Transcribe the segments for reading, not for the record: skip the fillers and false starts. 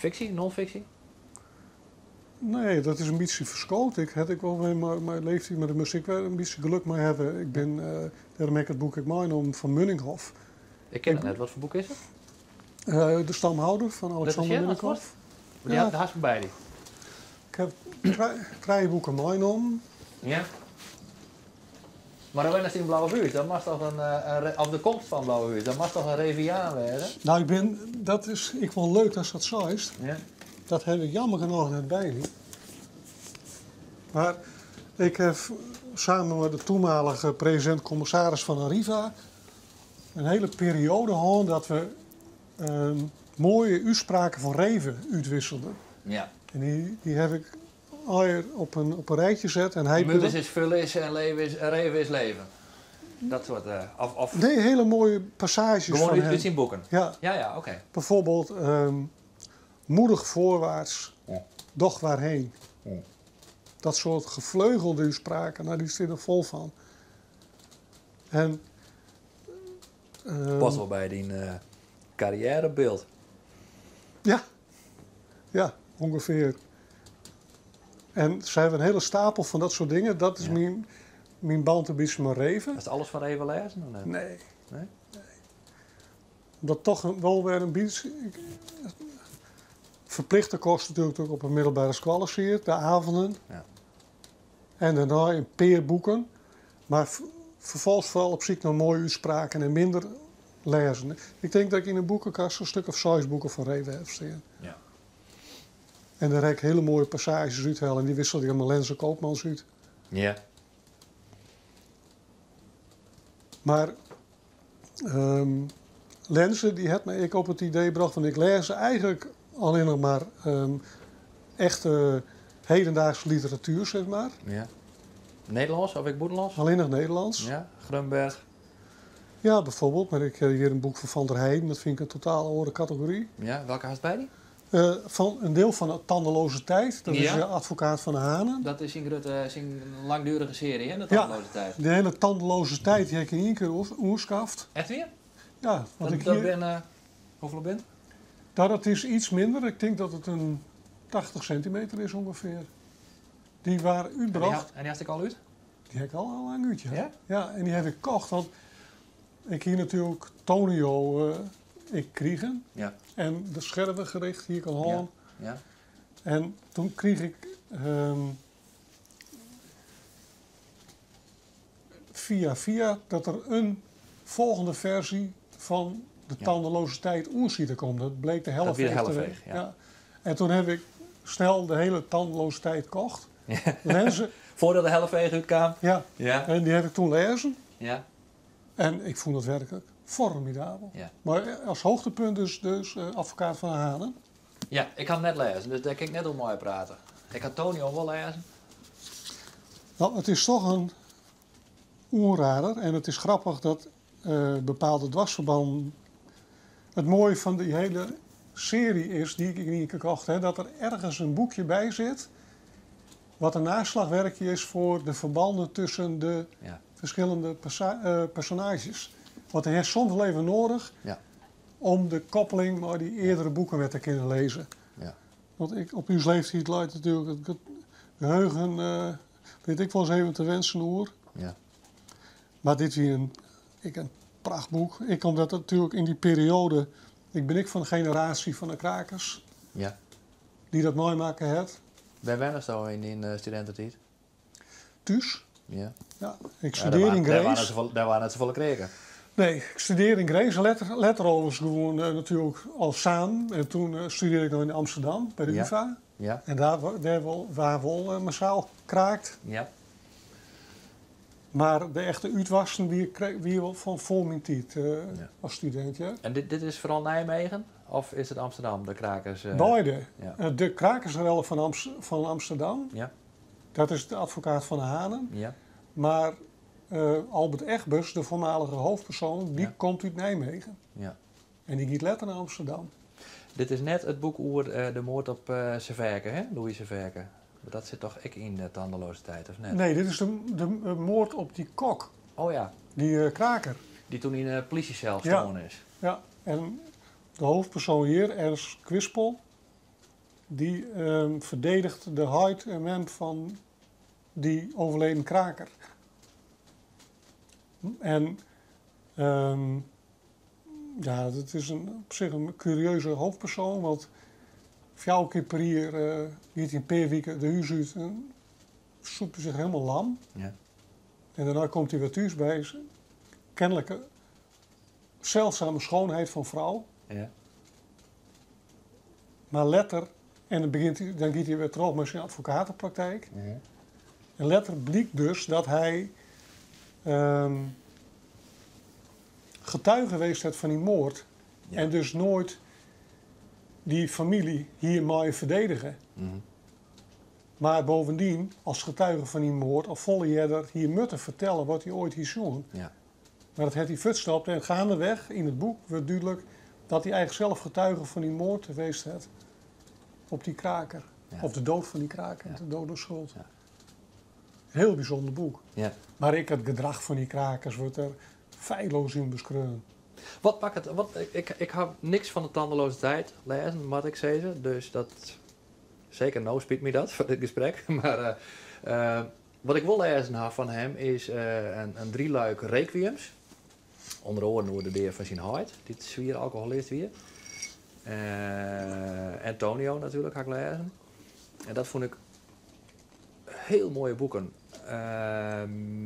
Fiksje, non-fiksje? Nee, dat is in bytsje ferskood. Ik ha ek wol wer mei leeftiid, mar dêr moast ik wer in bytsje gelok mei hawwe. Ik bin, dêrom ha ik it boek ek meinommen fan Münninghoff. Ik ken it net. Wat foar boek is it? De Stamhouder fan Alexander Münninghoff. Ja. Hast 'm by dy? Ik ha trije boeken meinommen. Ja. Mar dan wennest yn Blauhûs, dan moatst toch in, of de komst fan Blauhûs, dan moatst toch in Reviaan wêze? Nou, ik bin, dat is ek wol leuk datst dat seist. Ja. Dat ha ik jammer genôch net by my. Mar ik ha samen mei de toenmalige presidint-kommissaris fan Arriva in hiele perioade hân dat we moaie útspraken fan Reve útwisselden. Ja. En dy ha ik allegear op in, op in rijtje set. En hy Mulders is vullis en leven is, Reve is leven. Dat soort, of, of... Nee, hele mooie passages Gewoan fan út, hem. út syn boeken? Ja. Ja, ja, oké. Bijvoorbeeld, moedig voorwaarts, doch waarheen. Dat soort gevleugelde uitspraken, nou, die zitten er vol van. En, Past wol by dyn karriêrebyld. Ja, ja, ûngefear. En se hawwe in hiele stapel fan dat soart dingen. Dat is myn, myn band in bytsje mei Reve. Hast alles fan Reve lêzen of net? Nee. Nee? Nee. Omdat toch wol wer in bytsje ferplichte kost natuerlik op 'e middelbere skoalle siet, de avonden. Ja. En dêrnei in pear boeken. Mar ferfolgens foaral op syk nei moaie útspraken en minder lêzen. Ik tink dat ik yn 'e boekekast in stik of seis boeken fan Reve haw stean. Ja. En dêr ha ik hiele moaie passaazjes úthelle en dy wisselde ik mei Lenze Koopmans út. Ja. Mar Lenze dy hat my ek op it idee brocht, want ik lês eigentlik allinnich mar echte hedendaagse literatuer, sis mar. Ja. Nederlânsk of ek bûtenlânsk? Allinnich Nederlânsk. Ja, Grunberg. Ja, bijvoorbeeld. Mar ik ha hjir in boek fan Van der Heijden, dat fyn ik in totaal oare kategory. Ja, welke hast by dy? Fan in diel fan de Tandeloze Tijd, dat is de advokaat van de Hanen. Dat is syn grutte, syn langdurige searje, hè, de Tandeloze Tijd. Ja, de hiele Tandeloze Tijd dy ha ik yn ien kear oerskaft. Echt wier? Ja. Want ik dat binne, hoefolle binne? Nou, dat is iets minder. Ik tink dat it in 80 sintimeter is ûngefear. Dy waard útbrocht. En dy hast ek al út? Dy ha ik al lang út, ja. Ja? Ja, en dy ha ik kocht, want ik hie natuerlik Tonio ek krigen. Ja. En de Schervengericht hie ik al hân. Ja. En toen krige ik fia fia dat der in folgjende ferzje fan de Tandeloze Tijd oer siet te kommen. Dat bleek de Dat wie de Helleveeg te Helleveeg, ja. Ja. En toen heb ik snel de hele Tandeloze Tijd kocht. Lêzen. Foardat de Helleveeg útkaam? Ja. Ja. En dy ha ik toen lêzen. Ja. En ik fûn dat werklik formidabel. Ja. Mar as hoogtepunt dus Advokaat van de Hanen. Ja, ik ha 'm net lêzen, dus dêr kin ik net oer meiprate. Ik ha Tonio wol lêzen. No, it is toch in oanrader en it is grappich dat bepaalde dwarsferbannen. It moaie fan dy hiele searje is, dy't ik yn ien kear kocht ha, dat der ergens in boekje by sit wat in naslachwerkje is foar de ferbannen tusken de ferskillende personaazjes. Want dy hast soms wol even noadich om de koppeling mei dy eardere boeken wer te kinnen lizze. Want ek op ús leeftiid leit natuerlik it geheugen, lit ek wolris even te wensen oer. Mar dit wie in, ek in prachtboek. Ek omdat it natuerlik yn dy perioade, ik bin ek fan de generaasje fan de krakers. Dy't dat meimakke hat. Wêr wennesto yn dyn studintetiid? Thús. Ja. Ja, ik studearre yn Grins. Dêr waard net safolle kreake. Nee, ik studearre yn Grins. Letter, letter alles gewoan natuerlik al samen. En toen studearre ik noch yn Amsterdam by de UvA. Ja. En dêr wol, waard wol massaal kraakt. Ja. Mar de echte útwassen wie wol fan foar myn tiid as studint. Ja. En dit is foaral Nijmegen of is it Amsterdam, de krakers? Beide. Ja. De krakersrellen fan Amsterdam, Ja. dat is de advokaat van de Hanen. Ja. Mar Albert Egbers, de voormalige hoofdpersoon, dy Ja. komt út Nijmegen. Ja. En dy giet letter nei Amsterdam. Dit is net it boek oer de moard op Servike, hè? Louis Servike. Dat sit toch ek yn de Tandeloze Tijd, of net? Nee, dit is de moard op dy kok. Oh ja. Dy kraker. Dy't toen yn de polysjesel stoarn is. Ja, en de hoofdpersoon hjir, Ernst Kwispel, Dy verdedigt de heit en mem fan dy overleden kraker. En ja, dat is in, op sich in kurieuze hoofdpersoan, want fjouwer kear per jier giet hy in pear wike de hús út en sûpt er sich hielendal lam. En dêrnei komt hy wer thús by kennelike zeldzame schoonheid van frou. Mar letter, en dan, begjint hy, dan giet hy wer troch mei syn advokatepraktijk. En letter blykt dus dat hy getuige west hat fan dy moard. En dus noait dy famylje hie meie ferdedige. Mar bovendien, as getuige fan dy moard, al folle earder hie moatte fertelle wat hy oait hie sjoen. Mar dat hat hy fuortstopt en gaandeweg yn it boek wurdt dúdlik dat hy eigentlik sels getuige fan dy moard west hat op dy kraker. Of de dood fan dy kraker, de dood door schuld. Hiel bysûnder boek. Mar ek it gedrach fan dy krakers wurdt der feilloas yn beskreaun. Wat makket, wat, ik ha niks fan De Tandeloze Tijd lêzen, moat ik sizze. Dus dat, seker no spyt my dat foar dit gesprek. Mar wat ik wol lêzen ha fan him is in drieluik Requiems. Under oaren oer de dea fan syn heit, dy't swier alkoholist wie. Antonio natuerlik ha ik lêzen. En dat fûn ik hiel moaie boeken.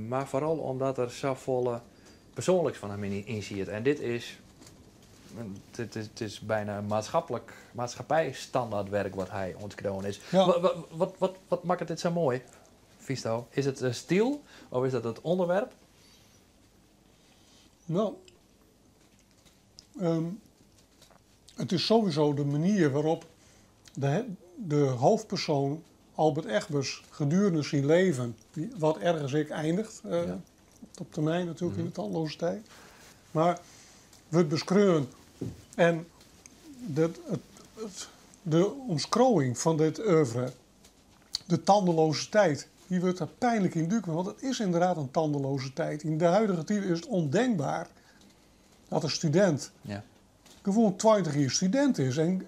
Mar foaral omdat der safolle persoanliks fan him yn siet. En dit is, it is bijna in maatschappelijk, maatschappijstandaardwerk wat hy oan it skriuwen is. Wat makket dit sa moai, fynsto? Is it de styl of is dat it ûnderwerp? No, it is sowieso de manier wêrop't de hoofdpersoan Albert Egbers gedurende syn leven, wat ergens ek einiget, op termyn natuerlik yn de Tandeloze Tijd, mar wurdt beskreaun en de omskriuwing fan dit oeuvre, de tandeloze tijd, dy wurdt der pynlik yn dúdlik, want it is ynderdaad in tandeloze tijd. Yn de huidige tiid is it ûndenkber dat in studint gewoan 20 jier studint is en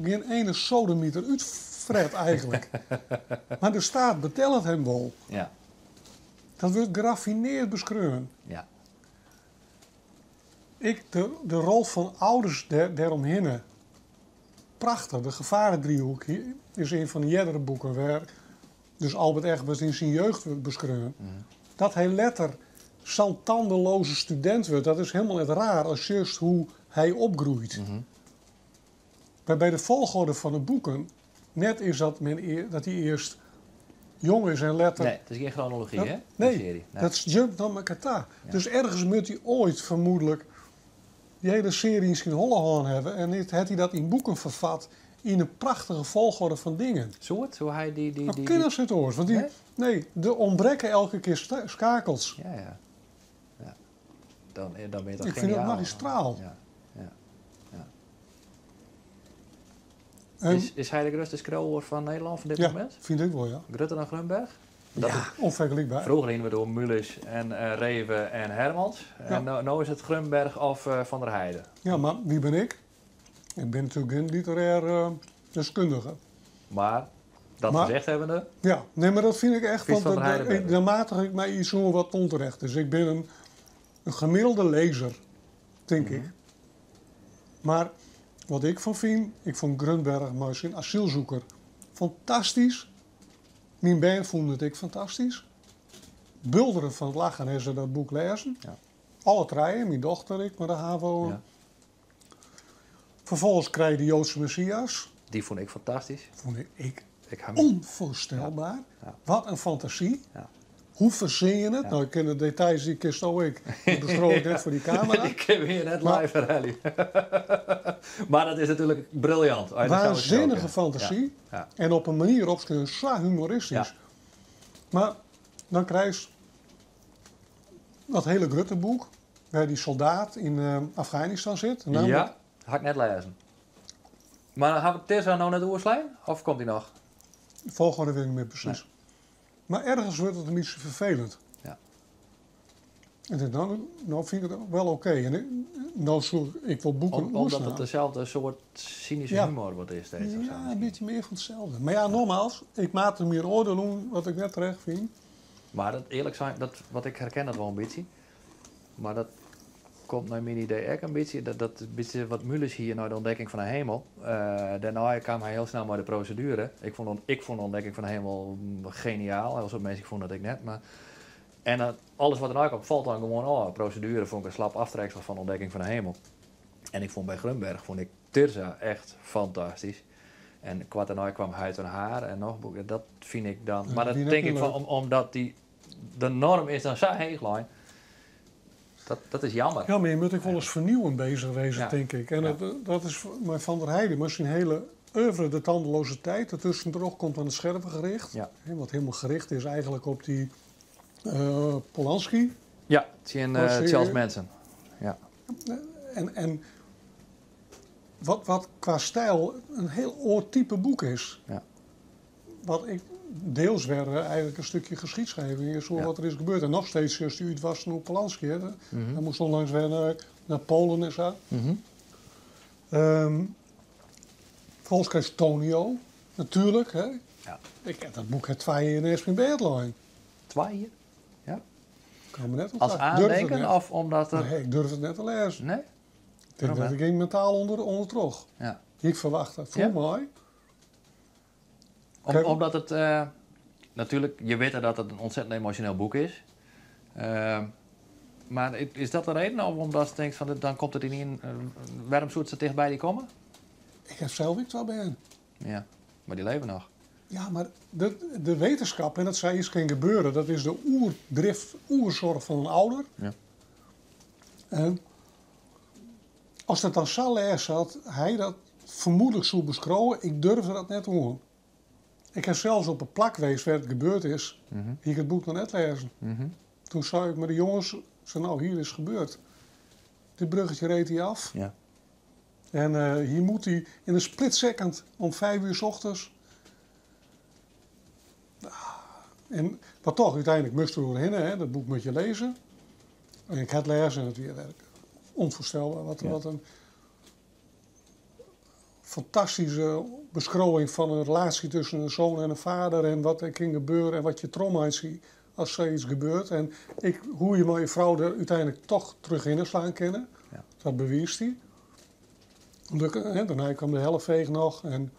gjin ene sodemiter útfret eigentlik. Mar de staat betellet him wol. Dat wurdt geraffineard beskreaun. Ek de rol fan âlders dêromhinne. Prachtich. De Gevarendriehoek is ien fan de eardere boeken wêr't dus Albert Egbers yn syn jeugd wurdt beskreaun. Dat hy letter sa'n tandeloze studint wurdt, dat is hielendal net raar as sjochst hoe't hy opgroeit. Wêrby't de folchoarder fan de boeken net is dat, men, dat hy earst jong is en letter. Nee, it is gjin gronology, hè? Nee, searje. Nee. Dat jumpt nei elkoar ta. Dus ergens moat hy oait fermoedlik dy hiele searje yn syn holle hân hawwe en hat hy dat yn boeken ferfat yn in prachtige folchoarder fan dingen. Soe it? Soe hy dy, Dat dy, kin as net oars, want dy, Nee? nee, der ûntbrekke elke kear skakels. Ja. Dan ben je toch Ik fyn dat geniaal. magistraal. Ja. En, Is hy de grutste skriuwer fan Nederlân fan dit ja, momint? fyn ik wol, ja. Grutter dan Grunberg? Dat Ja, ûnfergelykber. Froeger hiene we it oer Mulisch en Reve en Hermans. En no is it Grunberg of Van der Heijden. Ja, mar wa bin ik? Ik bin natuerlik gjin literêr deskundige. Mar, dat gezegd hebbende, Ja, nee, mar dat fyn ik echt, Fynst want Van der Heijden better? dan matige ik my yts oan wat ûnterecht is. Ik bin in gemiddelde lezer, tink ik. Mar wat ik fan fyn, ik fûn Grunberg mei syn Asielzoeker fantastysk. Myn bern fûnen it ek fantastysk. Bulderen fan it lachen ha se dat boek lêzen. Alle trije, myn dochter ek, mei de HAVO. Ferfolgens krije je de Joodse Messias. Dy fûn ik fantastysk. Fûn ik ek Ik ha ûnfoarstelber. Wat in fantasy. Hoe fersin je it? No, ik kin de details, dy kinsto ek. Dy beskriuw ik net foar dy kamera. Dy kinne we hjir net Mar live werhelje. Mar dat is natuerlik briljant. Als je dat zo Waansinnige gesproken. fantasy. En op in manier opskreaun, sa humoristysk. Mar dan krijst dat hiele grutte boek, wêr't dy soldaat yn Afganistan sit. Nammentlik Ja, ha ik net lêzen. Mar dan ha we Tirza no net oerslein? Of komt dy noch? De folchoarder wit ik net mear presys. Nee. Mar ergens wurdt it in bytsje ferfelend. En ik no, no fyn ik it wel oké. En no soe ik wol boeken Omdat het oerslaan. dezelfde soort cynische humor wat is steeds. Of zo Ja, een misschien. beetje meer van hetzelfde. Maar ja, nogmaals, ik maak er meer oordeel om wat ik net terecht vind. Maar dat, eerlijk zijn, dat, wat ik herken dat wel een beetje. Maar dat komt naar mijn idee ook een beetje. Dat een beetje wat Mulisch hier naar de ontdekking van de hemel. Daarna kwam hij heel snel met de procedure. Ik vond de ontdekking van de hemel geniaal. Heel veel mensen vonden dat ik net. Maar, en dan, alles wat erna komt, valt dan gewoon. Oh, procedure vond ik een slap aftreksel van de ontdekking van de hemel. En ik vond bij Grunberg vond ik Tirza echt fantastisch. En kwart daarna kwam Huid en Haar en nog boeken. Dat vind ik dan. Ja, Maar dat die denk net ik van, leuk. omdat de norm is dan zo heeglijn. Dat is jammer. Ja, maar je moet ook wel eens vernieuwend bezig wezen, denk ik. En dat is maar Van der Heijden, maar zijn hele oeuvre, de tandeloze tijd, ertussendoor komt aan het scherpe gericht. Hè, wat helemaal gericht is eigenlijk op die Polanski. Ja, het Was hij Charles Manson. Ja. En wat qua stijl een heel oor type boek is. Wat ik deels werd eigenlijk een stukje geschiedschrijving is voor wat er is gebeurd. En nog steeds is die uitwassen op Polanski. Hè. Hij moest onlangs weer naar Polen en zo. Volgens mij is Tonio, natuurlijk. Hè. Ik heb dat boek het 2 jaar in mijn bed liggen. 2 jaar? Ja. Ik kan me net op Als vragen. Ik durf het aandenken net. of omdat er Nee, ik durf het net te lezen. Nee? Ik denk Waarom dat hè? ik ging mentaal onder trog. Ik verwacht dat. Voor mij. Kijk. Omdat het... natuurlijk, je weet dat het een ontzettend emotioneel boek is. Maar is dat de reden? Of omdat je denkt van, dan komt het in een, waarom zoet ze dichtbij die komen? Ik heb zelf ook wel bij hen. Ja, maar die leven nog. Ja, maar de wetenschap, en dat zei iets geen gebeuren, dat is de oerdrift, oerzorg van een ouder. En als dat dan zo erg zat, hij dat vermoedelijk zo beschouwen, ik durfde dat net doen. Ik heb zelfs op een plak geweest waar het gebeurd is, hier ik het boek nog net lezen. Toen zei ik met de jongens, zei, nou hier is het gebeurd. Dit bruggetje reed hij af. En hier moet hij in een split second om 5 uur 's ochtends. En wat toch, uiteindelijk moest er doorheen, hè? Dat boek moet je lezen. En ik had lezen en het weer werk. Onvoorstelbaar. Wat een fantastische beschouwing van een relatie tussen een zoon en een vader. En wat er kan gebeuren en wat je trauma ziet als er iets gebeurt. En hoe je maar je vrouw er uiteindelijk toch terug in slaan kennen. Dat bewijst hij. Gelukkig, hè, daarna kwam de helftveeg nog. En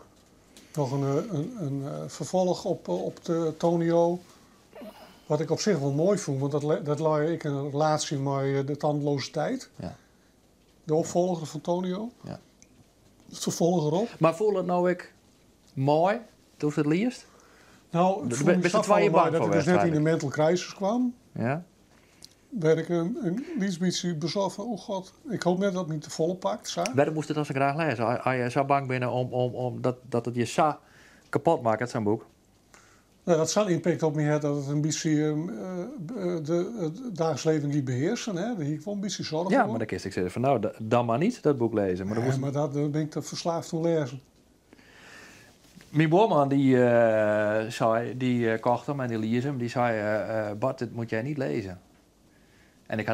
nog een vervolg op de Tonio. Wat ik op zich wel mooi vond, want dat laai ik in een relatie met de tandeloze tijd. De opvolger van Tonio. Het vervolg erop. Maar voel het nou ik mooi, toen het liefst? Nou, het voelde me Best zo het waar je mooi bang dat voor ik dus net in de waarschijnlijk. mental crisis kwam. Werd ik een beetje bezorgd van, oh god, ik hoop net dat het niet te volle pakt. Zo. Waarom moest het als ik graag lezen? Als je zo bang bent om dat het je zo kapot maakt, het zo'n boek. Nou, dat zo'n impact op me heeft dat het een beetje het dagelijks leven niet beheersen. Hè? Daar heb ik wel een beetje zorgen Ja, voor. maar dan kies ik zeggen van nou, dan maar niet dat boek lezen. Maar dan Ja, moest maar dat ben ik te verslaafd om lezen. Mijn buurman die zei, die kocht hem en die lies hem, die zei, Bart, dit moet jij niet lezen. En ik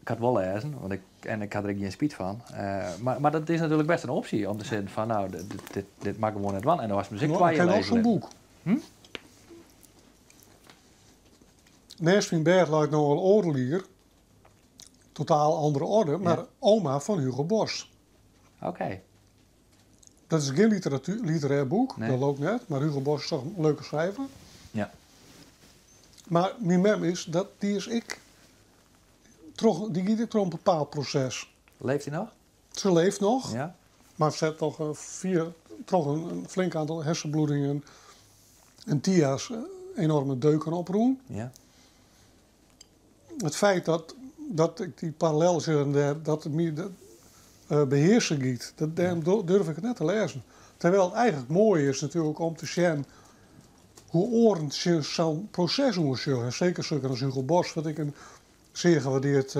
had wel lezen, want ik had er geen spijt van. Maar dat is natuurlijk best een optie om te zeggen van nou, dit maakt gewoon net van. En dan was muziek Nou, waar ik je ken ook lezen zo'n boek. Naast mijn bed lijkt nog wel oorlier. Totaal andere orde, maar oma van Hugo Borst. Dat is geen literair boek, dat loopt net. Maar Hugo Borst is toch een leuke schrijver. Maar mijn mem is, dat, die is ik. Troch, die giet ik door een bepaald proces. Leeft hij nog? Ze leeft nog, maar ze heeft toch vier, toch een flink aantal hersenbloedingen en TIA's, enorme deuken oproepen. Het feit dat ik die parallel zit en dat het me dat beheersen giet, dat daarom durf ik het net te lezen. Terwijl het eigenlijk mooi is natuurlijk om te zien hoe oren zo'n proces onderzoeken. En zeker zulke als Hugo Borst, wat ik een zeer gewaardeerd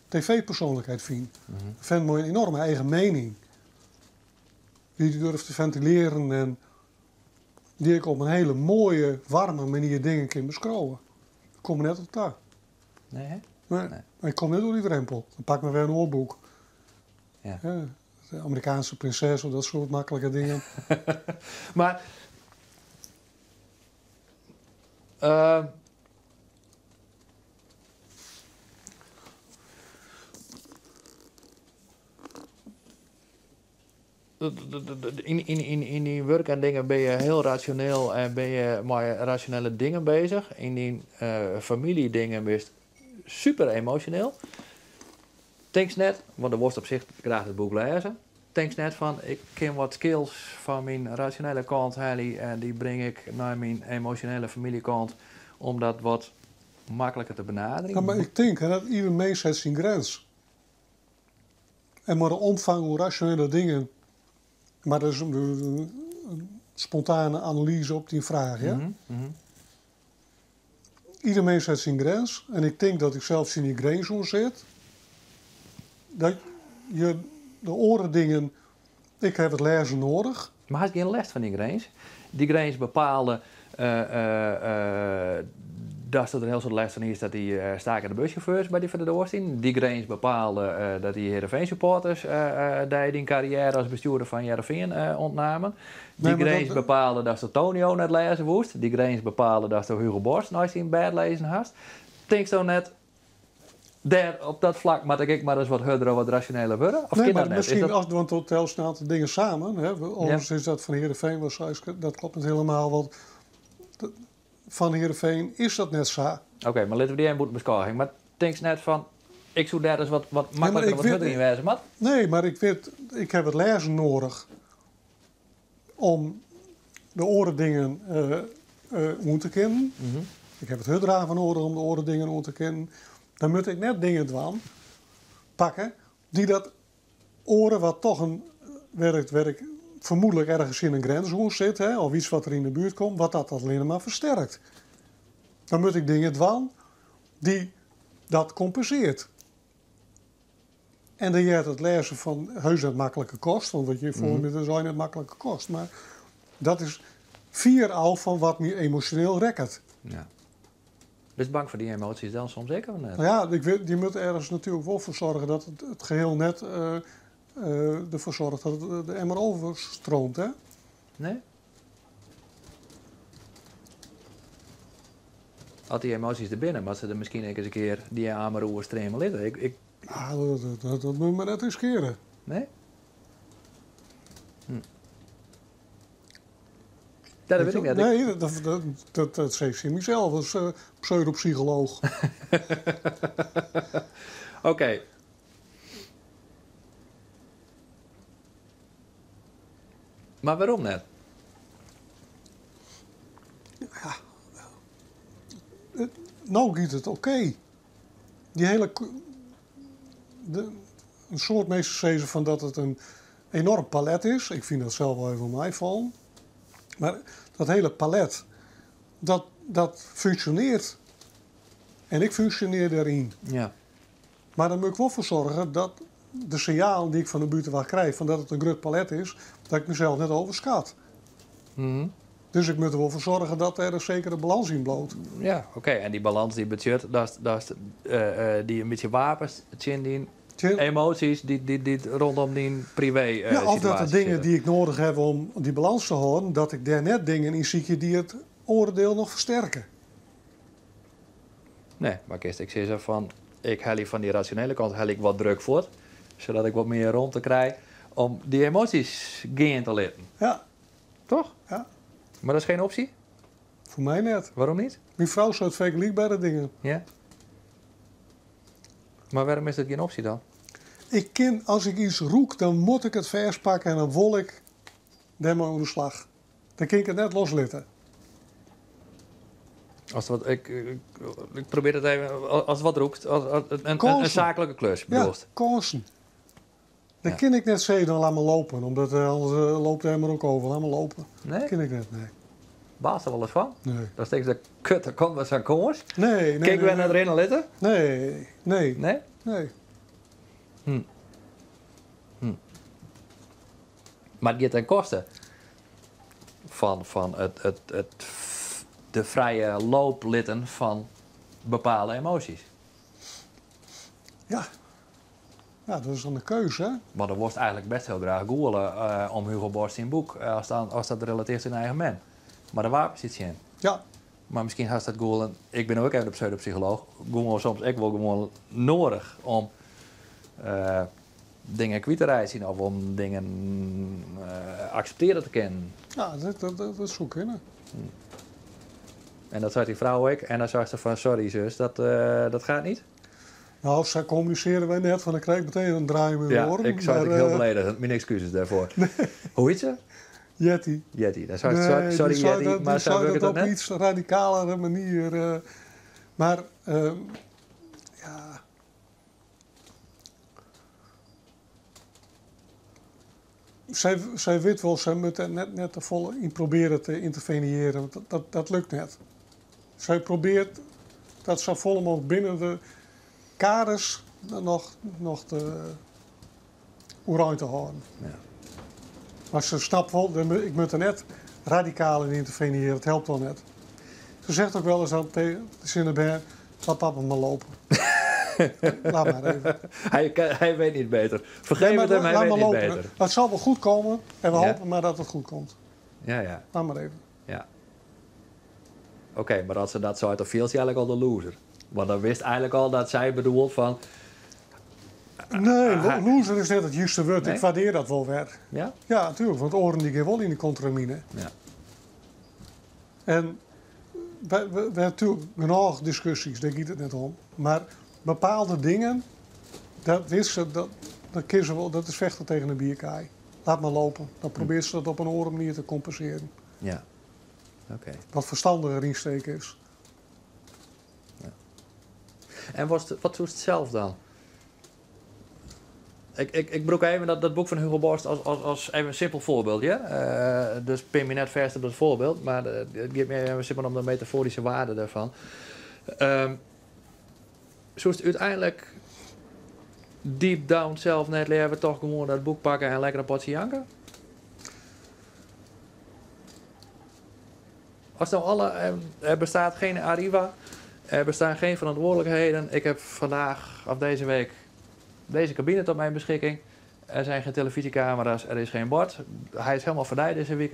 tv-persoonlijkheid vind. Ik vind mooi een enorme eigen mening. Die die durft te ventileren en die ik op een hele mooie, warme manier dingen kan beschouwen. Ik kom er net op daar. Nee, hè? Nee. Nee. Ik kom net oer dy drempel. Dan pak ik mar wer in oar boek. Ja. De Amerikaanse prinses of dat soart maklike dingen. Mar Yn dyn wurk en dingen binne je hiel rasjoneel en binne je mei rasjonele dingen beuzich. Yn dyn famyljedingen bist super emosjoneel. Tinkst net, want do wolst op sich graach it boek lêze, tinkst net fan ik kin wat skills fan myn rasjonele kant helje en dy bring ik nei myn emosjonele famyljekant om dat wat makliker te benaderjen? Ja, mar ik tink dat ieder mins hat syn grins. En mei de omfang oer rasjonele dingen, mar dat is in spontane analyze op dyn fraach, ja? Ieder mins hat syn grins en ik tink dat ik sels tsjin dy grins oan sit. Dat je de oare dingen, ik haw it lêzen noadich. Mar hast gjin lêst fan dy grins? Dy grins bepaalde datst der in hiel soad lêst fan hiest dat dy stakende bussjauffeurs by dy foar de doar stienen. Dy grins bepaalde dat dy Heerenveen-supporters dy dyn karriêre as bestjoerder fan Hearrenfean ûntnamen. Dy grins bepaalde datsto Tonio net lêze woest. Dy grins bepaalde datsto Hugo Borst neist dyn bêd lizzen hast. Tinksto net, dêr op dat flak moat ik ek mar ris wat hurder of wat rasjoneler wurde? Of Nee, kin mar dat net? Is miskien, dat... as, want do telst in oantal dingen samen. Hè. Overigens is dat fan Heerenveen wol sa, dat kloppet net hielendal, want fan Heerenveen is dat net sa. Oké, mar litte we dy even bûten beskôging. Mar tinkst net fan, ik soe dêr ris wat, wat Nee, mar makliker, ik wat wit, hurder yn wêze moat? nee, mar ik wit, ik haw it lêzen noadich om de oare dingen oan te kinnen. Ik haw it hurddraven noadich om de oare dingen oan te kinnen. Dan moat ik net dingen dwaan, pakke, dy't dat oare wat toch in, wêr it, wêr ik fermoedlik ergens tsjin in grins oan sit, hè, of iets wat der yn de buert komt, wat dat allinne mar fersterkt. Dan moat ik dingen dwaan dy't dat kompenseart. En dan heart it lêzen fan heus net maklike kost, want wat je foar my is net maklike kost, mar dat is fier ôf fan wat my emosjoneel rekket. Ja. Bist bang foar dy emoasjes dan soms ek of net? Nou ja, ik wit, je moatte ergens natuerlik wol foar soargje dat it geheel net derfoar soarget dat it de emmer overstroomt, hè? Nee? As dy emoasjes der binne, moatte se der miskien ek ris in kear dy emmer oerstreame litte. Ik, ik... Ah, dat moat men net riskeare. Nee? Hm. Ja, dat wit ik net. Nee, dat sis ik tsjin mysels as pseudopsycholooch. Oké. Mar wêrom net? Ja, no giet it oké. Dy hiele, de, in soad minsken sizze fan dat it in enorm palet is. Ik fyn dat sels wol even meifallen. Mar dat hiele palet, dat funksjonearret. En ik funksjonear dêryn. Ja. Mar dan moat ik wol foar soargje dat de sinjalen dy't ik fan de bûtenwacht krij, fan dat it in grut palet is, dat ik mysels net overskat. Dus ik moat der wol foar soargje dat dêr in sekere balâns yn bliuwt. Ja, oké. En dy balâns dy betsjut datst dy in bytsje wapens tsjin dyn emoasjes dy't rondom dyn privee Ja, of dat de situaasje dingen sitte. dy't ik noadich haw om dy balâns te hâlden, dat ik dêr net dingen yn sykje dy't it oare diel noch fersterke. Nee, mar kinst ek sizze fan ik helje fan dy rasjonele kant helje ik wat druk fuort, sadat ik wat mear romte krij om dy emoasjes gean te litten. Ja. Toch? Ja. Maar dat is geen optie? Foar my net. Waarom niet? Myn frou seit fergelykbere dingen. Ja. Mar wêrom is dat gjin opsje dan? Ik kin, as ik iets rûk, dan moat ik it fêstpakke en dan wol ik dêrmei oan de slach. Dan kin ik it net loslitte. As wat, ik, ik probearje it even, as wat rûkst, as, in Kânsen. saaklike klus Ja, bedoelst? kânsen. Dan Ja. kin ik net sizze, dan laat mar lopen, omdat anders loopt de emmer ook over. Laat mar lopen. Nee? Dat kin ik net, nee. Baalst der wolris fan? Nee. Dan tinkst, kut, der komt wer sa'n kâns. Nee, nee, Kin ik nee, wer net nee. rinne litte? Nee, nee. Nee? Nee. Mar it giet ten koste fan it de frije loop litten fan bepaalde emoasjes. Ja. Ja, dat is dan de keuze, hè? Want dan worst eigenlijk best heel graag googlen om Hugo Borst syn boek, as dat relateert oan eigen mem. Mar de wapen sit tsjin. Ja. Mar miskien hast dat googlen, ik bin ek even de pseudopsycholooch, gewoan soms ek wol gewoan noadich om dingen kwyt te reitsjen of om dingen akseptearje te kinnen. Ja, dat soe kinne. En dat sei dy frou ek en dan sei se fan sorry zus, dat gaat niet. Nou, sa kommunisearje wy net, want dan krij ik meteen in draai om myn Ja, oaren. ik sei it Maar, ek hiel beledigend. Myn ekskuses dêrfoar. Hoe hjit se? Jetty. Jetty. Dan sei Nee, sorry, die sorry sei Jetty, dat, mar die sa sei wurket dat dat op net? iets radikalere manier. Mar, ja. Sy wit wol, sy moat dêr net te folle yn probearje te yntervenearjen, want dat lukt net. Sy probearret dat safolle mooglik binnen de kaders noch te oerein te hâlden. Mar se snapt wol, ik moat der net radikaal yn yntervenearje, dat helpt wol net. Se zegt ook wel eens dan tegen de bern, laat papa maar lopen. Laat maar even. Hij weet niet beter. Vergeef Nee, maar het hem, hij laat weet maar niet lopen. beter. Het zal wel goed komen en we hopen maar dat het goed komt. Laat maar even. Ja. Oké, maar als ze dat zo uit, dan viel ze eigenlijk al de loser. Want dan wist eigenlijk al dat zij bedoelt van... Nee, loser is net het juiste woord. Nee? Ik waardeer dat wel weer. Ja? Ja, natuurlijk, want oren die gaan wel in de contramine. En we hebben natuurlijk genoeg discussies, daar gaat het net om. Maar bepaalde dingen, dat wist ze, dat, dat kiezen ze wel, dat is vechten tegen een bierkaai. Laat maar lopen. Dan probeert ze dat op een andere manier te compenseren. Ja, oké. Wat verstandiger insteek is. Ja. En wat doet het zelf dan? Ik broek even dat boek van Hugo Borst als even een simpel voorbeeld. Ja? Dus pin me net vast op dat voorbeeld, maar het gaat me even simpel om de metaforische waarde daarvan. Zoals het uiteindelijk deep down zelf net leren, toch gewoon dat boek pakken en lekker een potje janken? Als nou alle, er bestaat geen Arriva, er bestaan geen verantwoordelijkheden. Ik heb vandaag of deze week deze cabine tot mijn beschikking. Er zijn geen televisiecamera's, er is geen bord. Hij is helemaal verdij deze week.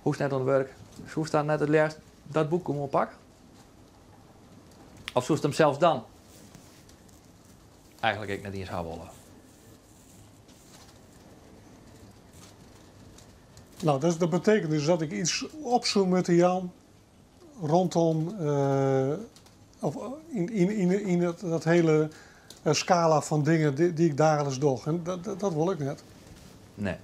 Hoe is het net aan het werk? Hoe staat net het liefst dat boek gewoon pakken? Of zoest hem zelfs dan? Eigenlijk ik net eens gaan wollen. Dat betekent dus dat ik iets opzoek met de Jan rondom of in dat hele scala van dingen die ik dagelijks doe. En dat wil ik net. Nee.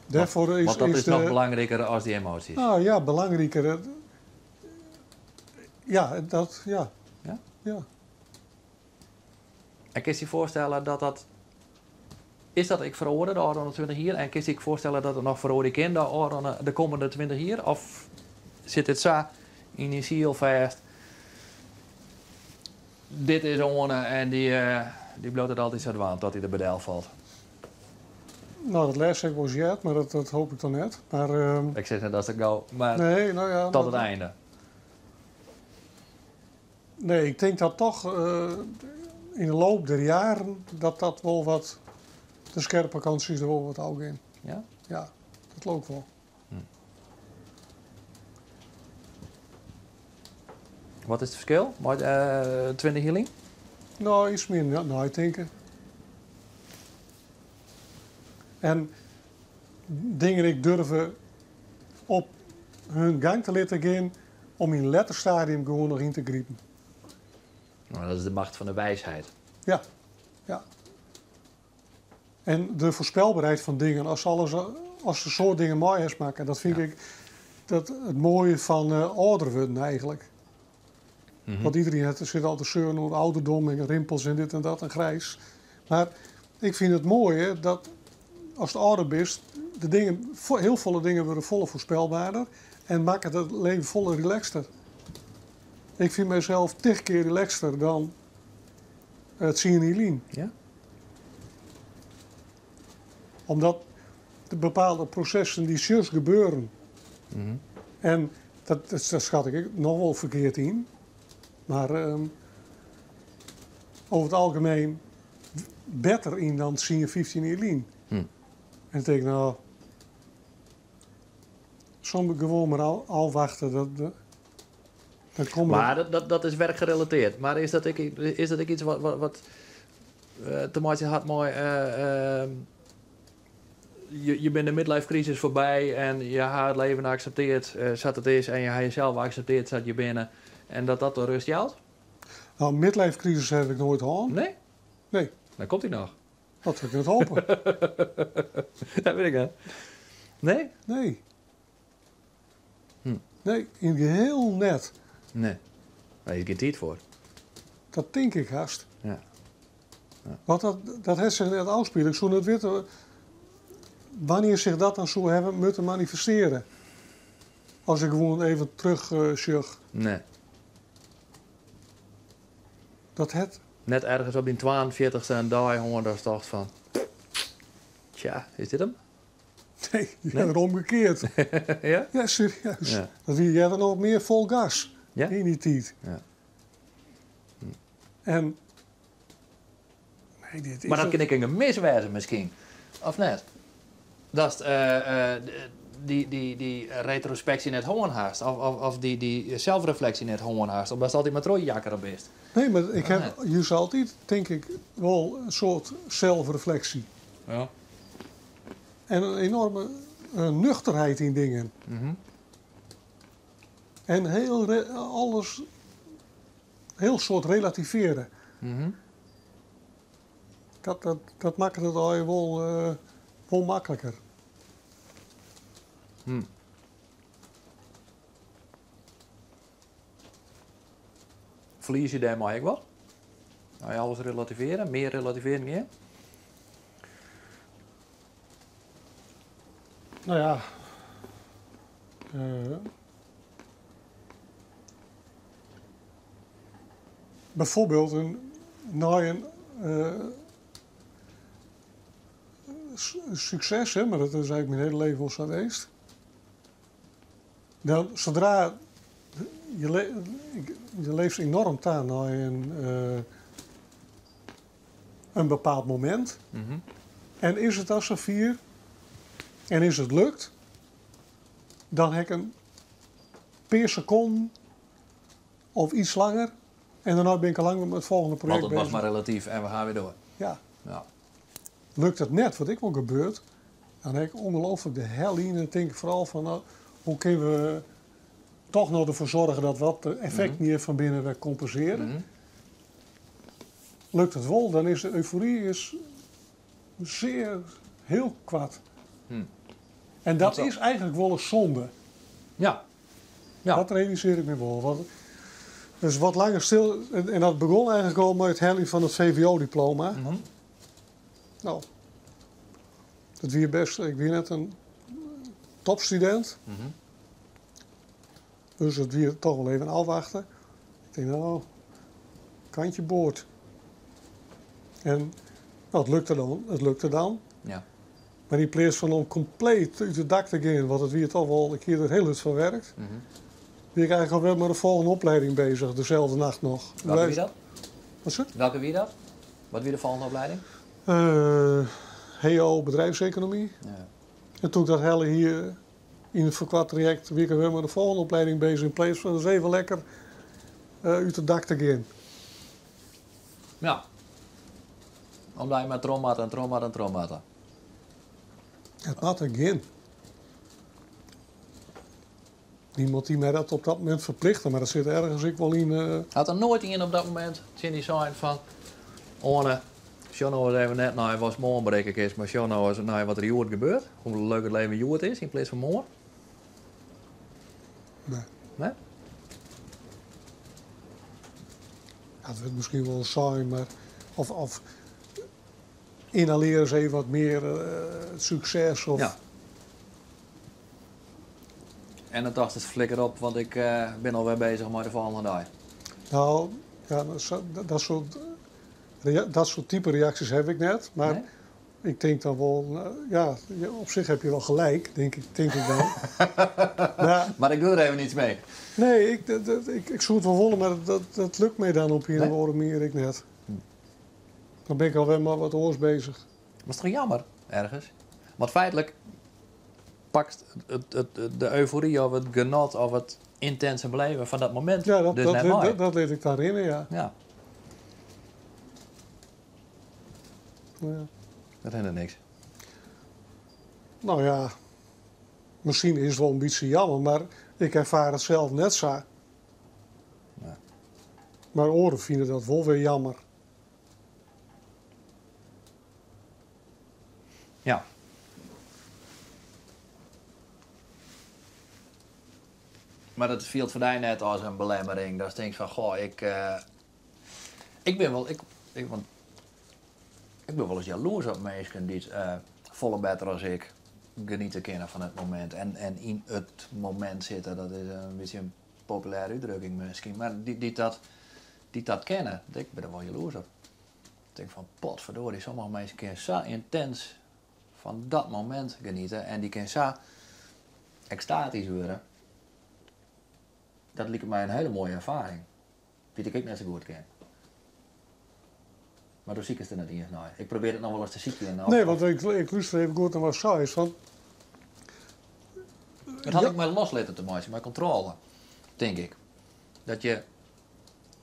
Daarvoor Want dat is is nog de belangrijker als die emoties. Nou ja, belangrijker. Ja, dat, ja. Ja? Ja. En kun je je voorstellen dat dat... Is dat ik veroorde de orde 20 hier? En kun je je voorstellen dat het nog veroorde ik in de orde de komende 20 hier? Of zit het zo in je ziel vast? Dit is Orne en die bloot het altijd zo dwaan tot hij de bedel valt. Dat les ik wel eens jet, maar dat hoop ik dan net. Maar ik zeg net als ik go, maar nee, nou ja, tot dat het einde. Nee, ik denk dat toch in de loop der jaren dat dat wel wat de scherpe kant is er wel wat ook in. Ja? Ja, dat loopt wel. Wat is het verschil met 20 healing? Iets meer nadenken. En dingen die ik durven op hun gang te laten gaan om in letterstadium gewoon nog in te griepen. Dat is de macht van de wijsheid. Ja, ja. En de voorspelbaarheid van dingen, als ze soort dingen mooi is maken, dat vind ik dat het mooie van ouder worden eigenlijk. Want iedereen zit altijd zeuren over ouderdom en rimpels en dit en dat en grijs. Maar ik vind het mooie dat als het ouder bent, heel veel dingen worden volle voorspelbaarder en maken het leven volle relaxter. Ik vind mezelf 10 keer relaxter dan het zien. Omdat de bepaalde processen die juist gebeuren. En dat schat ik nog wel verkeerd in. Maar Over het algemeen better yn dan 10, 15 jier lyn. En dan tink ik, nou, soms gewoon maar afwachten. Dat komt. Maar dat is werkgerelateerd. Maar is dat ook iets wat te maken had met je bent de midlife crisis voorbij en je hebt het leven geaccepteerd zoals het is en je hebt jezelf geaccepteerd zoals je binnen en dat dat de rust jouwt? Nou, midlife crisis heb ik nooit gehad. Nee? Nee. Dan komt hij nog. Dat wil ik net hopen. Dat weet ik hè. Nee? Nee. Nee, in geheel net. Nee. Daar is geen tijd voor. Dat denk ik haast. Want dat heeft zich net afgespeeld. Ik zou net weten wanneer zich dat dan zo hebben moeten manifesteren. Als ik gewoon even terug zag. Nee. Dat het... Net ergens op die 42e en daar hoor dat dacht van... Tja, is dit hem? Nee, die Nee? hebben omgekeerd. Ja? Ja, serieus. Ja. Dat wie jij dan nog meer vol gas Ja? in die tijd. Ja. En... Nee, dit is Maar dat het- kan ik een gemis wezen misschien. Of net? Dat is die retrospectie net hoorn haast. Of die zelfreflectie net hoorn haast. Omdat het altijd maar trooijakker op is. Nee, maar ik heb Ah, juist altijd, denk ik, wel een soort zelfreflectie. Ja. En een enorme nuchterheid in dingen. En heel alles, heel soort relativeren. Dat maakt het al wel makkelijker. Verlies je daar maar ik wat? Nou, je alles relativeren, meer relativeren meer? Nou ja. Bijvoorbeeld na een succes, hè, maar dat is eigenlijk mijn hele leven al zo geweest. Dan, zodra je, ik, je leeft enorm aan naar een bepaald moment. En is het als vier en is het lukt, dan heb ik een paar seconden of iets langer. En daarna ben ik al lang met het volgende project Want het was bezig. maar relatief en we gaan weer door. Ja. Ja. Lukt het net, wat ik wel gebeurt, dan heb ik ongelooflijk de hel in. En dan denk ik vooral van, nou, hoe kunnen we toch nog ervoor zorgen dat wat de effect niet van binnen we compenseren. Lukt het wel, dan is de euforie zeer, heel kwaad. En dat Dat wel. is eigenlijk wel een zonde. Ja. Ja. Dat realiseer ik me wel. Want, dus wat langer stil... En dat begon eigenlijk al met het hellen van het V V O-diploma. Nou, dat wie best... Ik ben net een topstudent. Dus het weer toch wel even afwachten. Ik denk, nou, kantje boord. En nou, het lukte dan. Het lukte dan. Maar die plaats van om compleet uit het dak te gaan, want het weer toch wel een keer er heel hard van werkt. Ben ik eigenlijk alweer met de volgende opleiding bezig, dezelfde nacht nog. Welke wie dat? Wat is het? Welke wie dat? Wat wie de volgende opleiding? HO bedrijfseconomie. En toen ik dat hele hier in het verkwart traject, ben ik alweer met de volgende opleiding bezig in plaats van eens even lekker uit het dak te gaan. Ja. Omdat je maar trommat en trommat en trommatten. Het had er geen. Niemand die mij dat op dat moment verplichtte, maar dat zit ergens ik wel in. Had er nooit in op dat moment, Cindy zijn van, Orne, Jono was even net naar was morgen breken is, maar Jono was naar wat er joert gebeurt, hoe leuk het leven joert is in plaats van morgen. Nee. Nee? Ja, het wordt misschien wel saai, maar of inhaleer eens even wat meer succes. Of... Ja. En dan dacht het flikker op, want ik ben alweer bezig met de volgende dag. Nou, ja, dat zo, dat, dat soort, rea-, dat soort type reacties heb ik net. Maar Nee? ik denk dan wel, ja, je, op zich heb je wel gelijk, denk ik dan. Maar, maar ik doe er even niets mee. Nee, ik zoek het wel wollen, maar dat lukt mij dan op hier Nee? en andere manier ik net. Dan bin ik alwer mei wat oars beuzich. Dat is toch jammer, ergens? Want feitlik pakst it, de eufory of it genot of it yntinse beleven fan dat momint Ja, dat, dus dat, net dat, mei. dat, dat lit ik dan rinne, ja. Ja. Dat hinderet niks. Nou ja, miskien is it wol in bytsje jammer, mar ik erfaar it sels net sa. Nee. Mar oaren fine dat wol wer jammer. Ja. Mar dat fielt foar dy net as in belemmering. Datst tinkst fan, goh, ik, ik bin wol, ik, ik, want ik bin wolris jaloers op minsken dy't folle better as ik geniete kinne fan it momint en yn it momint sitte. Dat is in bytsje in populêre útdrukking miskien, mar dy't dat kenne, ik bin der wol jaloers op. Ik tink fan, potverdorie, sommige minsken kinne sa yntins fan dat momint geniete en dy kinne sa ekstatysk wurde. Dat liket my in hiele moaie erfaring, dy't ik ek net sa goed ken. Mar do sikest der net iens nei. Ik probearje it noch wolris te sykjen. Of, Nee, want ik lúster even goed nei watst seist. Want It hat ek mei loslitten te meitsjen, mei kontrôle, tink ik. Dat je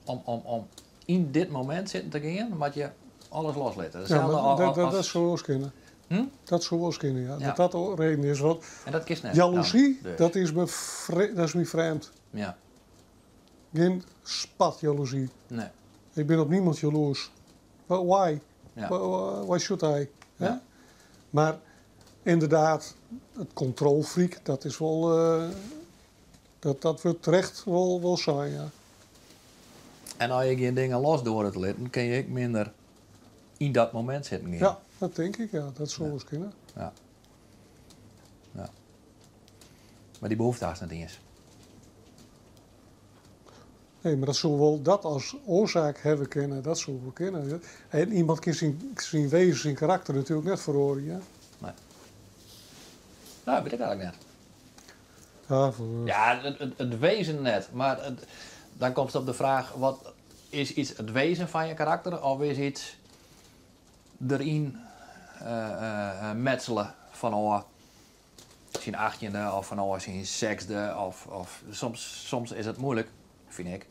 om yn dit momint sitten te gean, moat je alles loslitte. Ja, Itselde mar dat soe wolris kinne. Dat soe wolris kinne, ja. Dat dat de reden is. Want En dat kinst net. jaloezy, Dan, dus. dat is my frjemd. Gjin spat jaloezy. Nee. Ik bin op niemand jaloers. But why? Why should I? Hè? Mar ynderdaad, it controlfreak, dat is wol, dat wurdt terecht wol sein, ja. En as je gjin dingen los doare te litten, kin je ek minder yn dat momint sitten gean. Ja, dat tink ik, ja. Dat soe wolris kinne. Ja. Ja. Mar dy behoefte hast net iens. Nee, mar dat soe wol dat as oarsaak hawwe kinne. Dat soe wol kinne. En iemand kin syn wezen, syn karakter natuerlik net feroarje. Nee. Nou, wit ik eigentlik net. Ja, voor, Ja, it wezen net. Mar dan komst op de fraach, wat is yts it wezen fan je karakter of is yts deryn metsele fanôf syn 18e of fanôf syn sechsde of soms is it muoilik, fyn ik,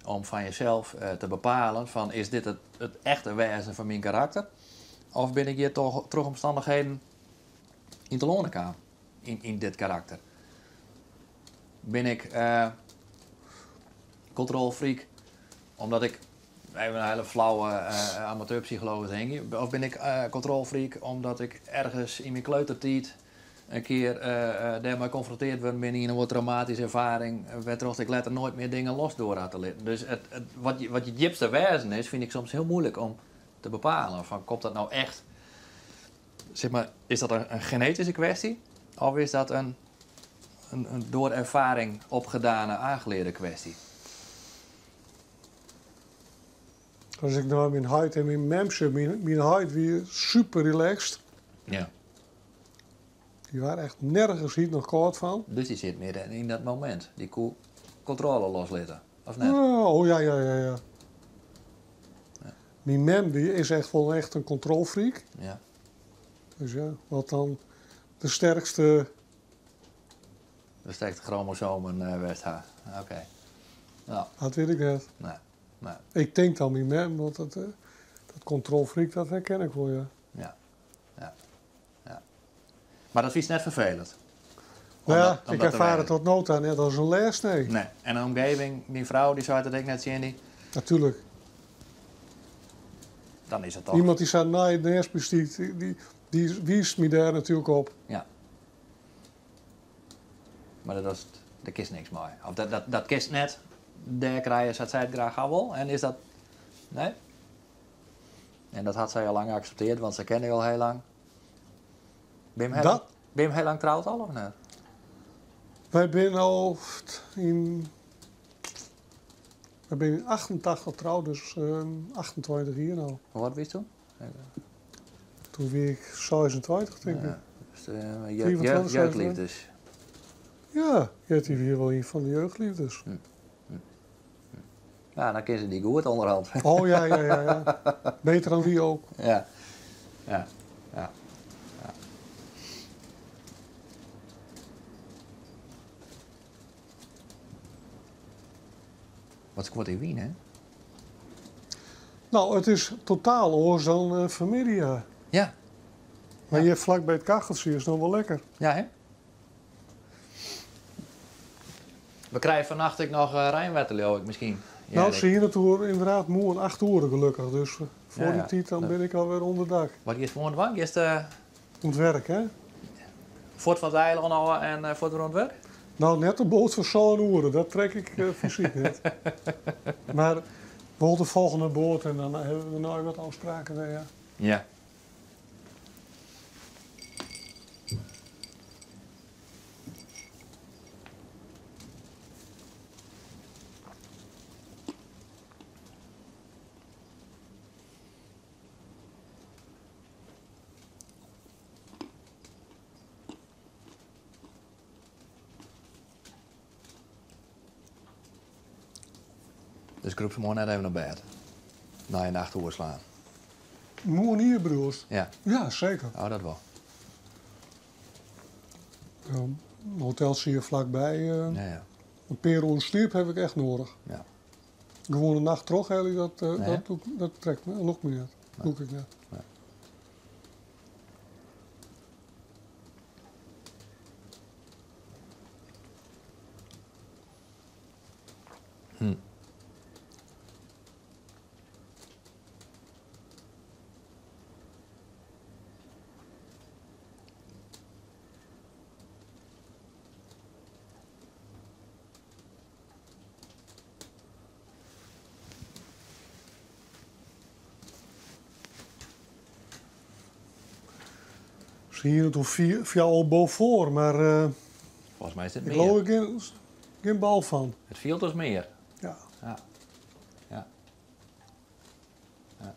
om fan jesels te bepalen fan is dit it echte wêzen fan myn karakter of bin ik hjir toch troch omstannichheden yn telâne kaam yn dit karakter. Bin ik controlfreak omdat ik even in hiele flauwe amateurpsycholooch tink, of bin ik controlfreak omdat ik ergens yn myn kleutertiid in kear dêrmei konfrontearre wurden bin yn in wat traumatyske erfaring, wêrtroch't ik letter noait mear dingen los doar ha te litten. Dus wat je djipste wêzen is, fyn ik soms hiel muoilik om te bepalen. Fan, komt dat no echt, sis mar, is dat in genetyske kwestje of is dat in troch erfaring opgedane, aangeleerde kwestje? As ik nei myn heit en myn mem sjoch, myn heit wie super relaxed. Dy wie echt nergens hyt noch kâld fan. Dus dy sit mear yn dat momint. Dy koe kontrôle loslitte, of net? Oh, ja. Myn mem dy is echt wol echt in controlfreak. Dus ja, wat dan de sterkste... De sterkste chromosomen west ha. Oké. Ja. Dat wit ik net. Nee, nee. Ik tink dan myn mem, want dat controlfreak, dat herken ik wol, ja. Ja, ja, ja. Mar dat fynst net ferfelend? Nou ja, Om ik dat te erfaar it wêzen. tot no ta net as in lêst, nee. Nee. En de omgeving, dyn frou, dy seit dat ek net tsjin dy? Natuerlik. Dan is it toch... Iemand dy sa nei neist my stiet, dy wiist my dêr natuerlik op. Ja. Mar dat is, dêr kinst niks mei. Of dat kinst net dêr krije sa't sy it graach ha wol. En is dat... Nee? En dat hat sy al lang akseptearre, want sy kenne dy al hiel lang. Binne jim Dat? Binne jim hiel lang troud al, of net? Wy binne al yn... Wy binne yn 88 troud, dus 28 jier no. Hoe âld wiest doe? Doe wie ik 26, tink Ja, ik. dus, 25, jeugdliefdes. Ja, ja, dy wie wol ien fan de jeugdliefdes. Ja, dan kinne se dy goed ûnderhand. Oh ja, ja, ja, ja. Beter dan wie ook. Ja. Ja. Ja. Ja. Wat skoart dy wyn, hè? Nou, it is totaal oars dan uh, familie. Ja. Maar hier vlak bij het kacheltje is nog wel lekker. Ja, hè? We krije fannacht ek noch reinwetter, leau ik, miskien. Nou, se hiene it oer inderdaad moarn 8 oere gelokkich. Dus foar dy tiid dan bin ik alwer ûnder dak. Wat giest moarn dwaan? Giest Oan it wurk, hè? Fuort fan it eilân ôf en fuort wer oan it wurk? Nou, net de boat fan sân oere, dat trek ik fysyk net. Mar wol de folgjende boat en dan hawwe we noch wat ôfspraken wer, ja. Ja. Dus krûpst moarn net even op bêd? Nei in nacht oerslaan? Moarn ier bedoelst? Ja. Ja, seker. Oh, dat wol. Een hotel hjir flakby. Ja, ja. In pear oeren sliep ha ik echt nedich. Ja. Gewoan de nacht trochhelje, dat, Nee, dat, dat trekt my, lukt my net. Lûk ik net. Nee. Se hiene it oer fjouwer Beaufort, mar Folgens my is dit ik mear. leau der gjin bal fan. It fielt as mear. Ja. Ja. Ja. Ja.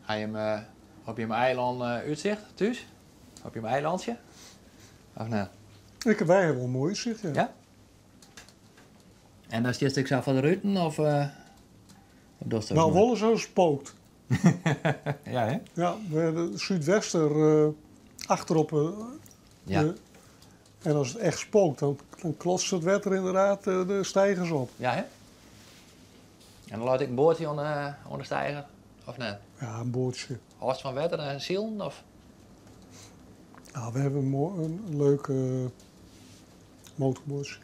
Ha je him op jim eilân útsicht thús? Op jim eilantsje? Of net? Ik, wy hawwe wol in moai útsicht, ja. Ja? En dan stiest ek sa foar de ruten of, of dochst dat Nou, net? wolris as it spookt. Ja, hè? Ja, we hawwe de súdwester achterop. En as it echt spookt, dan klotst it wetter ynderdaad de steigers op. Ja, hè? En dan leit ek in boatsje oan de steiger, of net? Ja, in boatsje. Hâldst fan wetter en silen, of? Nou, we hawwe in leuk motorboatsje.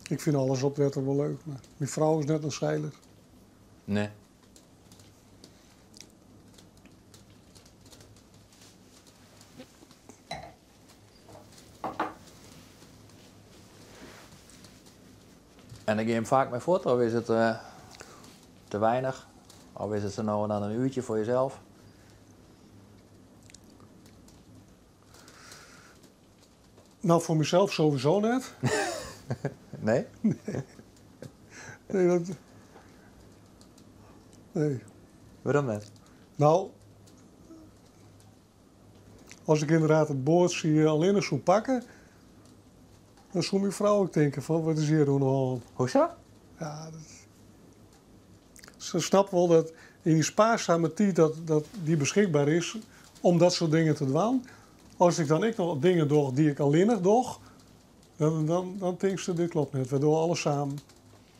Ik fyn alles op wetter wol leuk, mar myn frou is net in seiler. Nee. En dan gean je faak mei fuort, of is it te weinich? Of is it sa no en dan in uurtje foar jesels? Nou, foar mysels sowieso net. Nee? Nee. Nee, dat... Nee. Wêrom net? Nou, as ik ynderdaad it boatsje allinnich soe pakke, dan soe myn frou ek tinke fan wat is hjir oan de hân. Hoezo? Ja, dat... Se snapt wol dat yn dy spaarsame tiid dat dy beskikber is om dat soart dingen te dwaan. As ik dan ek noch dingen doch dy't ik allinnich doch, dan tinkt se dit kloppet net. Wy dogge alles samen.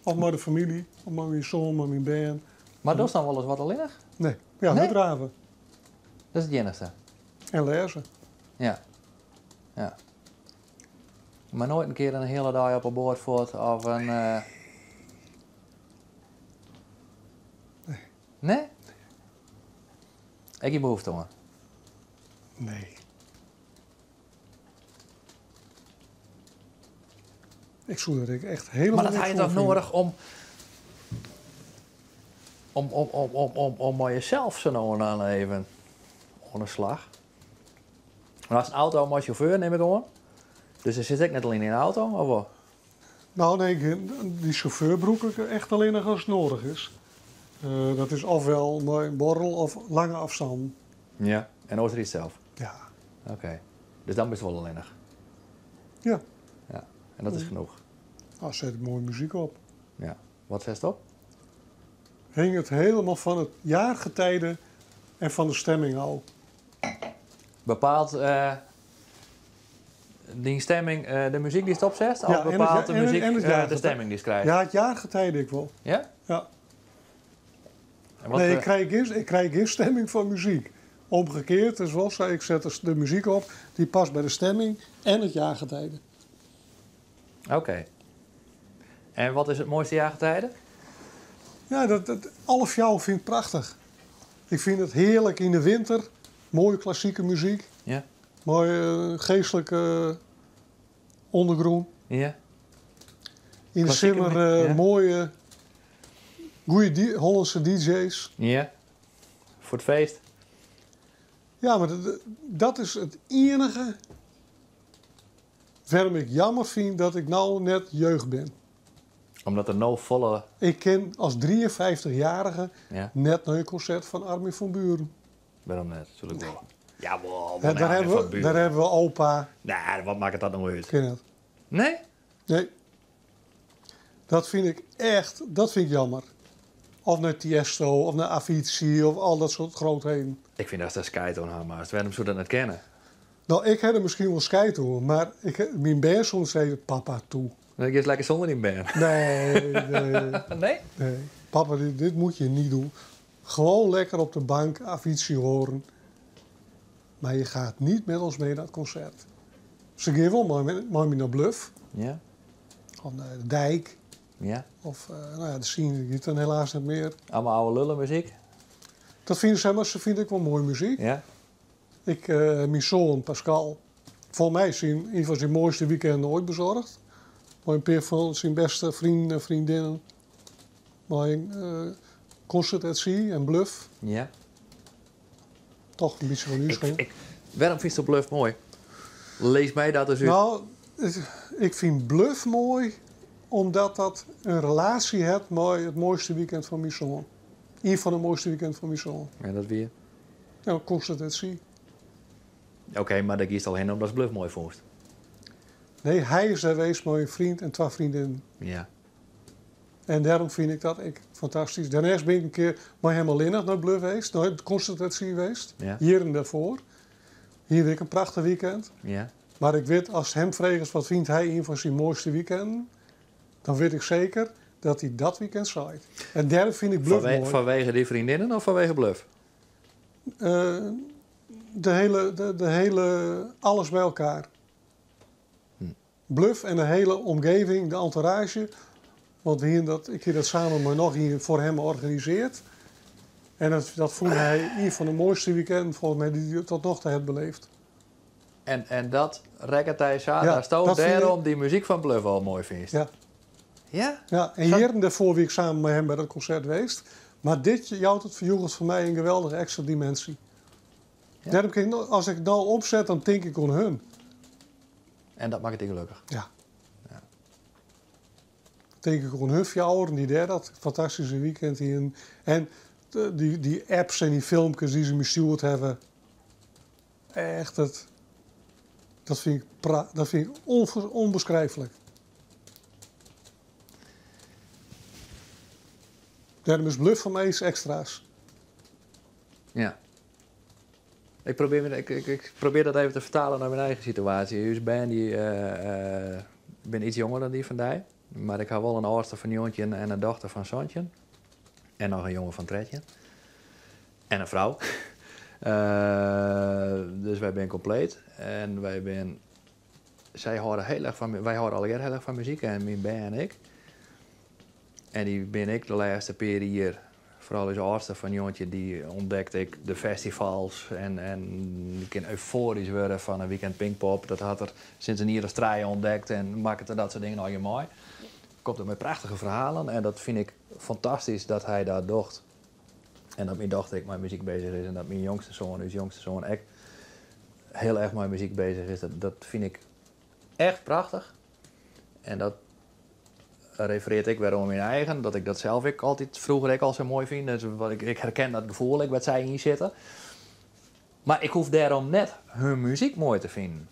Of mei de famylje, of mei myn soan, mei myn bern. Mar dochst dan wolris wat allinnich? Nee. Ja, Nee? hurddrave. Dat is it iennichste. En lêze. Ja. Ja. Mar noait in kear in hiele dei op 'e boat fuort of in. Nee. Nee? Ek gjin behoefte oan? Nee. Ik soe der ek echt helemaal Mar dat niks ha je oan toch fine. nedich om mei jesels sa no en dan even oan de slach. Mar hast in auto mei sjauffeur, nim ik oan. Dus der sit ek net allinne yn de auto, of wol? Nou, nee, dy sjauffeur brûk ik echt allinnich as it nedich is. Dat is ofwel mei in borrel of lange afstanden. Ja, en oars rydst sels? Ja. Oké. Dus dan bist wol allinnich? Ja. Ja, en dat is genoch? Dan set ik moaie muzyk op. Ja. Wat setst op? Hinget helemaal fan it jaargetijde en fan de stemming ôf. Bepaalt dyn stemming de muzyk dy'tst opsetst? Ja, of bepaalt de muzyk de stemming dy'tst krijst? Ja, it jaargetijde ek wol. Ja? Ja. En wat, Nee, ik krij gjin stemming fan muzyk. Omgekeerd is wol sa, ik set de muzyk op dy't past by de stemming en it jaargetijde. Oké. En wat is it moaiste jaargetijde? Ja, dat, alle fjouwer fyn ik prachtich. Ik fyn it hearlik yn de winter, moaie klassike muzyk. Mei geastlike ûndergrûn. Yn de Klassike simmer ja. moaie, goede Hollânske DJ's. Ja. Foar it feest. Ja, mar dat is it iennige wêrom ik jammer fyn dat ik no net jeugd bin. Omdat der no folle... Ik kin as 53-jarige net nei in konsert fan Armin van Buuren. Wêrom net? Soe ik wol. Ja, wol, Hè, wol nei Armin van Buuren. Dêr hawwe we opa. Nee, wat makket dat no út? Kin net. Nee? Nee. Dat fyn ik echt, dat fyn ik jammer. Of nei Tiesto, of nei Avicii, of al dat soart grootheden. Ik fyn datst der skijt oan ha moatst. Wêrom soe dat net kinne? No, ik ha der miskien wol skijt oan, mar myn bern soene sizze, papa, toe. Dan giest lekker sûnder dyn bern. Nee, nee. Nee? Nee. Papa, dit moet je niet doen. Gewoon lekker op de bank Avicii horen. Maar je gaat niet met ons mee naar het concert. Se gean wol mei my nei Bløf. Of nei de Dijk. Of nou ja, de Scene giet dan helaas net mear. Allemaal oude lullenmuziek? Dat fine se, mar se fine ek wol moaie muzyk. Myn soan Pascal, folgens my syn, ien fan syn moaiste weekenden oait besoarge. Mei in pear fan syn bêste freonen en freondinnen. Mei in Concert at Sea en Bløf. Toch in bytsje fan ús. Wêrom fynsto Bløf moai? Lis my dat ris út. No, ik fyn Bløf moai omdat dat in relaasje hat mei it moaiste weekend fan myn soan. Ien fan de moaiste weekenden fan myn soan. En dat wie? Ja, Concert at Sea. Oké, mar dêr giest al hinne omdatst Bløf moai fûnst? Nee, hy is dêr west mei in freon en twa freondinnen. En dêrom fyn ik dat ek fantastysk. Dêrneist bin ik in kear mei him allinnich nei Bløf west, nei it Concert at Sea west, jierren dêrfoar. Hie we ek in prachtich weekend. Mar ik wit, ast him fregest wat fynt hy ien fan syn moaiste weekenden, dan wit ik seker dat hy dat weekend seit. En dêrom fyn ik Bløf moai. Fanwege dy freondinnen of fanwege Bløf? De hele, alles by elkoar. Bløf en de hele omgeving, de entourage. Want ik hie dat samen mei noch ien foar him organisearre. En dat fûn hy ien fan de moaiste weekenden folgens my dy't hy tot noch toe hat beleefd. En dat rekket hy sa, Ja, datsto dat fyn ik dêrom dy muzyk fan Bløf al moai fynst? Ja. Ja? Ja, en Sa jierren dêrfoar wie ik samen mei him by dat konsert west. Mar dit jout it ferjoeget foar my in geweldige ekstra diminsje. Dêrom kin ik no, as ik no opset, dan tink ik oan hun. En dat makket dy gelokkich? Ja. Tink ik oan hun fjouweren dy't dêr dat fantastyske weekend hienen. En dy apps en dy filmkes dy't se my stjoerd hawwe. Echt, dat fyn ik dat fyn ik ûnbeskryflik. Dêrom is Bløf foar my iets ekstra's. Ja. Ik probeer dat even te fertalen nei myn eigen situaasje. Us bern dy binne iets jonger dan dy fan dy. Mar ik ha wol in âldste fan 19 en in dochter fan 17. En noch in jonge fan 13. En in frou. Dus wy binne kompleet. En wy binne, sy hâlde hiel erch fan, wy hâlde allegear hiel erch fan muzyk en myn bern ek. En dy binne ek de lêste pear jier, foaral ús âldste fan 19, dy ûntdekt ek de festivals en dy kin eufoarysk wurde fan in weekend Pinkpop. Dat hat er sinds in jier as 3 ûntdekt en makket er dat soart dingen allegear mei. Komt er mei prachtige ferhalen en dat fyn ik fantastysk dat hy dat docht. En dat myn dochter ek mei muzyk beuzich is en dat myn jongste soan, ús jongste soan, ek hiel erch mei muzyk beuzich is. Dat fyn ik echt prachtich. En dat refereart ek wer oan myn eigen, dat ik dat sels ek altyd froeger ek al sa moai fyn. Dus wat ik, ik herken dat gefoel ek wêr't sy yn sitte. Mar ik hoech dêrom net hun muzyk moai te finen.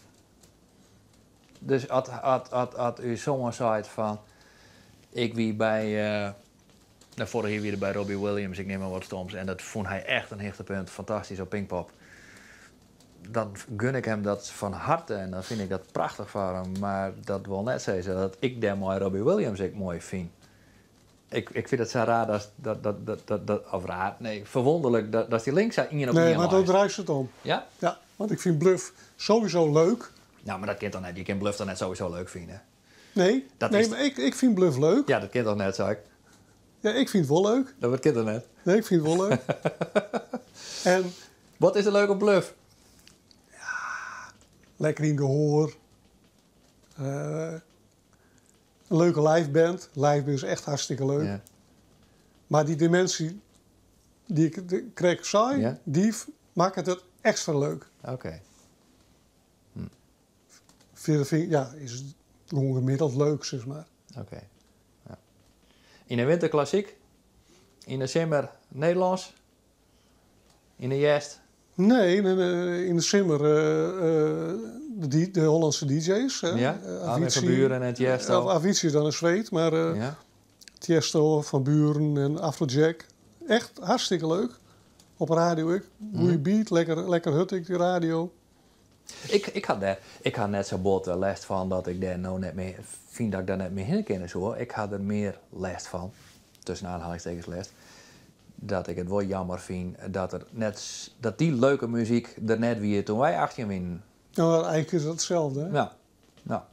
Dus as, as, as, as ús soan seit fan, ik wie by, nou, foarich jier wie er by Robbie Williams, ik neam mar wat stoms, en dat fûn hy echt in hichtepunt, fantastysk op Pinkpop. Dan gun ik him dat fan harte en dan fyn ik dat prachtich foar him, mar dat wol net sizze dat ik dêrmei Robbie Williams ek moai fyn. Ik, ik fyn it sa raar dat, dat, dat, dat, dat, dat of raar, nee, ferwûnderlik dat, dat dy link sa ien op Nee, ien mar dan leit. draaist it om. Ja? Ja, want ik fyn Bløf sowieso leuk. Nou, mar dat kin toch net? Je kin Bløf toch net sowieso leuk fine? Nee, Dat nee is- mar ik, ik fyn Bløf leuk. Ja, dat kin toch net, sei ik. Ja, ik fyn it wol leuk. Dat kin toch net? Nee, ik fyn it wol leuk. En Wat is der leuk op Bløf? lekker yn gehoar. In leuke liveband. Liveband is echt hartstikke leuk. Ja. Mar dy diminsje dy't ik krekt sei, dy makket it ekstra leuk. Oké. Fierder fyn ik, ja, is it gewoan gemiddeld leuk, sis mar. Oké. Ja. Yn 'e winter klassyk, yn 'e simmer Nederlânsk, yn 'e hjerst? Nee, yn 'e simmer de Hollandse DJ's. Hè? Ja, Armin van Buuren en Tiesto. Of Avicii is dan in Sweed, mar Tiesto, Van Buuren en Afrojack. Echt hartstikke leuk. Op radio ek. Goede beat, lekker, lekker hurd ek, dy radio. Ik ha dêr, ik ha net sa bot lêst fan dat ik dêr no net mear, fyn dat ik dêr net mear hinne kinne soe. Ik ha der mear lêst fan, tussen aanhalingstekens lêst, dat ik it wol jammer fyn dat der net, dat dy leuke muzyk der net wie toen wy 18 wienen. No, eigentlik is dat itselde, hè? Ja, ja.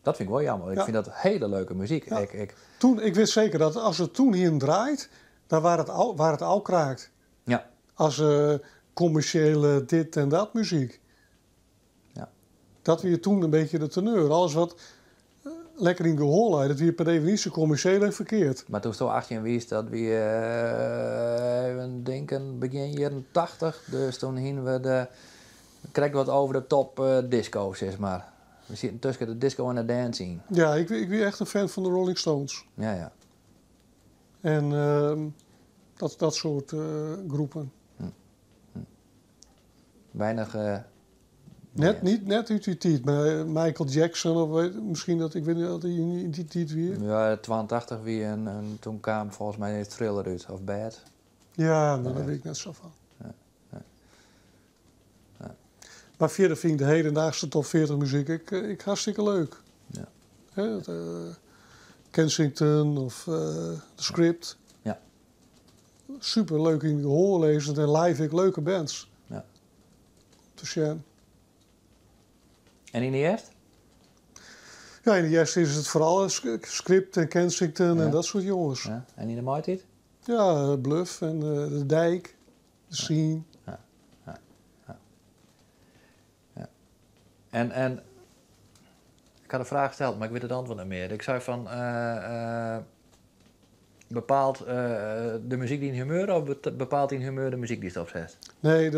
Dat fyn ik wol jammer. Ik fyn dat hiele leuke muzyk. Ja. Ik, ik, Toen, ik wit seker dat as it toen hienen draaid, dan waard it ôfkraakt. As kommersjele dit en dat muzyk. Dat wie toen in bytsje de teneur. Alles wat lekker yn gehoar lei, dat wie per definysje kommersjeel en ferkeard. Mar doe'tsto 18 wiest, dat wie, even tinken, begjin jierren 80. Dus toen hienen we de krekt wat over de top disco, sis mar. We sieten tusken de disco en de dance yn. Ja, ik wie echt in fan fan de Rolling Stones. En dat soart groepen. Weinich. Net, niet, net út dy tiid, mar Michael Jackson of miskien dat, ik wit net oft dy yn dy tiid wie. Ja, 82 wie en toen kaam folgens my Thriller út, of Bad. Ja, no, dêr wit ik net sa fan. Ja. Mar fierder fyn ik de hedendaagse top 40 muzyk ek hartstikke leuk. Hè, dat, Kensington of The Script. Super leuk yn gehoar lizzend en live ek leuke bands. Te sjen. En yn de hjerst? Ja, yn de hjerst is it foaral Script en Kensington en dat soart jonges. Ja. En yn de maitiid? Ja, Bløf en De Dijk, De Scene. Ja. En ik ha de fraach steld, mar ik wit it antwurd net mear. Ik sei fan, bepaalt de muzyk dyn humeur of bepaalt dyn humeur de muzyk dy'tst opsetst? Nee,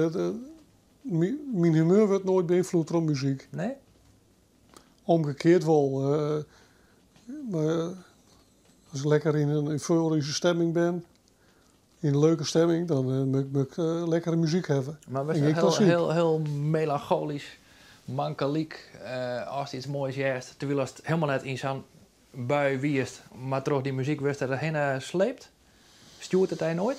myn humeur wurdt noait beynfloede troch muzyk. Nee? Omgekeard wol. Mar as ik lekker yn in eufoaryske stemming bin, yn in leuke stemming, dan moat ik lekkere muzyk hawwe. Mar En wurdst gjin hiel, klassyk. hiel, hiel melanchoalysk, mankelik ast yts moais hearst, terwyl ast hielendal net yn sa'n bui wiest, mar troch dy muzyk wurdst der hinne sleept? Stjoert it dy noait?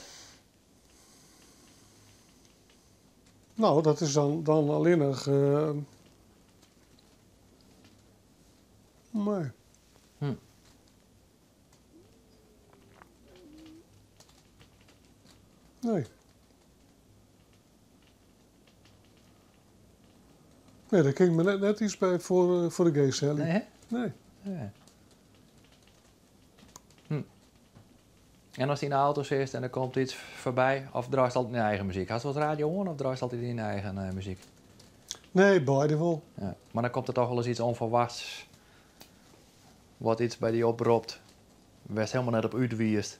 No, dat is dan allinnich. Nee. Nee. Nee, dêr kin ik my net yts by foar de geast helje. Nee, hè? Nee. Nee. En ast yn de auto sitst en der komt yts foarby, of draaist altyd dyn eigen muzyk? Hast wolris radio oan of draaist altyd dyn eigen muzyk? Nee, beide wol. Ja. Mar dan komt der toch wolris yts ûnferwachts wat yts by dy opropt, wêr'tst hielendal net op út wiest.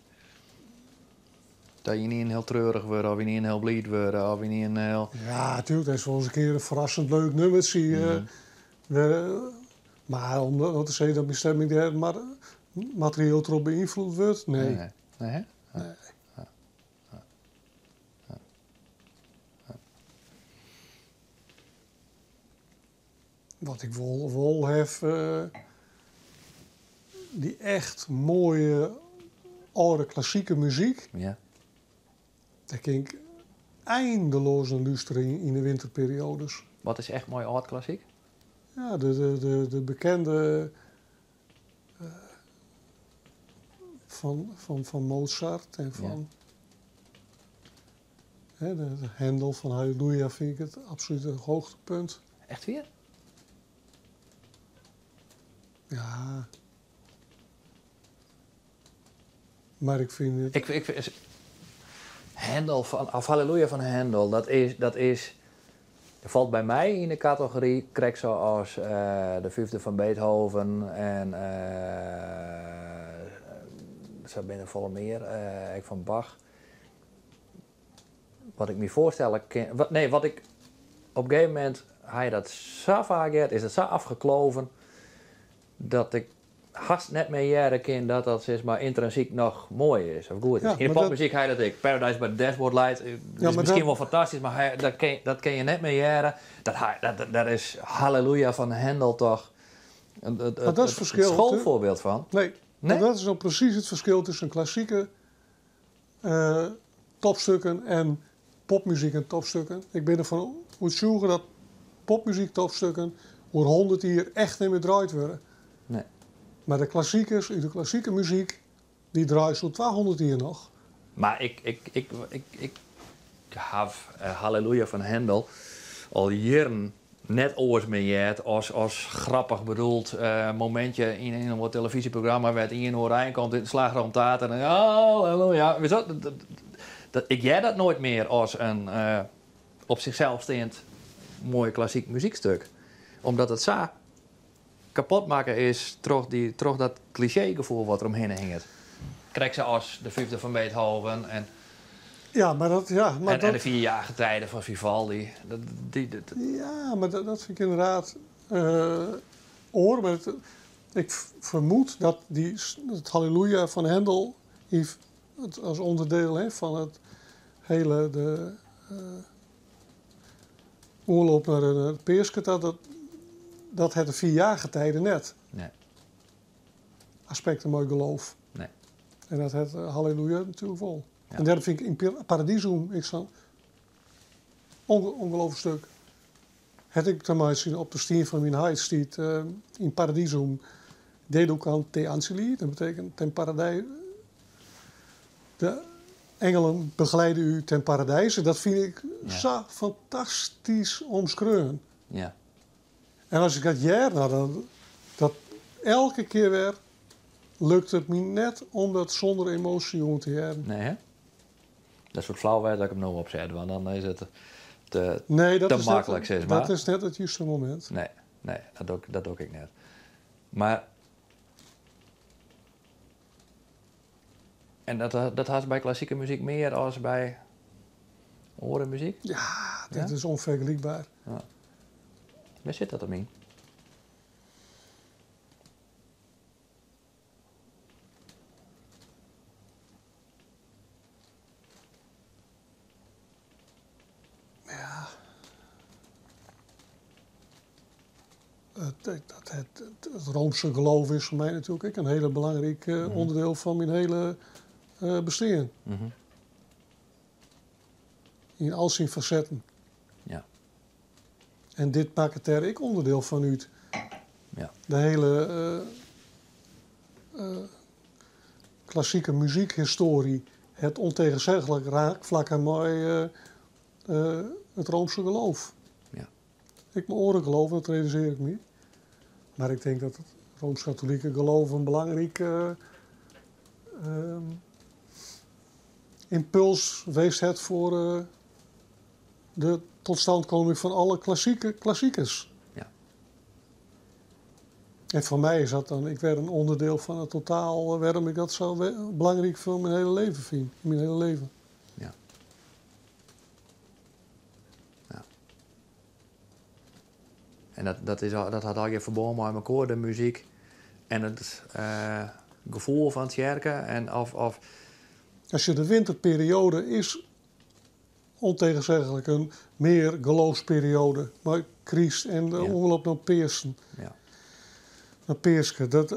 Dat je ynienen hiel treurich wurde of ynienen hiel bliid wurde of ynienen hiel... Ja, natuerlik. Dat is wolris in kear in ferrassend leuk nûmertsje. Mar om te sizzen dat myn stemming dêr mar materieel troch beynfloed wurdt, nee. Nee, nee, hè? Nee. Wat ik wol haw, dy echt moaie âlde klassike muzyk. Ja. Dêr kin ik eindeloas nei lústerje yn de winterperioades. Wat is echt moai âld klassyk? Ja, de bekende fan Mozart en fan hè, de Händel fan Halleluja fyn ik it absolute hoogtepunt. Echt wier? Ja. Mar ik fyn it. Ik, Händel fan, of Halleluja fan Händel, dat is, falt by my yn de kategory krekt sa as de Fyfde fan Beethoven en sa binne der folle mear, ek fan Bach. Wat ik my foarstelle kin, wat, nee, wat ik op in gegeven momint ha je dat sa faak heard, is it sa afgekloven dat ik hast net mear hearre kin dat dat sis mar yntrinsyk noch moai is of goed is. Ja, Yn de mar dat- popmuzyk ha je dat ek. Paradise by the Dashboard Light is Ja, maar miskien dat- wol fantastysk, mar dat kin je net mear hearre. Dat is Halleluja fan Händel toch Maar dat is it ferskil, schoolvoorbeeld fan. Nee, Nee? maar dat is nou presys it ferskil tusken klassike topstukken en popmuzyk en topstukken. Ik bin derfan oertsjûge dat popmuzyk topstukken oer 100 jier echt net mear draaid wurde. Nee. Mar de klassikers út de klassike muzyk, dy draaist oer 200 jier noch. Mar ik haw Halleluja fan Händel al jierren net oars mear heard as grappich bedoeld momintje yn in of oar telefyzjeprogramma wêr't ien oerein komt út in slagroomtaart en dan halleluja. Witst wat, ik hear dat noait mear as in op sichsels steand moai klassyk muzykstuk. Omdat it sa kapot makke is troch dat klisjeegefoel wat der omhinne hinget. Krekt sa as de Fyfde fan Beethoven en Ja, mar dat, ja, mar en de dat, Vier Jaargetijden fan Vivaldi. Dat, die, dat, Ja, mar dat fyn ik ynderdaad oar. Mar ik fermoed dat it Halleluja fan Händel it as ûnderdiel, hè, fan it hiele de oanloop nei de Peaske ta, dat hat de Vier Jaargetijden net. Nee. Aspekten mei geloof. Nee. En dat hat Halleluja natuerlik wol. Ja. En dêrom fyn ik In Paradisum ek sa'n ongelooflik stuk. Het ik te meitsjen op de stien fan myn heit stiet In Paradisum deducant te ancili. Dat betekent ten paradij. De engelen begeleiden u ten paradijze. Dat fyn ik sa fantastysk omskreaun. En as ik dat hear, nou, dan, dat elke kear wer lukt it my net om dat sûnder emoasje oan te hearren. Nee, hè? Dat soe flau wêze dat ik him no opset, want dan is it te, Nee, dat te is net, maklik, sis mar. Dat is net it juste momint. Nee, nee, dat doch ik net. Mar en dat hast by klassike muzyk mear as by oare muzyk? Ja, dat Ja? is ûnfergelykber. Ja. Wêr sit dat dan yn? Ja. Het Roomse geloof is foar my natuerlik ek in hiele belangryk ûnderdiel fan myn hiele bestean. Yn al syn fasetten. En dit makket dêr ek ûnderdiel fan út. De hiele klassike muzykhistoarje hat ûntegenzeggelijk raakflakken mei it Roomse geloof. Ek mei oare geloven, dat realisearje ik my. Mar ik tink dat it Rooms-Katolike geloof in belangryk ympuls west hat foar de totstandkoming fan alle klassike klassikers. En foar my is dat dan ek wer in ûnderdiel fan it totaal wêrom ik dat sa belangryk foar myn hiele leven fyn, myn hiele leven. Ja. Ja. En dat hat allegear ferbân mei mekoar, de muzyk en it gefoel fan tsjerke en of, of As je de winterperiode is ontegenzeggelijk in mear geloofsperiode mei Kryst en de oanloop nei Peasen. Ja. Nei Peaske. Dat,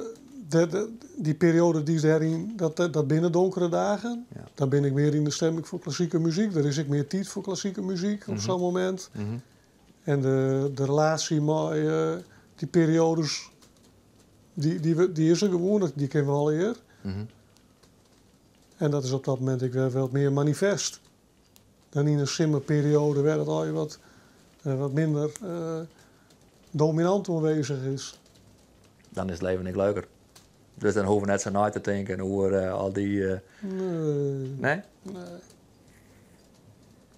dat, dy periode dy is dêryn, dat, dat binne donkere dagen. Ja. Dan bin ik mear yn de stemming foar klassike muzyk. Der is ek mear tiid foar klassike muzyk op sa'n momint. En de relaasje mei dy periodes, dy, dy, dy is der gewoan, dy kinne we allegear. En dat is op dat momint ek wer wat mear manifest. Dan yn in simmerperiode wêr't it allegear wat, wat minder dominant oanwêzich is. Dan is it leven ek leuker. Dus dan hoege we net sa nei te tinken oer al dy. Nee. Nee? Nee.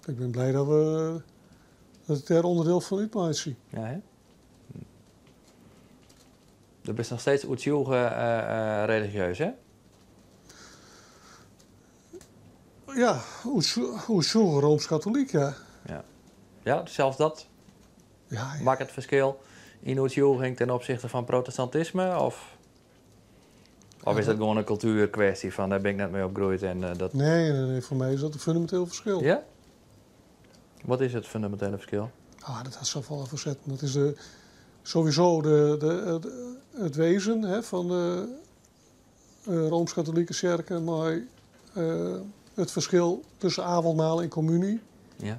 Ik bin blij dat we dat ik dêr ûnderdiel fan útmeitsje. Ja, hè? Do bist noch steeds oertsjûge religieus, hè? Ja, oertsjûge Roomsk-katolyk, ja. Ja. Ja, sels dat Ja, ja. makket ferskil yn oertsjûging ten opsichte fan protestantisme? Of, of is dat gewoan in kultuerkwestje fan dêr bin ik net mei opgroeid en dat. Nee, nee, nee, foar my is dat in fûneminteel ferskil. Ja? Wat is it fûnemintele ferskil? Ah, dat hat safolle fasetten. Dat is de, sowieso de, de, it, it wezen hè, fan de Roomsk-Katolike Tsjerke mei it ferskil tusken avondmaal en communie. Ja.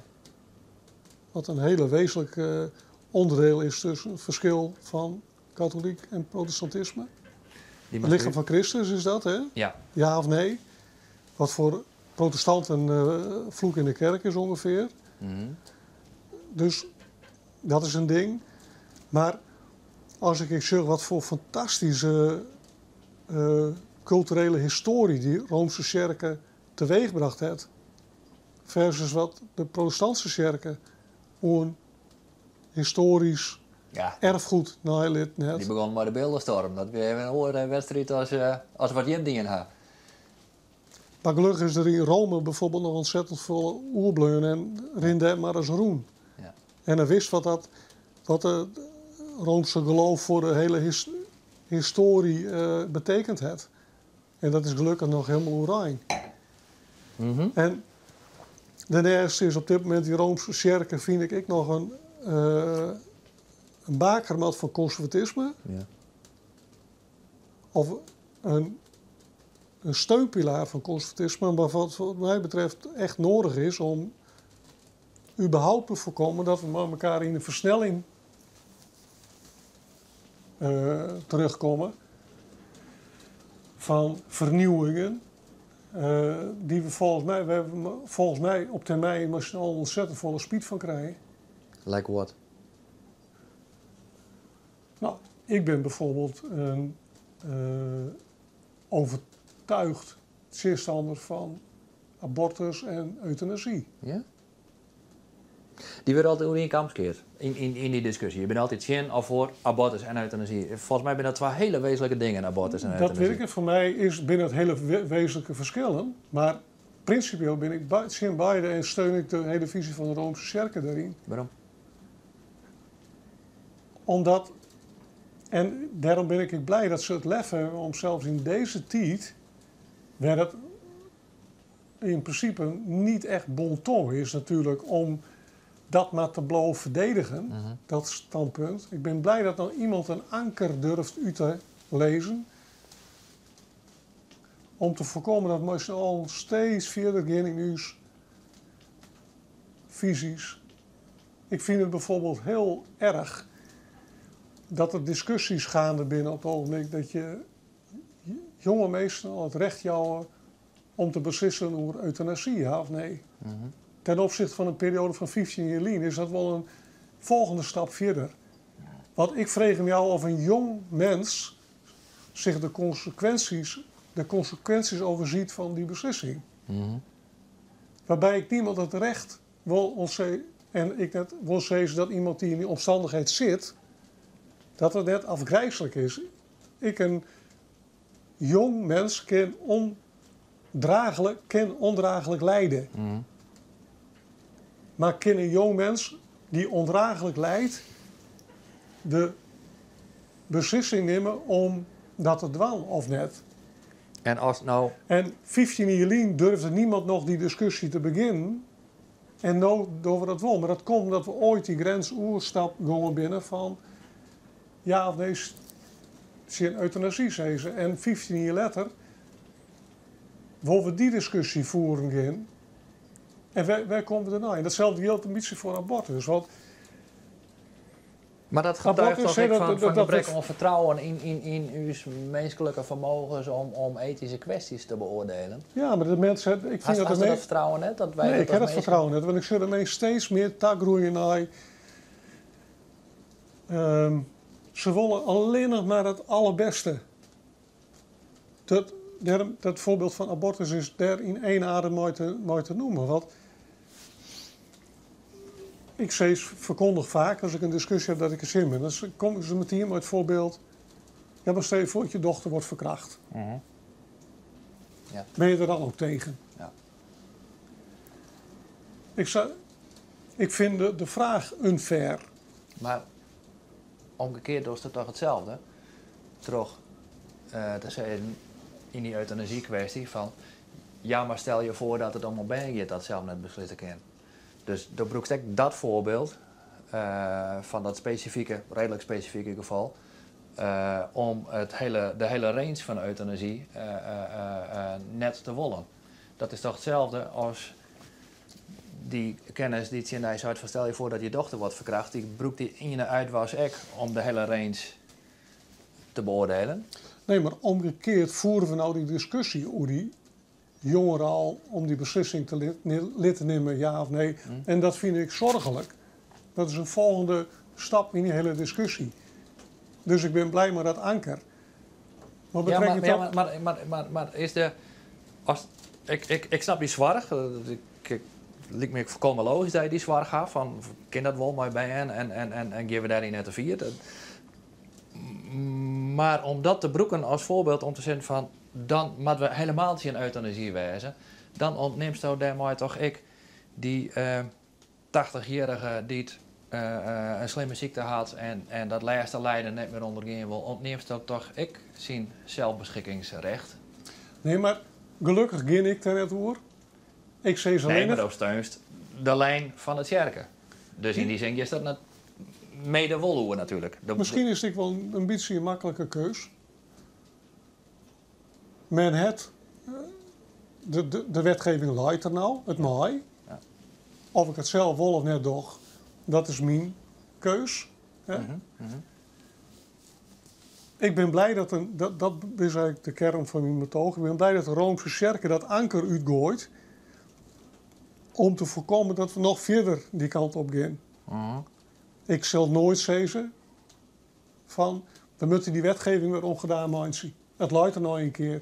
Wat in hiele wêzentlik ûnderdiel is tusken it ferskil fan katolyk en protestantisme. Dy It lichem fan Kristus is dat, hè? Ja. Ja of nee? Wat foar protestanten vloek in de kerk is ûngefear. Dus dat is in ding. Mar as ik ek sjoch wat foar fantastyske kulturele histoarje dy Roomske tsjerke teweechbrocht hat, versus wat de protestantske tsjerke oan histoarysk Ja. erfgoed neilitten hat. Dy begûn mei de Beeldenstorm. Dat wie even in oare wedstriid as, as wat jim dien ha. Mar gelokkich is der yn Rome bijvoorbeeld noch ontzettend folle oerbleaun en rin dêr mar ris rûn. Ja. En dan wist wat dat wat it Roomske geloof foar de hiele his, histoarje betekend hat. En dat is gelokkich noch hielendal oerein. En dêrneist is op dit momint dy Roomske tsjerke fyn ik ek noch in bakermat fan konservatisme. Ja. Of in steunpilaar fan konservatisme, mar wat wat my betreft echt nedich is om überhaupt te foarkommen dat we mei elkoar yn in fersnelling terjochtkomme fan fernieuwingen dy't we folgens my, we folgens my op termyn mei syn allen ontzettend folle spyt fan krije. Like what? Nou, ik bin bijvoorbeeld in overtuigd tsjinstanner fan abortus en eutanasy. Ja? Dy wurde altyd oer ien kam skeard yn dy diskusje. Je binne altyd tsjin of foar abortus en eutanasy. Folgens my binne dat twa hiele wezenlike dingen, abortus en Dat eutanasy. wit ik. Foar my is, binne it hiele wezenlike ferskillen, mar prinsipieel bin ik tsjin beide en steun ik de hiele fisy fan de Roomske Tsjerke dêryn. Wêrom? Omdat, en dêrom bin ik ek blij dat se it lef hawwe om sels yn dizze tiid, wêr it yn prinsipe net echt bon ton is natuerlik om dat mar te bliuwe ferdedigen, dat standpunt. Ik bin blij dat noch iemand in anker durft út te lizzen om te foarkommen dat we syn allen steeds fierder gean yn ús fisys. Ik fyn it bijvoorbeeld hiel erch dat der diskusjes geande binne op it ogenblik dat je jonge minsken al it recht jouwe om te beslissen oer eutanasy, ja of nee. Ten opzichte fan in perioade fan 15 jier lyn is dat wol in folgjende stap fierder. Want ik freegje my ôf of in jong mins sich de konsekwinsjes overziet fan dy beslissing. Wêrby't ik niemand it recht wol ûntse en ik net wol sizze dat iemand dy't yn dy omstannichheid sit, dat it net ôfgryslik is. Ik in jong mins kin ûndraachlik lijde. Mar kin in jong mins dy't ûndraachlik lijt de beslissing nimme om dat te dwaan of net? En as no. En 15 jier lyn durfde niemand noch die diskusje te begjinnen. En no dogge we dat wol. Mar dat komt omdat we oait dy grins oerstap gongen binne fan ja of nee tsjin eutanasy sizze. En 15 jier letter wolle we dy diskusje fieren gean. En wêr komme we dêrnei? En datselde jildt in bytsje foar abortus. Want Mar dat getuigt toch ek fan gebrek oan fertrouwen yn ús minsklike fermogens om etyske kwestjes te beoardieljen? Ja, mar de mensen. Ik fyn dat de dat fertrouwen net? Dat wy Nee, ik ha dat fertrouwen net, want ik sjoch de minsken steeds mear tagroeien nei. Se wolle allinnich mar it allerbêste. Dat foarbyld fan abortus is dêr yn één adem mei te noemen. Want ik sis ferkondich faak as ik in diskusje ha dat ik der tsjin bin, dan komme se metien mei it foarbyld, ja, mar stel je voor dat je dochter wordt verkracht. Ja. Ben je er dan ook tegen? Ja. Ik vind de vraag unfair. Mar omkeard dochst it toch itselde? Troch te sizzen yn dy eutanasy-kwestje fan ja, mar stel je foar dat it om in bern giet dat sels net beslisse kin. Dus do brûkst ek dat foarbyld fan dat spesifike, reedlik spesifike gefal om de hiele range fan eutanasy net te wollen. Dat is toch itselde as dy kennis dy't tsjin dy seit fan stel je foar dat je dochter wordt verkracht, dy brûkt dy iene uitwas ek om de hiele range te beoardieljen. Nee, mar omkeard fiere we no dy diskusje oer dy jongeren al om dy beslissing te litten nimmen, ja of nee. En dat fyn ik soarchlik. Dat is in folgjende stap yn dy hiele diskusje. Dus ik bin bliid mei dat anker. Mar Ja, betrekking mar, ja, tot. mar is de. As, ik snap dy soarch. Ik, liket my ek folkommen logysk dat je dy soarch ha. Fan, kin dat wol mei bern en gean we dêryn net te fier? Mar om dat te brûken as foarbyld om te sizzen fan dan moatte we helemaal tsjin eutanasy wêze, dan ûntnimsto dêrmei toch ek dy 80-jierrige dy't in slimme sykte hat en dat lêste lijen net mear ûndergean wol, ûntnimsto toch ek syn selsbeskikkingsrecht? Nee, mar gelokkich gean ik dêr net oer. Ik sis Nee, alleen mar do steunst de lijn fan de tsjerke. Dus yn dy sin giest dat net mede wol oer natuerlik. Miskien is it ek wol in bytsje in maklike keus. Men hat de wetgeving leit der no, it mei. Of ik it sels wol of net doch, dat is myn keus. Hè? Ik bin bliid dat, dat is eigentlik de kearn fan myn betooch. Ik bin bliid dat de Roomske Tsjerke dat anker útgoait om te foarkommen dat we noch fierder dy kant op gean. Ik sil noait sizze fan we moatte dy wetgeving wer ongedaan meitsje. It leit der no in kear.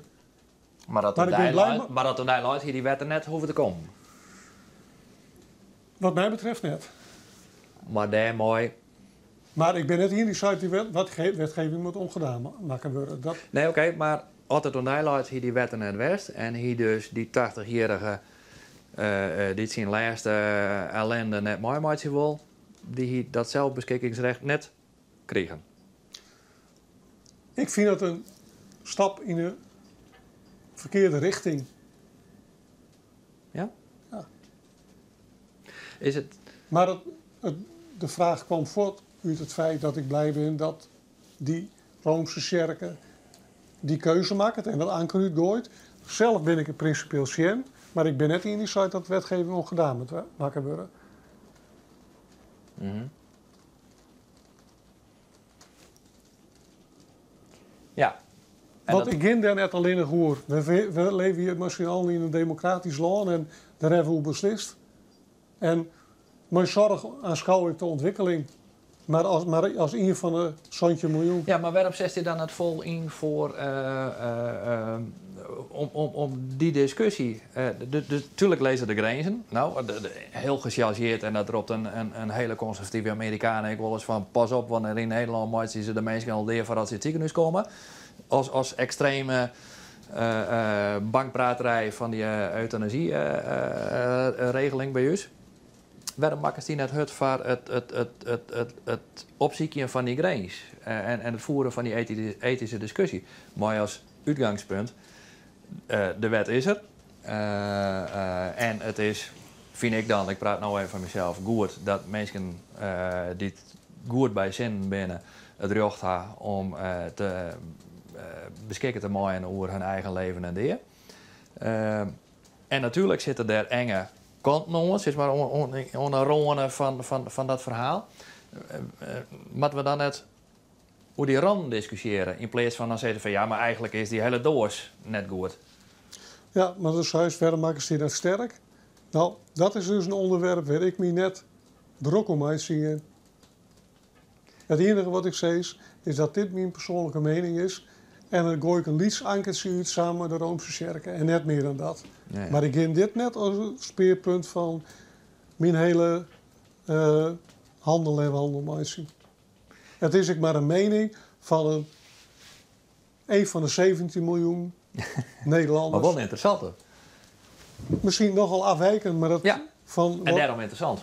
Mar dat Mar ik bin bliid mei. Mar dat it oan dy leit, hie dy wet der net hoege te kommen. Wat my betreft net. Mar dêrmei. Mar ik bin net ien dy't seit dy wetgeving moat ongedaan makke wurde. Dat. Nee, oké, mar as it oan dy leit, hie dy wet der net west en hie dus dy 80-jierrige dy't syn lêste ellinde net meimeitsje wol, dy hie dat selsbeskikkingsrecht net krigen. Ik fyn dat in stap yn de ferkearde richting. Ja? Ja. Is it. Mar de fraach kwam fuort út it feit dat ik bliid bin dat dy Roomske Tsjerke dy keuze makket en dat anker útgoait. Sels bin ik der prinsipieel tsjin, mar ik bin net ien dy't seit dat wetgeving ongedaan moat makke wurde. Ja. En Want dat, ik gean dêr net allinnich oer. We leve hjir mei syn allen yn in demokratysk lân en dêr hawwe we oer beslist. En mei soarch oanskou ik de ûntwikkeling, mar as ien fan de 17 miljoen. Ja, mar wêrom setst dy dan net fol yn foar om dy diskusje? Tuerlik lizze de grinzen. No, hiel gesjargeerd en dat ropt in hiele konservative Amerikaan ek wolris fan pas op, want yn Nederlân meitsje se de minsken al dea foardat se yn it sikehûs komme. As ekstreme bankpraterij fan dy eutanasy-regeling by ús. Wêrom makkest dy net hurd foar it opsykjen fan dy grins en it fieren fan dy etyske diskusje? Mei as útgangspunt De wet is der. En it is, fyn ik dan, ik praat no even foar mysels, goed dat minsken dy't goed by sinnen binne, it rjocht ha om te beskikke te meien oer hun eigen leven en dea. En natuerlik sitte dêr enge kanten oan, sis mar oan 'e râne fan dat ferhaal. Moatte we dan net oer dy rannen diskusjearje yn pleats fan dan sizze fan ja, mar eigentlik is dy hiele doas net goed. Ja, mar do seist, wêrom makkest dy net sterk? No, dat is dus in ûnderwerp wêr't ik my net drok om meitsje gean. It iennige wat ik sis is dat dit myn persoanlike miening is en dan goai ik in lyts ankertsje út samen mei de Roomse Tsjerke en net mear dan dat. Nee. Mar ik gean dit net as spearpunt fan myn hiele hannel en wannel meitsjen. It is ek mar in miening fan een fan de 17 miljoen Nederlanners. Mar wol ynteressant. Miskien nochal afwijkend, mar dat fan En dêrom ynteressant.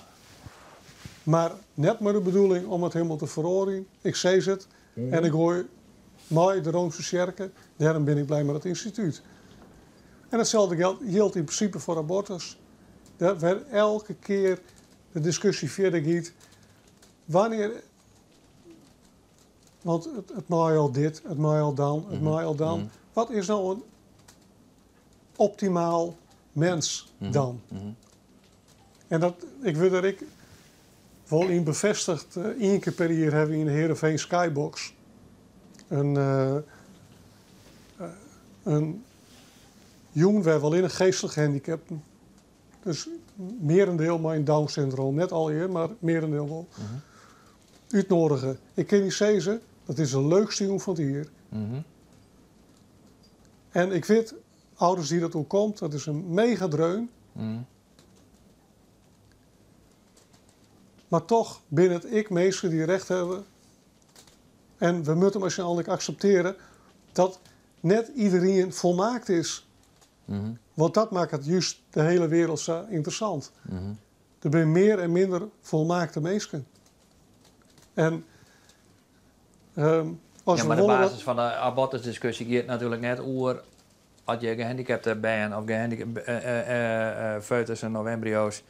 Mar net mei de bedoeling om it hielendal te feroarjen. Ik sis it en ik goai mei de Roomse Tsjerke. Dêrom bin ik blij mei dat ynstitút. En itselde jildt yn prinsipe foar abortus. Dat wêr elke kear de diskusje fierder giet. Wannear. Want it mei al dit, it mei al dan, it mei al dan. Wat is no in optimaal mens dan? En dat, ik wurd der ek wol yn befêstigd. Ien kear per jier hawwe we yn de Heerenveen Skybox in jûn wêr we allinnich geastlik gehandicapten, dus mearendeel mei in Down-syndroom, net allegear, mar mearendeel wol, útnoadige. Ik kin dy sizze, dat is de leukste jûn fan it jier. En ik wit, ouders dy't dat oerkomt, dat is in mega dreun. Mar toch binne it ek minsken dy't recht hawwe. En we moatte mei syn allen ek akseptearje dat net iderien folmaakt is. Want dat makket just de hiele wereld sa ynteressant. Der binne mear en minder folmaakte minsken. En as Ja, we mar de wolle dat. basis fan de abortusdiskusje giet natuerlik net oer as je gehandicapte bern of foetussen of embryo's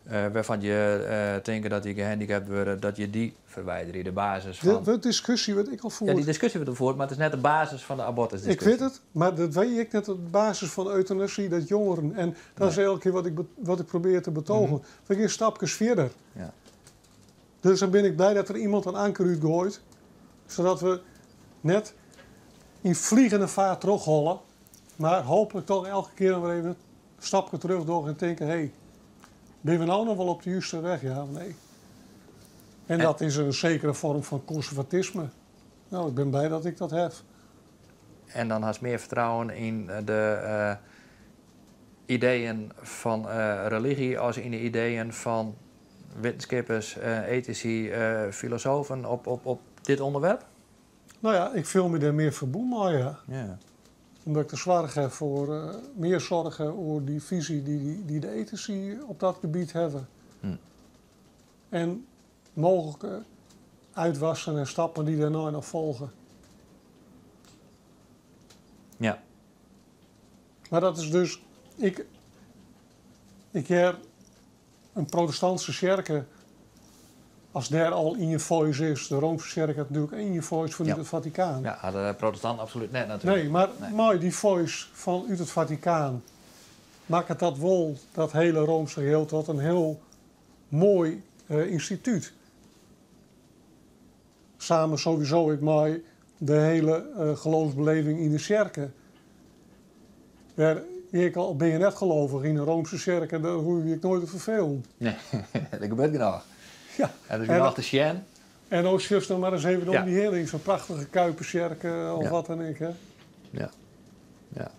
wêrfan't je tinke dat dy gehandicapt wurde, dat je dy ferwiderje. De basis fan. De diskusje wurdt ek al Ja, fierd. dy diskusje wurdt al fierd, mar it is net de basis fan de Ik abortusdiskusje. wit it, mar dat wie ek net de basis fan eutanasy, dat jongeren. En dat is elke kear wat ik probearje te betogen. We gean stapkes fierder. Dus dan bin ik blij dat der iemand in anker útgoait, sadat we net yn fliegende vaart trochholle, mar hooplik toch elke kear dan wer even in stapke terug dogge en tinke, hé, binne we no noch wol op de juste weg, ja of nee? En dat is in sekere foarm fan konservatisme. No, ik bin blij dat ik dat haw. En dan hast mear fertrouwen yn de ideeën fan religy as yn de ideeën fan wittenskippers, etisy, filosofen op dit ûnderwerp? No ja, ik fiel my dêr mear ferbûn mei, ja. Omdat ik de soarch haw foar, mear soarch haw oer dy fisy dy't de etisy op dat gebiet hawwe. En mooglike útwassen en stappen dy't dêrnei noch folge. Mar dat is dus, ik hear in protestantske tsjerke, as dêr al ien voice is, de Roomske tsjerke hat natuerlik ien voice fanút it Fatikaan. Ja, hat de protestanten absolút net natuerlik. Nee, mar Nee. mei dy voice fan út it Fatikaan makket dat wol dat hiele Roomske geheel tot in hiel moai ynstitút. Samen sowieso ek mei de hiele geloofsbeleving yn de tsjerke. Wêr ik al bin je net gelovich yn de Roomske tsjerke, dêr hoech je ek noait te ferfelen. Nee, dat gebeurt genôch. En der is genôch te sjen. En no sjochst noch mar ris even om dy hinne yn sa'n prachtige Kuiperstsjerke of wat dan ek, hè? Ja. Ja.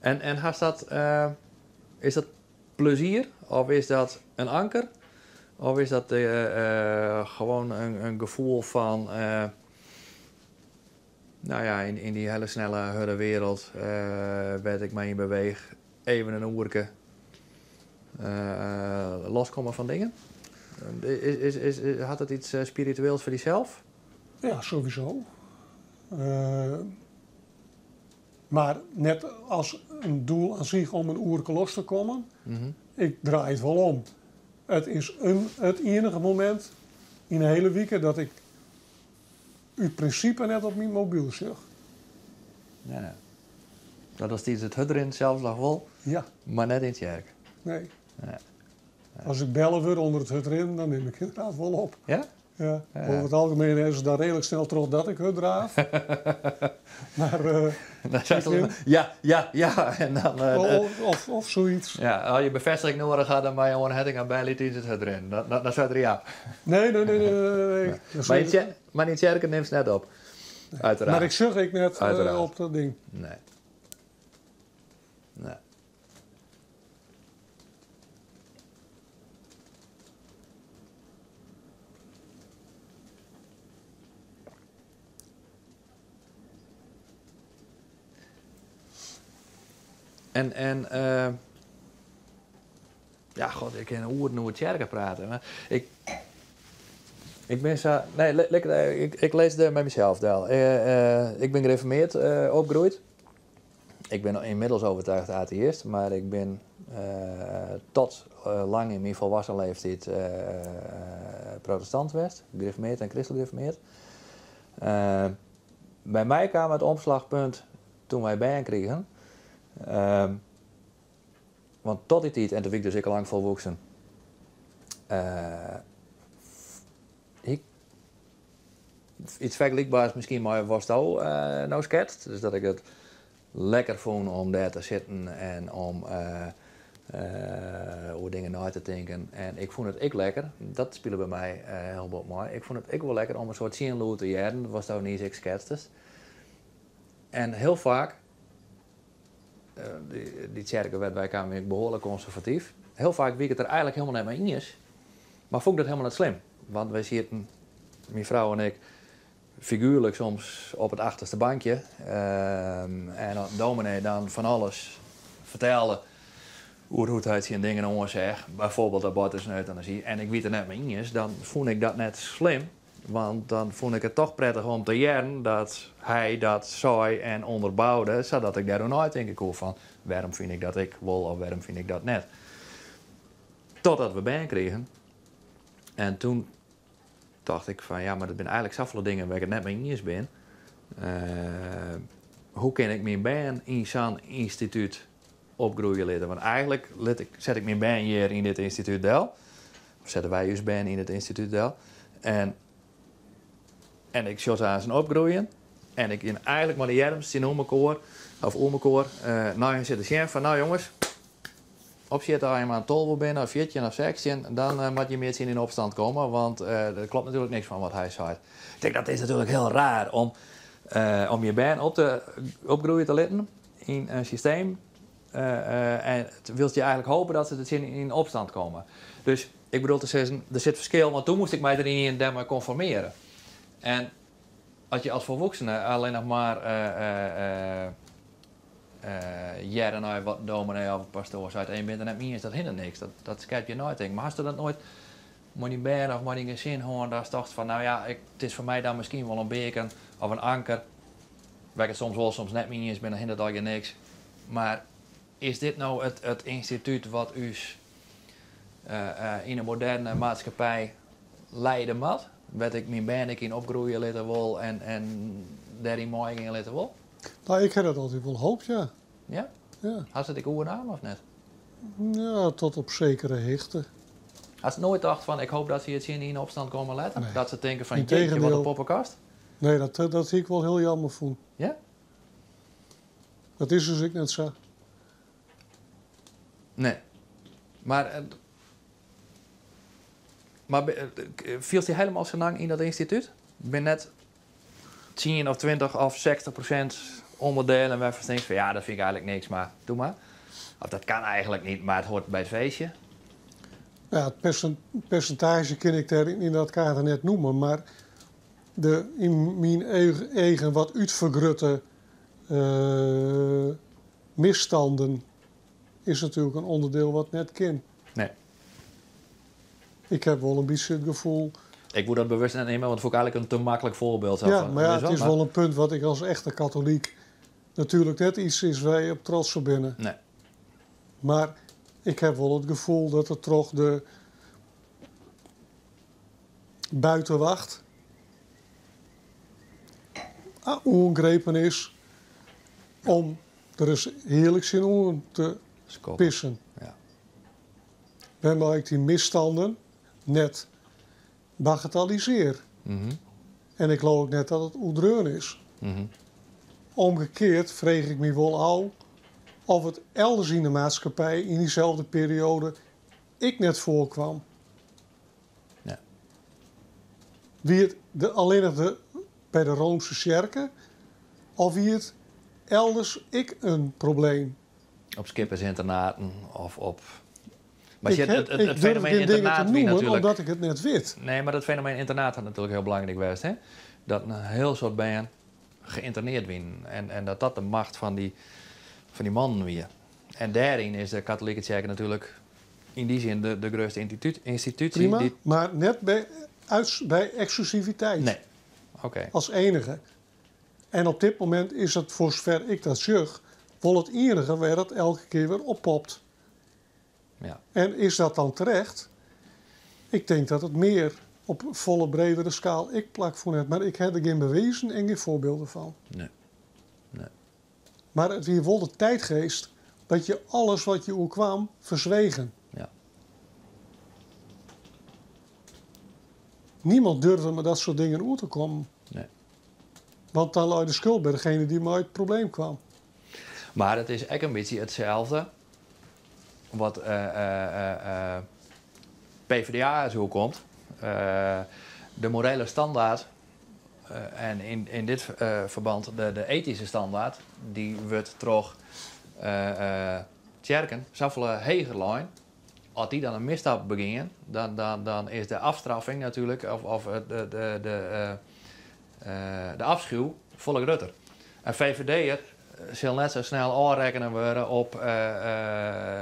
En hast dat, is dat plezier of is dat in anker? Of is dat gewoan in gefoel fan, no ja, yn dy hiele snelle, hurde wereld wêr't ik my yn beweech, even in oerke loskomme fan dingen? Hat it yts spiritueels foar dysels? Ja, sowieso. Maar net as in doel an sich om in oerke los te kommen. Ik draai it wol om. It is in, it iennige momint yn 'e hiele wike dat ik út prinsipe net op myn mobyl sjoch. Ja. Dat is tidens it hurdrinnen sels noch wol, Ja, mar net yn tsjerke. Nee. Ja. As ik belle wurd ûnder it hurdrinnen, dan nim ik ynderdaad wol op. Ja? Ja. Ja. Oer it algemien is it dan reedlik snel troch dat ik hurddraaf. Maar Dan sei se allinnich, ja, ja, ja. En dan, of soiets. Ja, as je befêstiging nedich ha, dan mei je oan Hettinga belje tidens it hurdrinnen. Dan seit er ja. Nee, nee, nee, nee, nee, nee. Dan Maar yn tsjerke nimst net op. Uiteraard. Mar ik sjoch ek net Uiteraard. op dat ding. Nee. Nee. En ja, god, ik kin oeren oer tsjerke prate. Mar ik bin sa. Nee, ik lis der by mysels del. Ik bin gereformeard opgroeid. Ik bin ynmiddels overtuigd atheïst, mar ik bin tot lang yn myn folwoeksen leeftiid protestant west. Gereformeard en kristlik gereformeard. By my kaam it omslachpunt doe't wy bern krigen. Want tot dy tiid, en doe wie ik dus ek al lang folwoeksen, ik, iets fergelykbers miskien mei watsto no sketst. Dus dat ik it lekker fûn om dêr te sitten en om oer dingen nei te tinken. En ik fûn it ek lekker, dat spile by my hiel bot mei. Ik fûn it ek wol lekker om in soart tsjinlûd te hearren, watsto niis ek sketstest. En hiel faak, dy tsjerke wêr't wy kamen wie behoarlik konservatyf. Hiel faak wie ik it der eigentlik hielendal net mei iens. Mar fûn ik dat hielendal net slim. Want wy sieten, myn frou en ik, figuerlik soms op it achterste bankje. En as dominee dan fan alles fertelde oer hoe't hy tsjin dingen oanseach, byfoarbyld abortus en eutanasy, en ik wie it der net mei iens, dan fûn ik dat net slim. Want dan fûn ik it toch prettich om te hearren dat hy dat sei en ûnderboude, sadat ik dêroer neitinke koe fan wêrom fyn ik dat ek wol of wêrom fyn ik dat net. Totdat we bern krigen. En toen tocht ik fan ja, mar der binne eigentlik safolle dingen wêr't ik it net mei iens bin. Hoe kin ik myn bern yn sa'n ynstitút opgroeie litte? Want eigentlik set ik myn bern hjir yn dit ynstitút del. Of sette wy ús bern yn it ynstitút del. En ik sjoch se aanst opgroeien. En ik gean eigentlik mei de earms tsjinoer mekoar, of oer mekoar, nei hun sitte sjen fan nou jonges, opsjitte as je mar 12 binne, of 14 of 16, dan moat je mear tsjin yn opstand komme, want der kloppet natuerlik niks fan wat hy seit. Ik tink dat is natuerlik hiel raar om je bern opgroeie te litten yn in systeem en wylst je eigentlik hope dat se der tsjin yn opstand komme. Dus ik bedoel te sizzen, der sit ferskil, want doe moast ik my der yn dêrmei konformearje. En as je as folwoeksene allinnich mar hearre nei wat in dominee of in pastoar seit en je binne it der net mei iens, dat hinderet niks. Dat skept je neitinken. Mar hasto dat noait mei dyn bern of mei dyn gesin hân, datst tochtst fan, nou ja, it is foar my dan miskien wol in beaken of in anker, wêr't ik it soms wol, soms net mei iens bin, dan hinderet allegear niks. Mar is dit no it ynstitút wat ús yn 'e moderne maatskippij leide moat? Wêr't ik myn bern ek yn opgroeie litte wol en dêryn meigean litte wol? Nou, ik ha dat altyd wol hope, ja. Ja? Ja. Hast it ek oernaam of net? Ja, tot op sekere hichte. Hast noait tocht fan, ik hoop dat se hjir tsjin yn opstand komme letter? Nee. Dat se tinke fan, jeetje, wat in Integendeel. poppekast? Nee, dat hie ik wol hiel jammer fûn. Ja? Dat is dus ek net sa. Nee. Mar fielst dy hielendal sa lang yn dat ynstitút? Bin net 10 of 20 of 60% ûnderdiel en wêrfan tinkst fan ja, dat fyn ik eigentlik niks, mar doe mar. Of dat kan eigenlijk niet, mar it heart by it feestje. Ja, it persintaazje kin ik dêr yn dat kader net noeme, mar de yn myn eagen wat útfergrutte misstanden is natuerlik in ûnderdiel wat net kin. Nee. Ik ha wol in bytsje it gefoel. Ik woe dat bewust net nimme, want dat fûn ik eigentlik in te maklik foarbyld. Ja, mar ja, Witst it is mar wol in punt wat ik as echte katolyk. Natuerlik net iets is wêr je op trots op binne. Nee. Mar ik ha wol it gefoel dat it troch de buitenwacht oangrepen is om der ris hearlik tsjinoan te Skoppen. pissen. Ja. Wêrmei ik dy misstanden net bagatellisear. En ik leau ek net dat it oerdreaun is. Omgekeard freegje ik my wol ôf oft it elders yn de maatskippij yn dyselde perioade ek net foarkwam. Ja. Wie it de, allinnich de, by de Roomske tsjerke of wie it elders ek in probleem? Op skippersynternaten of op. Maar Ik, shit, heb, het ik durf fenomeen geen dingen te internaat wie noemen natuurlijk. omdat ik het net wit. Nee, maar dat fenomeen internaat had natuurlijk heel belangrijk geweest. Hè? Dat een heel soort bern geïnterneerd wienen. En dat dat de macht van die mannen wie. En daarin is de katholieke kerk natuurlijk in die zin de grootste institutie. Prima, Die... maar net bij exclusiviteit. Nee. Oké. Als enige. En op dit moment is het, voor zover ik dat zeg, wel het enige waar dat elke keer weer oppopt. Ja. En is dat dan terecht? Ik denk dat het meer op volle bredere schaal ik plak voor net. Maar ik heb er geen bewezen en geen voorbeelden van. Nee. Nee. Maar het weer wel de tijdgeest dat je alles wat je oerkwam verzwegen. Ja. Niemand durfde met dat soort dingen oer te komen. Nee. Want dan lag de schuld bij degene die met het probleem kwam. Maar het is ook een beetje hetzelfde wat PvdA zo komt. De morele standaard en in dit verband de ethische standaard, die wordt troch tjerken, zoveel heger lijn. Als die dan een misstap beginnen, dan is de afstraffing natuurlijk, of de afschuw, volle groter. Een VVD'er zal net zo snel aanrekenen worden op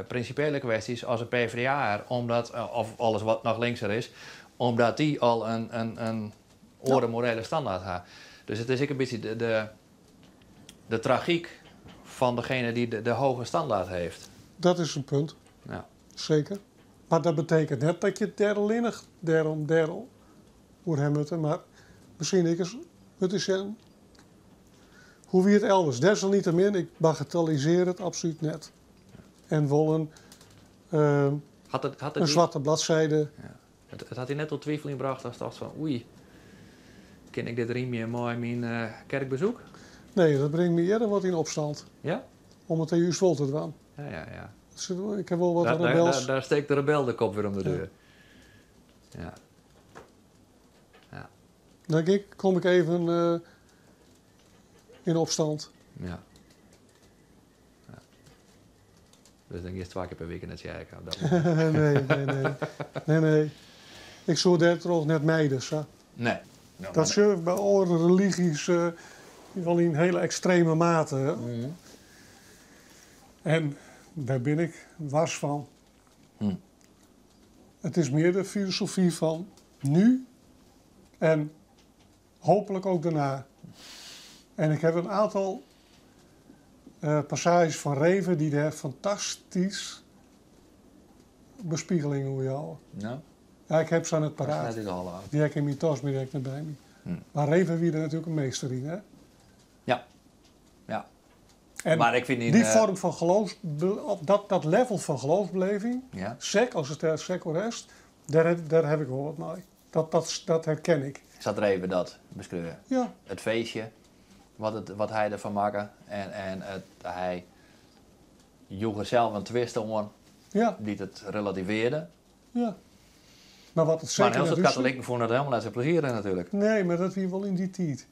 principiële kwesties als een PvdA'er, omdat, of alles wat nog linkser is, omdat die al een orde morele standaard hebben. Dus het is ook een beetje de tragiek van degene die de hoge standaard heeft. Dat is een punt. Ja. Zeker. Maar dat betekent net dat je derlinnig daarom daarom moet hebben. Maar misschien ik eens het is een, hoe wie het elders. Desalniettemin, ik bagatelliseer het absoluut net. En wel Had het een niet zwarte bladzijde. Ja. Het had hij net tot twijfel gebracht als dacht van oei, ken ik dit riemje mooi mijn kerkbezoek? Nee, dat brengt me eerder wat in opstand. Ja? Om het juist vol te doen. Ja, ja, ja. Ik heb wel wat Daar, rebels. daar steekt de rebel de kop weer om de Ja. deur. Ja. Ja. Dan kom ik even in opstand. Ja. Ja. Dus dan is het 2 keer per week in het kerk, op dat moment. Nee, nee, nee. Nee, nee. Ik zou daar toch net mijden, zo. Nee. Nou, Dat maar zit bij andere religies wel in hele extreme mate. Hè. En daar ben ik wars van. Het is meer de filosofie van nu en hopelijk ook daarna. En ik heb een aantal passages van Reve die daar fantastisch bespiegelingen hoe je al. Ja. Ja, ik heb ze aan het Dat paraat. is al aan. Die heb ik in mijn tas, maar die heb ik net bij me. Maar Reve wie er natuurlijk een meester in, hè? Ja. Ja. En maar ik vind niet, die vorm van geloofs, op dat level van geloofsbeleving, Ja. sec, als het er sec rest, daar heb ik wel wat mee. Dat herken ik. Zat er even dat beschreven? Ja. Het feestje, wat hij ervan maakte. En hij joeg er zelf een twist om, Ja. die het relativeerde. Ja. Maar wat het Maar zeker heel net veel is- katholieken vonden het helemaal net zo plezierig natuurlijk. Nee, maar dat wie wel in die tijd.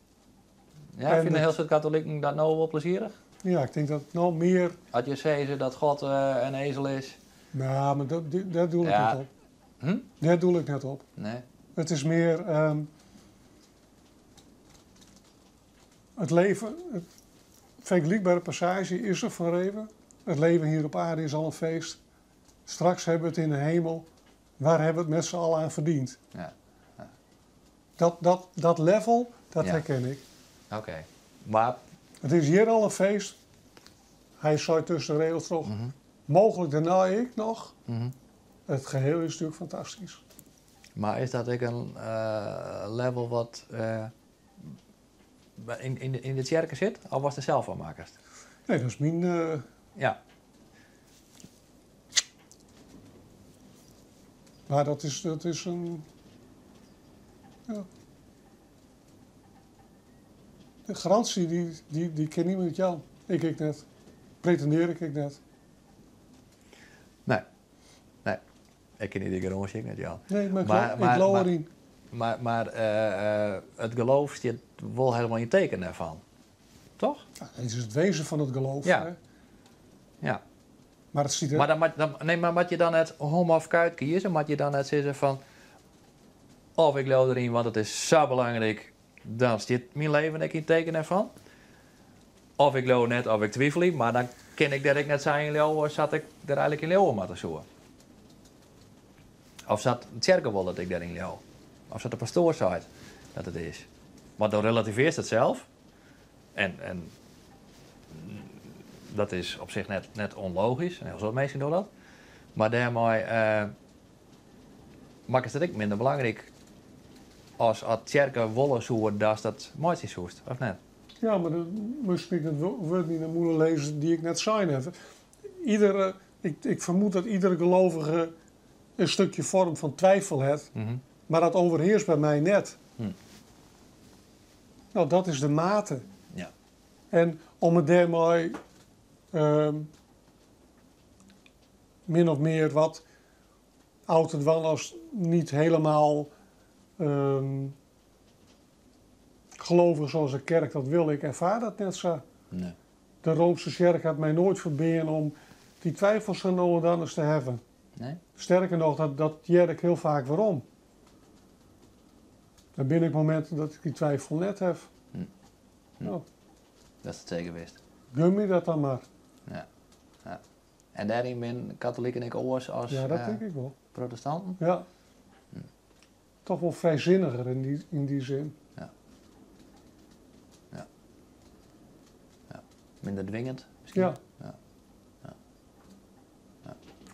Ja, En vinden dat heel veel katholieken dat nou wel plezierig? Ja, ik denk dat het nou meer... Had je zeggen dat God een ezel is? Nou, maar daar doe ik Ja. net op. Daar doel ik net op. Nee. Het is meer... het leven... Het vergelijkbare passage is er van Reve. Het leven hier op aarde is al een feest. Straks hebben we het in de hemel. Waar hebben we het met z'n allen aan verdiend? Ja. Ja. Dat level, dat Ja. herken ik. Oké. Maar It is hjir al in feest. Hy sei tusken de regels troch. Mooglik dêrnei ek noch. It geheel is natuerlik fantastysk. Mar is dat ek in level wat yn de tsjerke sit? Of watst der sels fan makkest? Nee, dat is myn. Ja. Mar dat is in. Ja. De garânsje dy kin niemand jaan. Ik ek net. Pretindearje ik ek net. Nee. Nee. Ik kin dy garânsje ek net jaan. Nee, mar ik leau deryn. Mar it geloof stiet wol hielendal yn it teken dêrfan. Toch? Ja, it is it wêzen fan it geloof. Ja. Hè? Ja. Mar it stiet Mar dan moat, dan, nee, mar moatte je dan net hom of kuit kieze? Moatte je dan net sizze fan of ik leau deryn, want it is sa belangryk, dan stiet myn leven ek yn it teken dêrfan. Of ik leau net, of ik twivelje, mar dan kin ik dêr ek net sa yn leauwe sa't ik der eigentlik yn leauwe moatte soe. Of sa't de tsjerke wol dat ik dêryn leau. Of sa't de pastoar seit dat it is. Want dan relativearrest it sels. En dat is op sich net ûnlogysk. In hiel soad minsken dogge dat. Mar dêrmei makket it ek minder belangryk as de tsjerke wolle soe datst dat meitsje soest, of net? Ja, mar dan moast ik it wurden yn 'e mûle lizze dy't ik net sein haw. Iedere, ik fermoed dat iedere gelovige in stikje foarm fan twifel hat, mar dat oerhearsket by my net. No, dat is de mate. En om it dêrmei min of mear wat ôf te dwaan as net hielendal gelovich sa as de kerk dat wol, ik erfaar dat net sa. Nee. De Roomske tsjerke hat my noait ferbean om dy twifels sa no en dan ris te hawwen. Nee? Sterker noch, dat hear ik hiel faak werom. Der binne ek mominten dat ik dy twifel net haw. No. Dat is it seker wist. Gun my dat dan mar. Ja. En dêryn binne katoliken ek oars as Ja, dat tink ik wol. protestanten? Ja. Toch wol frijsinniger yn dy sin. Ja. Minder dwingend miskien? Ja.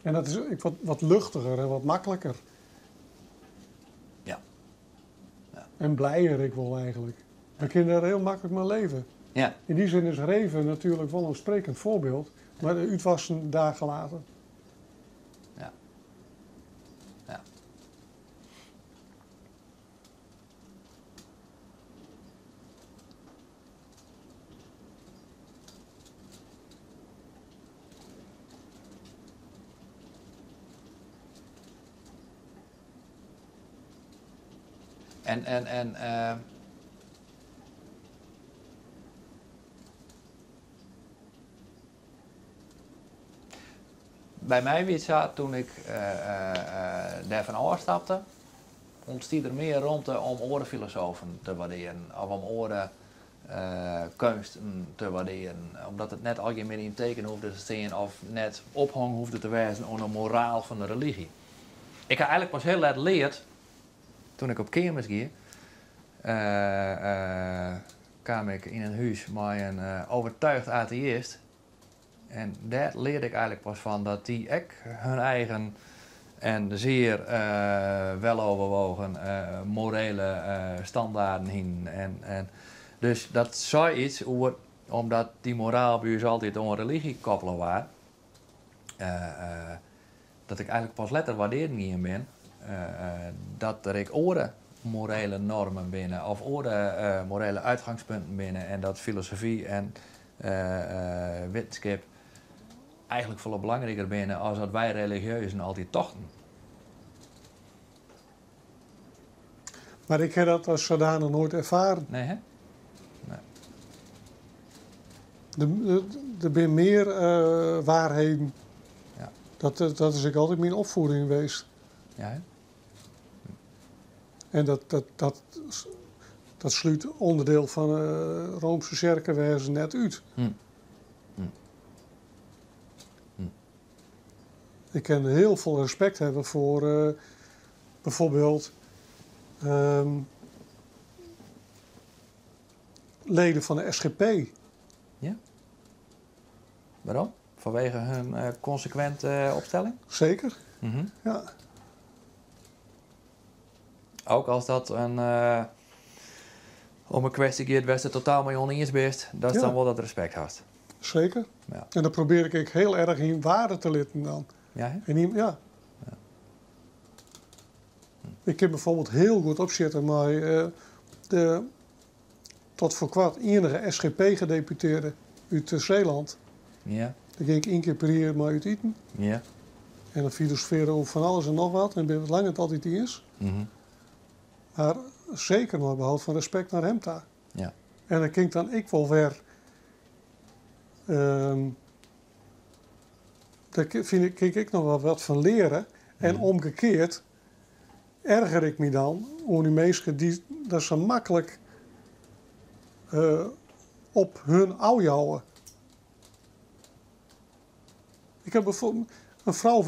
En dat is ek wat luchtiger en wat makliker. En blijer ek wol eigentlik. We kinne dêr hiel maklik mei leve. Yn dy sin is Reve natuerlik wol in sprekkend foarbyld, mar de útwassen daargelaten. Ja. En by my wie it sa, doe't ik dêrfan ôfstapte, ûntstie der mear romte om oare filosofen te wurdearjen of om oare keunsten te wurdearjen. Omdat it net allegear mear yn it teken hoegde te stean of net ophongen hoegde te wêzen oan de moraal fan de religy. Ik ha eigentlik pas hiel let leard, doe't ik op keamers gie, kaam ik yn in hûs mei in oertsjûge ateïst. En dêr learde ik eigentlik pas fan dat dy ek hun eigen en zeer weloverwogen morele standaarden hienen. En dus dat sei yts oer, omdat dy moraal by ús altyd oan religy koppele waard, dat ik eigentlik pas letter wurdearjen gien bin dat der ek oare morele noarmen binne of oare morele útgongspunten binne en dat filosofy en wittenskip eigentlik folle belangriker binne as dat wy religieuzen altyd tochten. Mar ik ha dat as sadanich noait erfaren. Nee, hè? Nee. Der binne mear waarheden. Dat is ek altyd myn opfieding west. Ja, hè? En dat slút ûnderdiel fan de Roomske tsjerke net út. Ik kin hiel folle respekt hawwe foar bygelyks leden fan de SGP. Ja. Waarom? Vanwege hun consequente opstelling? Zeker, ja. Ook als dat een, om een kwestie gaat waar ze totaal mee oneens bent, dat is dan wel dat respect had. Zeker. Ja. En dat probeer ik heel erg in waarde te litten dan. Ja, hè? En in, ja. Ik heb bijvoorbeeld heel goed opzitten met de tot voor kwart enige SGP-gedeputeerde uit Zeeland. Daar ging ik 1 keer per jaar maar uit eten. En dan filosoferen over van alles en nog wat. En ben het lang het altijd eens. Maar zeker maar behoud van respect naar hem daar. En dan ging dan ik wel weer. Daar vind ik, kijk ik nog wel wat van leren. En omgekeerd erger ik me dan om die mensen die dat zo makkelijk op hun ouwjouwen. Ik heb bijvoorbeeld een vrouw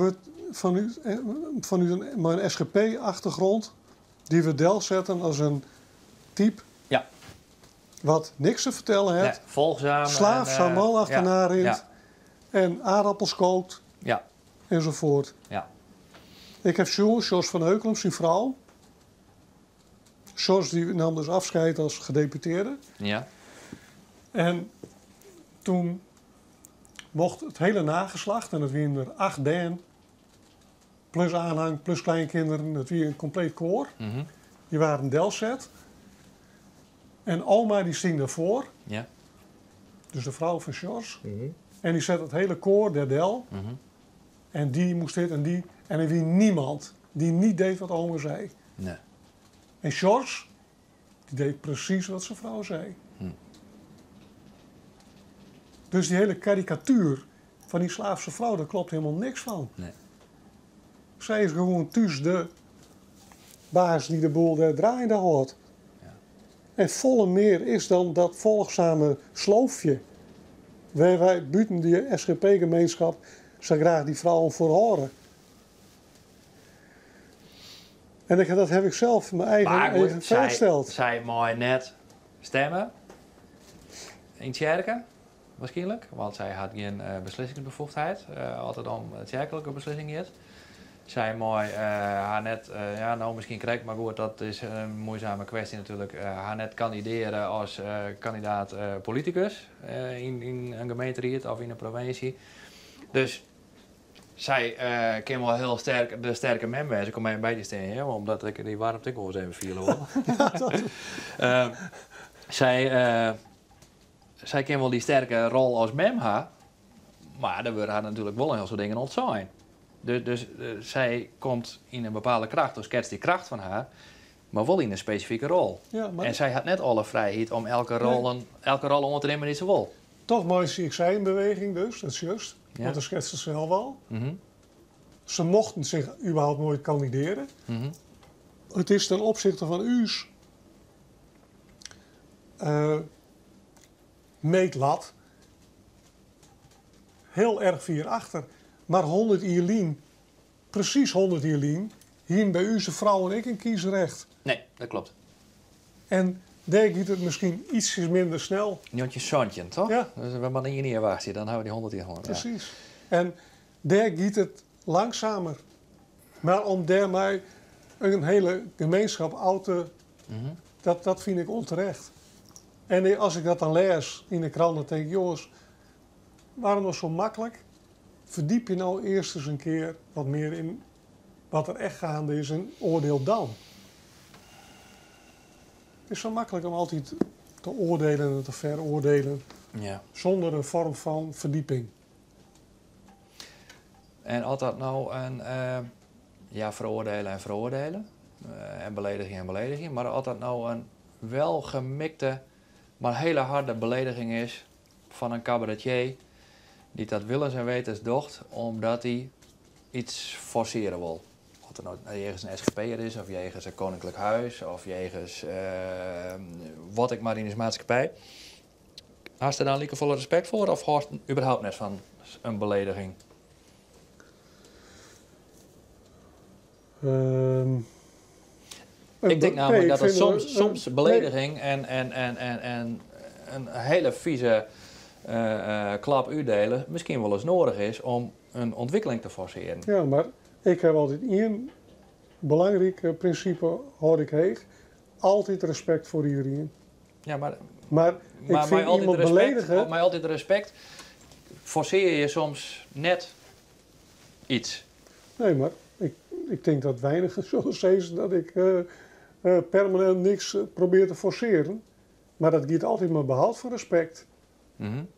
van u een, mijn S G P-achtergrond, die we del zetten als een type wat niks te vertellen heeft. Nee, volgzaam en, Slaaf zijn man achterna rent en aardappels kookt enzovoort. Ik heb Sjors van Heukelum, zijn vrouw. Sjors die nam dus afscheid als gedeputeerde. En toen mocht het hele nageslacht, en dat waren er 8 den, plus aanhang, plus kleinkinderen, dat was een compleet koor. Die waren delzet. En oma die sting daarvoor. Dus de vrouw van Sjors. En die zet het hele koor der del. En die moest dit en die. En er was niemand die niet deed wat oma zei. En Sjors, die deed precies wat zijn vrouw zei. Dus die hele karikatuur van die Slaafse vrouw, daar klopt helemaal niks van. Zij is gewoon thuis de baas die de boel daar draaiende houdt. En volle meer is dan dat volgzame sloofje. Waar wij buiten die S G P-gemeenschap zo graag die vrouwen voor horen. En dat heb ik zelf mijn eigen Maar goed, even voorgesteld. zij mooi net stemmen in Tjerken, waarschijnlijk. Want zij had geen beslissingsbevoegdheid. Altijd om kerkelijke beslissing is. Zij mooi haar net, ja, nou misschien krijg ik, maar goed, dat is een moeizame kwestie natuurlijk. Haar net kandideren als kandidaat politicus in een gemeente of in een provincie. Dus zij kan wel heel sterk de sterke mem wezen. Ik kom even bij die steen, hè, omdat ik die warmte ook wel eens even vielen hoor. Ja, dat Zij kan wel die sterke rol als mem ha, maar daar worden haar natuurlijk wel een heel soort dingen ontzijn. Dus zij komt in een bepaalde kracht, dus schetst die kracht van haar, maar wel in een specifieke rol. Ja, maar En zij had net alle vrijheid om elke rol om te nemen die ze wil. Toch mooi zie ik zij in beweging dus, dat is juist. Want dat schetst ze zelf al. Ze mochten zich überhaupt nooit kandideren. Het is ten opzichte van u's meetlat heel erg vier achter. Maar 100 jaar lien, precies 100 jaar lien, hier bij u zijn vrouw en ik een kiesrecht. Nee, dat klopt. En daar gaat het misschien ietsjes minder snel. Jontje Sontje, toch? Ja. Dus we hebben maar 1 jaar wachten, dan houden we die 100 jaar gewoon. Ja. Precies. En daar gaat het langzamer. Maar om daarmee een hele gemeenschap oud te dat vind ik onterecht. En als ik dat dan lees in de krant, dan denk ik, jongens, waarom nog zo makkelijk? Verdiep je nou eerst eens een keer wat meer in wat er echt gaande is en oordeel dan. Het is zo makkelijk om altijd te oordelen en te veroordelen. Zonder een vorm van verdieping. En altijd nou een ja, veroordelen en veroordelen. En belediging en belediging. Maar altijd nou een welgemikte, maar hele harde belediging is van een cabaretier die dat willens en wetens docht omdat hij iets forceren wil. Of er nou jegens een S G P'er is, of jegens een koninklijk huis, of jegens wat ik maar in de maatschappij. Had je daar dan volle respect voor of hoort überhaupt net van een belediging? Ik denk namelijk dat het soms belediging en een hele vieze Klap útdiele miskien wolris nedich is om in ûntwikkeling te forsearjen. Ja, mar ik haw altyd ien belangryk prinsipe hâld ik heech, altyd respekt foar iderien. Ja, mar, mar ik mar fyn mei altyd iemand respekt, beledige. Mei altyd respekt forsearje je soms net iets. Nee, mar ik, ik tink dat weinigen solle sizze dat ik permanint niks probearje te forsearjen. Mar dat giet altyd mei behoud fan respekt. En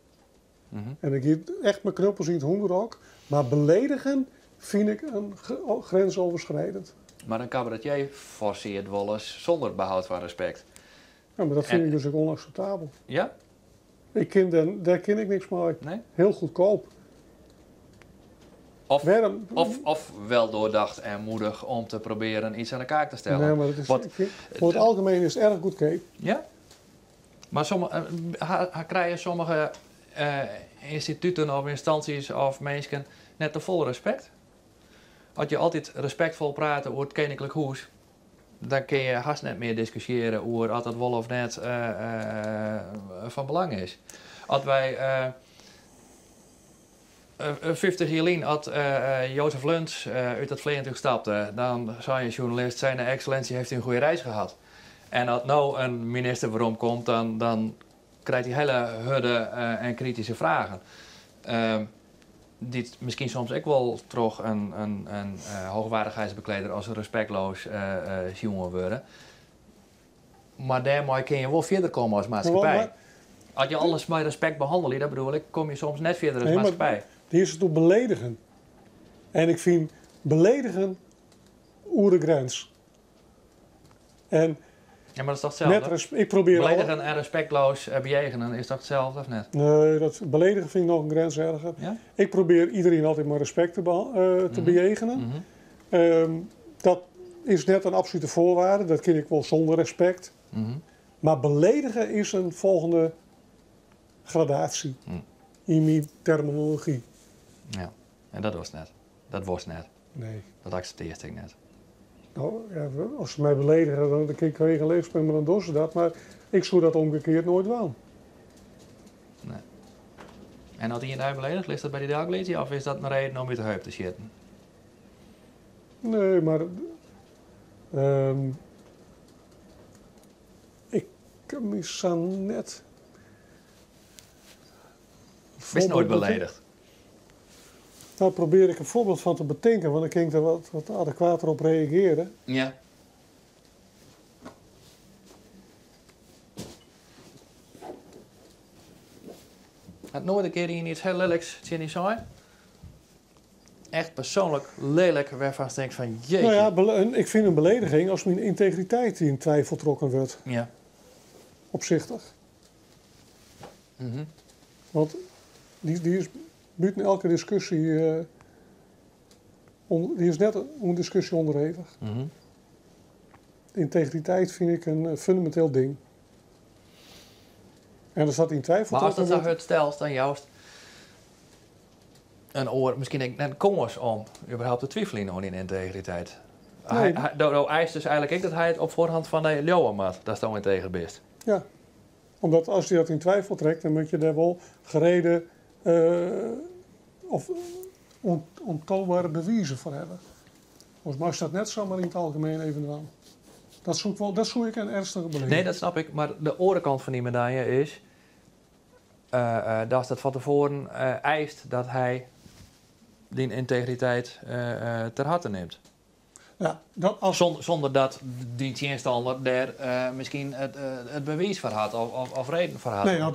dat giet echt mei knuppels yn it hûnderhok. Mar beledigen fyn ik in grensoverschrijdend. Mar in kabaretier forsearret wolris sûnder behoud fan respekt. Ja, mar dat fyn ik dus ek ûnakseptabel. Ja? Ik kin dêr, dêr kin ik niks mei. Nee? Hiel goedkoop. Of, Wêrom? of wel doordacht en moedig om te proberen iets aan de kaak te stellen. Nee, mar dat is, Wat, ik fyn, foar it algemien is it erch goedkeap. Ja? Mar sommige, ha, krije sommige ynstituten of ynstânsjes of minsken net te folle respekt? As je altyd respektfol prate oer it Keninklik Hûs, dan kinne je hast net mear diskusjearje oer oft dat wol of net fan belang is. As wy 50 jier lyn, as Jozef Luns út it fleantúch stapte, dan sei in sjoernalist: Zijne Excellentie heeft u een goede reis gehad. En as no in minister weromkomt, dan krijt hy hiele hurde en krityske fragen. Dy't miskien soms ek wol troch in hoogwaardigheidsbekleder as respektleas sjoen wurde. Mar dêrmei kinne je wol fierder komme as maatskippij. As je alles mei respekt behannelje, dat bedoel ik, komme je soms net fierder as Nee, mar maatskippij. dy is it oer beledigen. En ik fyn beledigen oer de grins. En Ja, mar dat is toch itselde? net ik probearje alle Beledigen en respektleas bejegenen is toch itselde, of net? Nee, dat beledigen fyn ik noch in grins erger. Ja? Ik probearje iderien altyd mei respekt te bejegenen. Dat is net in absolute foarwaarde, dat kin ik wol sûnder respekt. Mar beledige is in folgjende gradaasje yn myn terminology. Ja, en dat dochst net. Dat wolst net. Nee. Dat akseptearrest ek net. No, ja, as se my beledige, dan kin ik heech en leech springe, mar dan dogge se dat. Mar ik soe dat omkeard noait dwaan. Nee. En as ien dy belediget, litst dat by dy delglydzje of is dat in reden om út de heup te sjitten? Nee, mar ik kin my sa net Bist noait beledigd? No probearje ik in foarbyld fan te betinken, want dan kin ik der wat adekwater op reagearje. Ja. Hat noait in kear ien iets hiel leliks tsjin dy sein? Echt persoanlik lelik wêrfan'tst tinkst fan jeetje. No ja, ik fyn in belediging as myn yntegriteit yn twifel trokken wurdt. Opsichtich. Want dy is bûten elke diskusje, dy is net oan diskusje ûnderhevich. Yntegriteit fyn ik in fûneminteel ding. En as dat yn twifel Mar as trokken dat sa wurdt hurd stelst, dan joust in oar miskien ek net kâns om überhaupt te twiveljen oan dyn yntegriteit. Nee. Do eist dus eigenlik ek dat hy it op foarhand fan dy leauwe moat datsto ynteger bist. Ja, omdat as hy dat yn twifel trekt, dan moat je dêr wol gerede of oantoanbere bewizen foar hawwe. Oars meist dat net samar yn it algemien even dwaan. Dat soe ik wol, dat soe ik in ernstige belediging. Nee, dat snap ik, mar de oare kant fan dy medalje is datst it fan tefoaren eist dat hy dyn yntegriteit ter harte nimt. Ja, dat as Sûnder dat dyn tsjinstanner dêr miskien it bewiis foar hat of reden foar hat. Nee, no,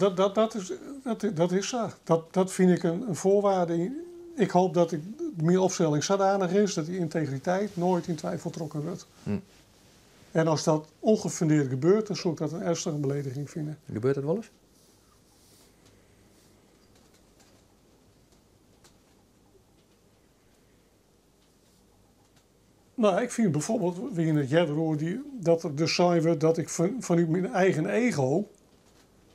dat is sa. Dat fyn ik in foarwaarde. Ik hoopje dat myn opstelling sadanich is dat dy yntegriteit noait yn twifel trokken wurdt. En as dat ûngefundeard gebeurt, dan soe ik dat in ernstige belediging fine. Gebeurt dat wolris? No, ik fyn byfoarbyld, we hiene it earder oer dy, dat der dus sein wurdt dat ik fanút myn eigen ego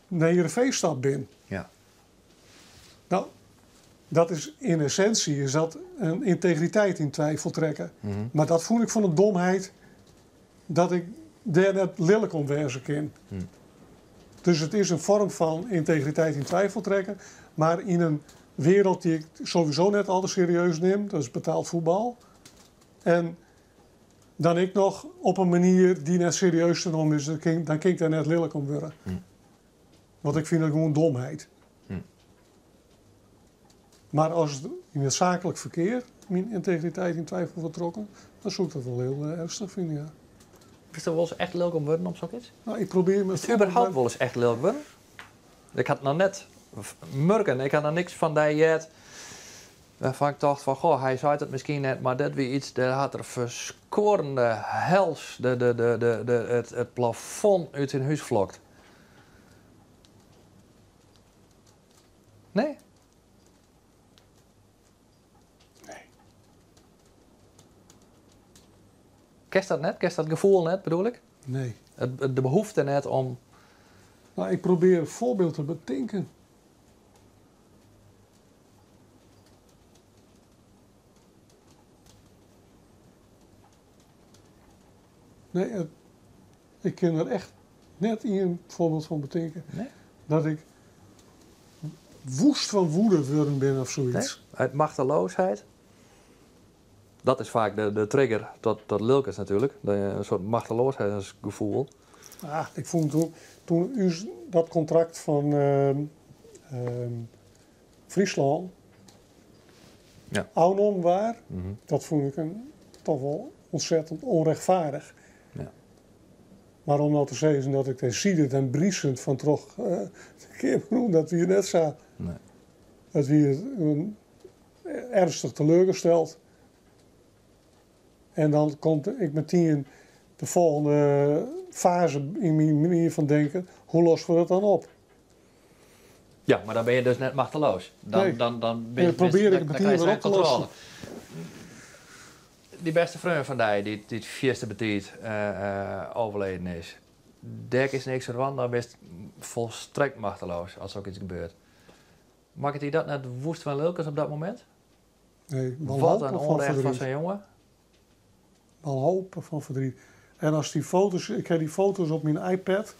nei Hearrenfean stapt bin. No, dat is yn essinsje is dat in yntegriteit yn twifel trekke. Mar dat fûn ik fan in domheid dat ik dêr net lilk om wêze kin. Dus it is in foarm fan yntegriteit yn twivel trekken, mar yn in wereld dy't ik sowieso net al te serieus nim, dat is betaald fuotbal. En dan ek noch op in manier dy't net serieus te nommen is, dan kin ik dêr net lilk om wurde. Want ik fyn dat gewoan domheid. Mar as yn it saaklik ferkear myn yntegriteit yn twivel wurdt trokken, dan soe ik dat wol hiel earnstich fine, ja. Bist der wolris echt lilk om wurden om soks? No, ik probearje me. Is überhaupt wolris echt lilk wurden? Ik ha noch net murken, ik ha noch niks fan dy heard wêrfan ik tocht fan goh, hy seit it miskien net, mar dit wie iets dêr hat er ferskuorrende hels de, de, de, de, de, it plafond út syn hús flokt. Nee? Nee. Kenst dat net? Kenst dat gefoel net, bedoel ik? Nee. De behoefte net om. Nou, ik probearje in foarbyld te betinken. Nee, ik kin der echt net ien foarbyld fan betinke. Nee? Dat ik woest fan woede wurden bin of sokyts. Nee? Uit machteloosheid? Dat is faak de trigger tot lilkens natuerlik. In soart machteloasheidsgefoel. Ah, ik fûn toen ús dat kontrakt fan Fryslân ôfnommen waard, dat fûn ik toch wol ontzettend ûnrjochtfeardich. Mar om no te sizzen dat ik dêr siedend en briesend fan troch de keamer rûn, dat wie net sa. Nee. It wie ernstig teleurgesteld. En dan komt ek metien de folgjende faze yn myn manier fan denken. Hoe losse we dat dan op? Ja, mar dan binne je dus net machteloas. Dan, Nee. dan En dan probearje ik it dan metien krijst wer op te lossen. kontrôle. Dy bêste freon fan dy, dy't fierste betiid overleden is, dêr kinst niks oan dwaan, dan bist folstrekt machteloas as sokyts gebeurt. Makket dy dat net woest fan lilkens op dat momint? Nee, Wat wanhopich in fan ûnrêst fan verdriet. sa'n jonge. Wanhopich fan verdriet. En as dy foto's, ik ha dy foto's op myn iPad.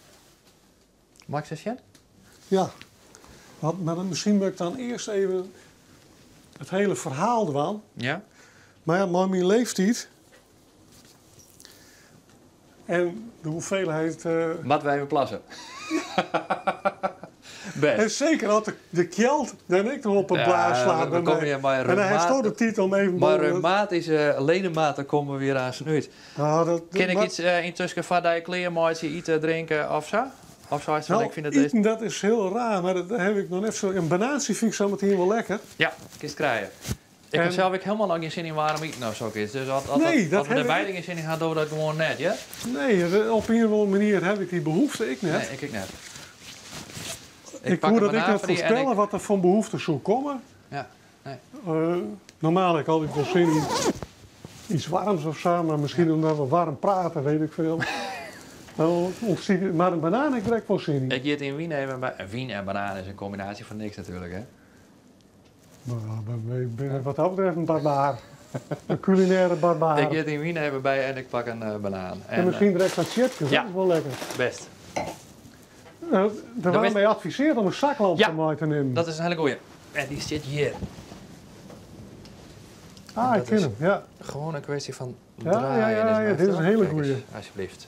Mei ik se sjen? Ja. Want, mar miskien moat ik dan earst even it hiele ferhaal dwaan. Mar ja, mei myn leeftiid en de hoeveelheid. Moatte we even plasse? Bêst. En seker as de kjeld dan ek noch op 'e Ja, blaas slaat we by komme my. hjir mei En dan hast toch de tiid om even Mei boven it reumatyske ledematen komme we hjir aanst út. Nou, dat, Kin ik maar iets yntusken foar dy klearmeitsje, ite, drinke of sa? Of seist fan, Nou, ik fyn it iten, dat is hiel raar, mar dat ha ik noch net sa. In banantsje fyn ik sa metien wol lekker. Ja, kinst krije. Ik ha En sels ek hielendal noch gjin sin yn waarm iten of sokyts. Dus Nee, dat as we ha der ik beide gjin sin yn ha, dogge we dat gewoan net, hear? Nee, op ien of oare manier ha ik dy behoefte ek net. Nee, ik ek net. Ik Ik pak koe in dat ek banaan net foar dy en foarspelle ik wat der fan behoefte soe komme. Ja, nee. Normaal ha ik altyd wol sin yn iets waarms of sa, mar miskien omdat we waarm prate, weet ik veel. Dan ûntstiet, mar in banaan ha ik direkt wol sin yn. Ik jit yn wyn even by. Wyn en banaan is in kombinaasje fan niks natuerlik, hè? Nou, ik bin wat dat betreft in barbaar. In kulinêre barbaar. Ik jit yn wyn even by en ik pak in banaan. En miskien direkt wat sjipkes, dat is wol lekker. Bêst. Der Dan waard wist my advisearre om in zaklamp Ja, mei te nimmen. Dat is in hiele goeie. En dy sit hjir. Ah, En ik dat ken is him, ja. Gewoan in kwestje fan Ja, ja, draaien ja, is ja, dit is in hiele Kijk eens, goeie. alsjeblieft.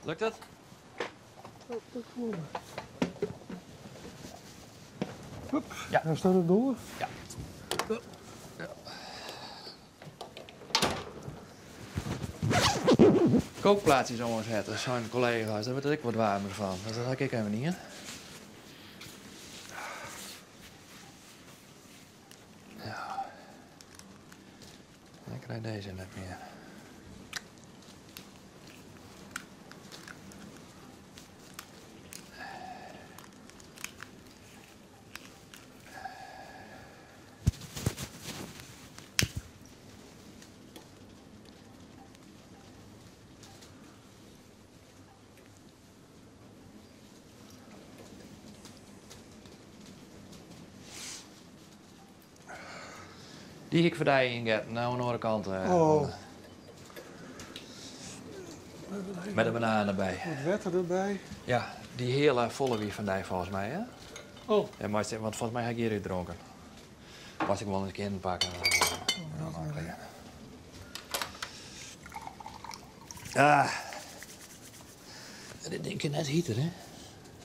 Lukt dat? Dat lukt wol. Hup, Ja. Daar staat het door. Ja. Kookplaatsjes om ons het, zijn collega's, daar word ik wat warmer van. Dus dat had ik even niet. Ja. Ik krijg deze net meer. Die ik voor die inget, nou aan de andere kant. Oh. Met een banaan erbij. Wat wetter erbij. Ja, die hele volle wie van die volgens mij, hè? Oh. Ja, maar, want volgens mij heb ik hier gedronken. Was ik wel eens een keer pakken. Oh, ah. Dit denk je net heater, hè?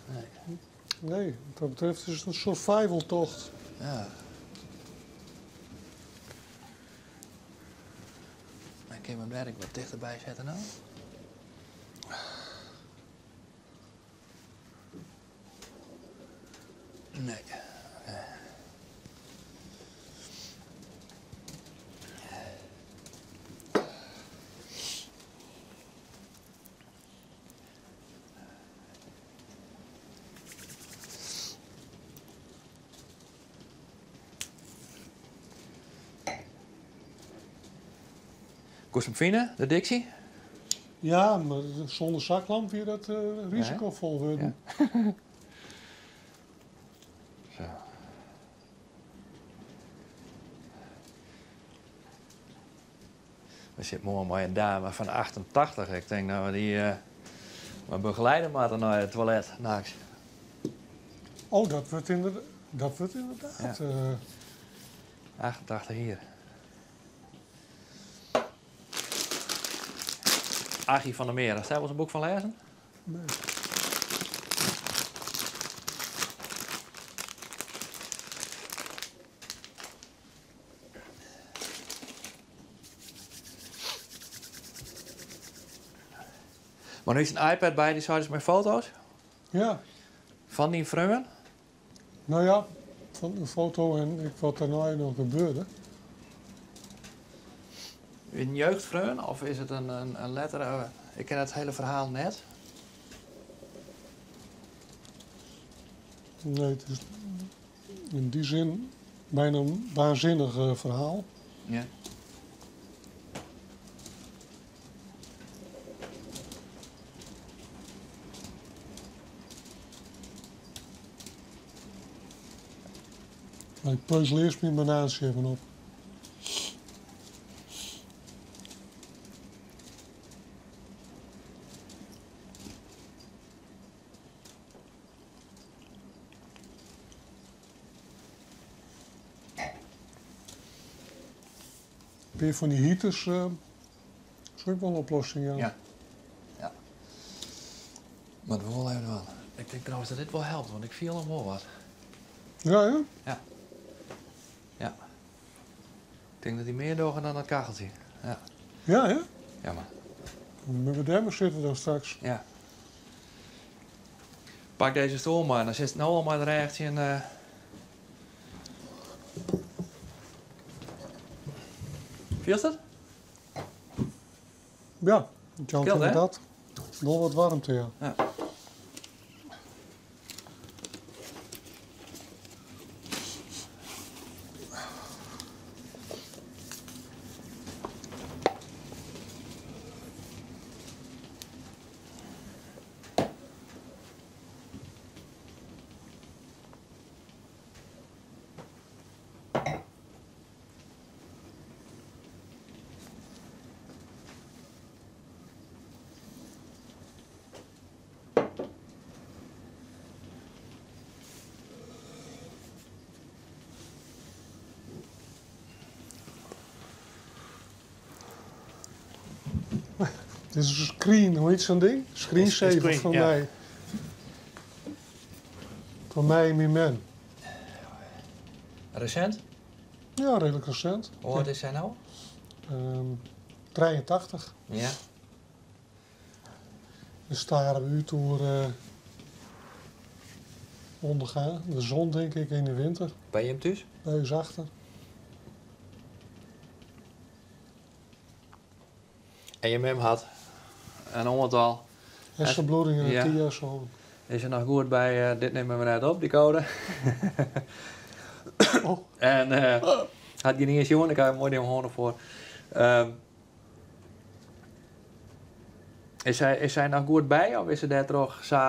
Nee. Nee, wat dat betreft is het een survivaltocht. Ja. Ik kan mijn werk wat dichterbij zetten nou. Nee. Kost hem vinden, de Dixie? Ja, maar zonder zaklamp weer dat risicovol worden. Ja. Zo. We zitten mooi met een dame van 88. Ik denk nou, die maar begeleiden maar naar het toilet. Nachts. Oh, dat wordt inderdaad. Dat wurdt inderdaad. 88 jier. Aggie van der Meer, hast dêr wolris in boek fan lêzen? Nee. Mar nu is in iPad by, dy sei dus mei foto's? Ja. Fan dyn freon? No ja, fan de foto en ek wat dêrnei noch gebeurde. In jeugdfreon of is it in lettere? Ik ken it hiele ferhaal net. Nee, it is yn dy sin bijna in waansinnich ferhaal. Ja. Maar ik peuzel earst myn banaantsje even op. Een pear fan dy heaters soe ek wol in oplossing jaan. Ja. Ja. Moat we wol even dwaan. Ik tink trouwens dat dit wol helpt, want ik fiel him wol wat. Ja, ja? Ja. Ja. Ik tink dat dy mear dogge dan dat kacheltsje. Ja. Ja, hè? Ja, mar. Dan moatte we dêr mar sitte dan straks. Ja. Pak dizze stoel mar, dan sitst no al mei de rêch tsjin. Fielst it? Ja, it jout inderdaad wol wat waarmte, ja. Ja. Dit is in screen, hoe hjit sa'n ding? Screensaver Screen, fan ja. my. Fan my en myn mem. Resint? Ja, reedlik resint. Hoe âld is sy no? 83. Ja. De staren we út oer ondergaan. De zon, denk ik, in de winter. By jim thús? By ús achter. En je mem hat in oantal. Hersenbloedingen en Ja. TIA's al. Is er noch goed by, dit nimme we net op, dy code. Oh. En hat gjin ien sjoen, ik ha moai dy hân derfoar. Is sy, is sy noch goed by of is se dêrtroch sa...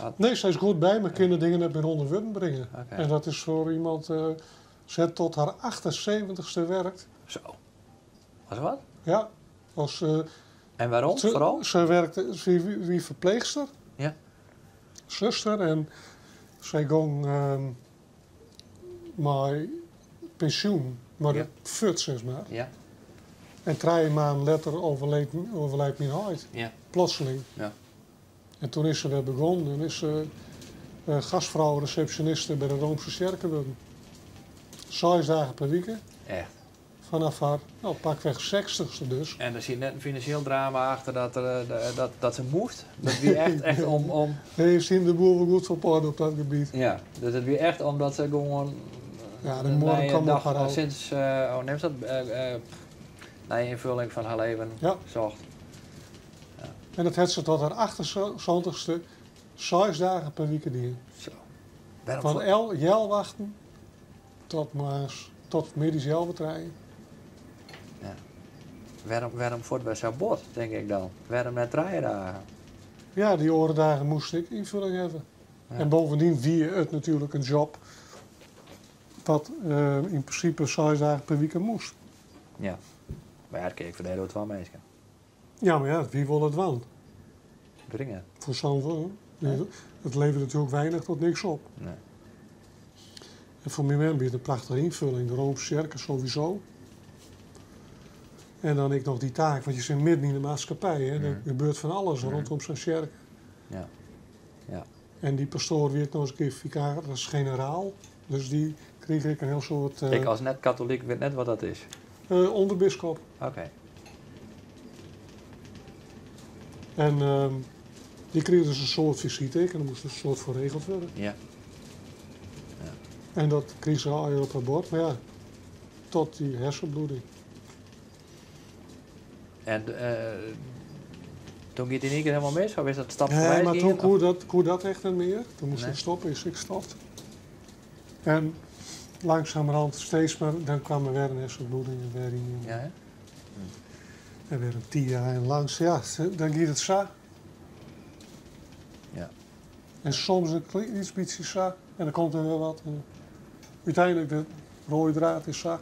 hat... Nee, sy is goed by, mar kin de dingen net mear ûnder wurden bringe. Oké. En dat is foar iemand, se hat tot har 78ste werkt. Zo. Was wat? Ja. As, En waarom, foaral? Se werkte, se wie ferpleechster. Ja. Suster en sy gong mei pensjoen, mar Ja. dat furt sis mar. Ja. En trije maanden letter overlijdt myn heit. Ja. Plotseling. Ja. En toen is se wer begûn en is se gastvrouw resepsjoniste by de Roomske Tsjerke wurden. Seis dagen per wike. Echt? Vanaf har, no, pakweg sechstichste dus. En der siet net in finansjeel drama achter dat, er, dat, dat se moast? Dat wie echt, echt om, om... Nee, ze zien de boel wel goed op orde op dat gebied. Ja, dus it wie echt omdat se gewoan... Ja, de moarn nije kwam op dag, har ôf. Sinds, hoe neamst dat? Nije ynfulling fan har leven Ja. socht. Ja. En dat hat se tot har 78ste seis dagen per wike dien. Zo. Waarom Fan voor- healwachten tot moarns, tot middeis healwei trijen. Ja. Wêrom fuort by sa'n bot, tink ik dan? Wêrom net trije dagen? Ja, dy oare dagen moast ik ynfulling hawwe. Ja. En bovendien wie it natuerlik in job wat yn prinsipe seis dagen per wike moast. Ja, mar ja, dat kin ik ferdele oer twa minsken. Ja, mar ja, wie wol it dwaan? Bringe. Foar sa'n, it leveret natuerlik weinich tot niks op. Nee. En foar myn mem wie it in prachtige ynfulling, de Roomske tsjerke sowieso. En dan ek noch dy taak, want je sitte midden yn de maatskippij, hè. Der gebeurt fan alles rondom sa'n tsjerke. Ja. Ja. En dy pastoar wie ek noch ris in kear fikaris-generaal, dus dy krige ek in hiel soad. Ik as net-katolyk wit net wat dat is. Ûnderbiskop. Oké. En dy krige dus in soad fisite ek en der moast in soad foar regeld wurde. Ja. Ja. En dat krige se allegear op har bord, mar ja, tot dy hersenbloeding. En toen gie it yn ien kear helemaal mis, of is dat stapsgewijs Nee, mar toen gien, koe of? dat, koe dat echt net mear. Toen moast Nee. ik stoppe, is ik stopt. En langzamerhand steeds mar, dan kwam der wer in hersenbloeding en wer ien. Ja, hè? En wer in TIA en langs, ja, dan giet it sa. Ja. En soms in klein lyts bytsje sa en dan komt der wer wat. En úteinlik de rode draad is sa.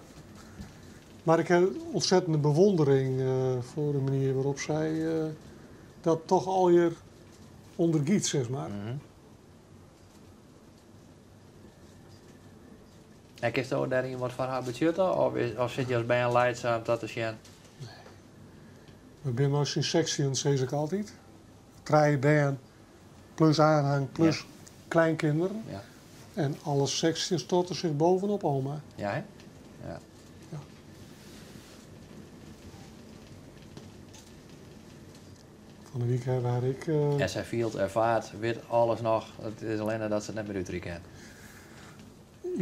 Mar ik ha ontzettende bewondering foar de manier wêrop't sy dat toch allegear ûndergiet, sis mar. En kinsto dêryn wat foar har betsjutte, of is, of sit je as bern lijdzaam dat te sjen? Nee. We binne mei syn sechstjin, sis ik altyd. Trije bern, plus aanhang, plus kleinkinderen. Ja. En alle 16 storten zich bovenop oma. Ja, hè? Ja. Ja. Fan de wike waar ik. En sy fielt, erfaart, wit alles noch. It is allinne dat se it net mear útdrukke kin.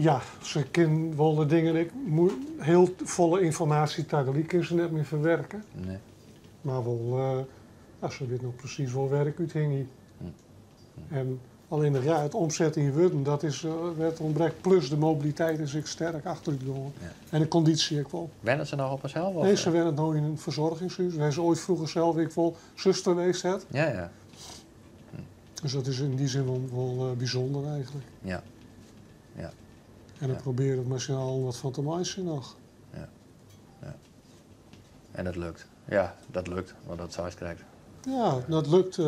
Ja, se kin wol de dingen ek hiel folle ynformaasje tagelyk kin se net mear ferwerke. Nee. Mar wol, ja, se wit noch presys wol wêr ik úthingje. En allinnich ja, it omsetten yn wurden, dat is wêr't it ûntbrekt. Plus de mobiliteit is ek sterk achterútgongen. Ja. En de kondysje ek wol. Wennet se noch op harsels? Of? Nee, se wennet no yn in fersoargingshûs. Wêr se oait froeger sels ek wol suster west hat. Ja, ja. Dus dat is yn dy sin wol bysûnder eigentlik. Ja. Ja. En dan Ja. probearje we mei syn allen wat fan te meitsjen noch. Ja. Ja. En dat lukt. Ja, dat lukt, want dat seist krekt. Ja, dat lukt.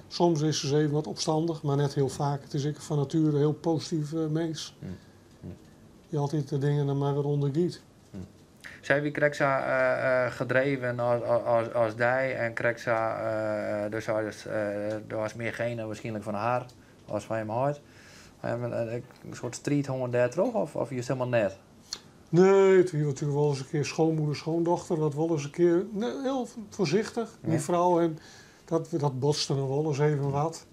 Soms is se even wat opstannich, mar net hiel faak. It is ek fan natuere hiel posityf mins. Dy't altyd de dingen dan mar wer ûndergiet. Sy wie krekt sa gedreven as dy en krekt sa, do seidest, do hast mear genen waarskynlik fan har as fan jim heit. In soart striid hân dêrtroch of just helemaal net? Nee, it wie natuerlik wol ris in kear schoonmoeder, schoondochter, dat wol ris in kear, nee, hiel foarsichtich. Myn frou en dat botste noch wol ris even wat.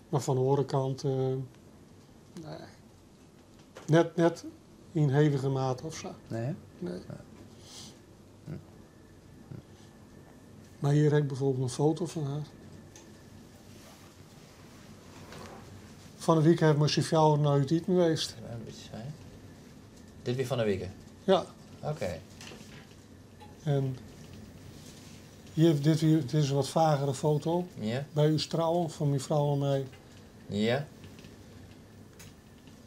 Mar fan de oare kant, nee. Net yn hevige mate of sa. Nee, hè? Nee. Nee. Mar hjir ha ik bijvoorbeeld in foto fan har. Fan de wike ha we mei syn fjouweren nei út iten west. Even een bytsje zijn. Dit wie fan de wike? Ja. Oké. En hjir, dit wie, dit is in wat fagere foto. Ja. By ús trouwen fan myn frou en my. Ja.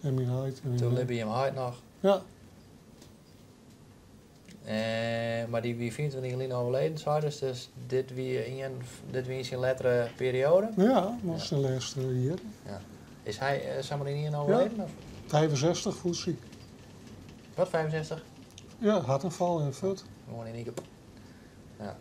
En myn heit en myn Toen mem. libbe jim heit noch? Ja. Mar dy wie 25 jier lyn overleden, seidest, dus dit wie ien, dit wie yn syn lettere perioade? Ja, dat was syn lêste jier. Ja. Is hy samar yn ien overleden? Ja. Of? 65 voelt hij. Wat, 65? Ja, hartaanval en fut. Gewoan yn ien kear. Ja.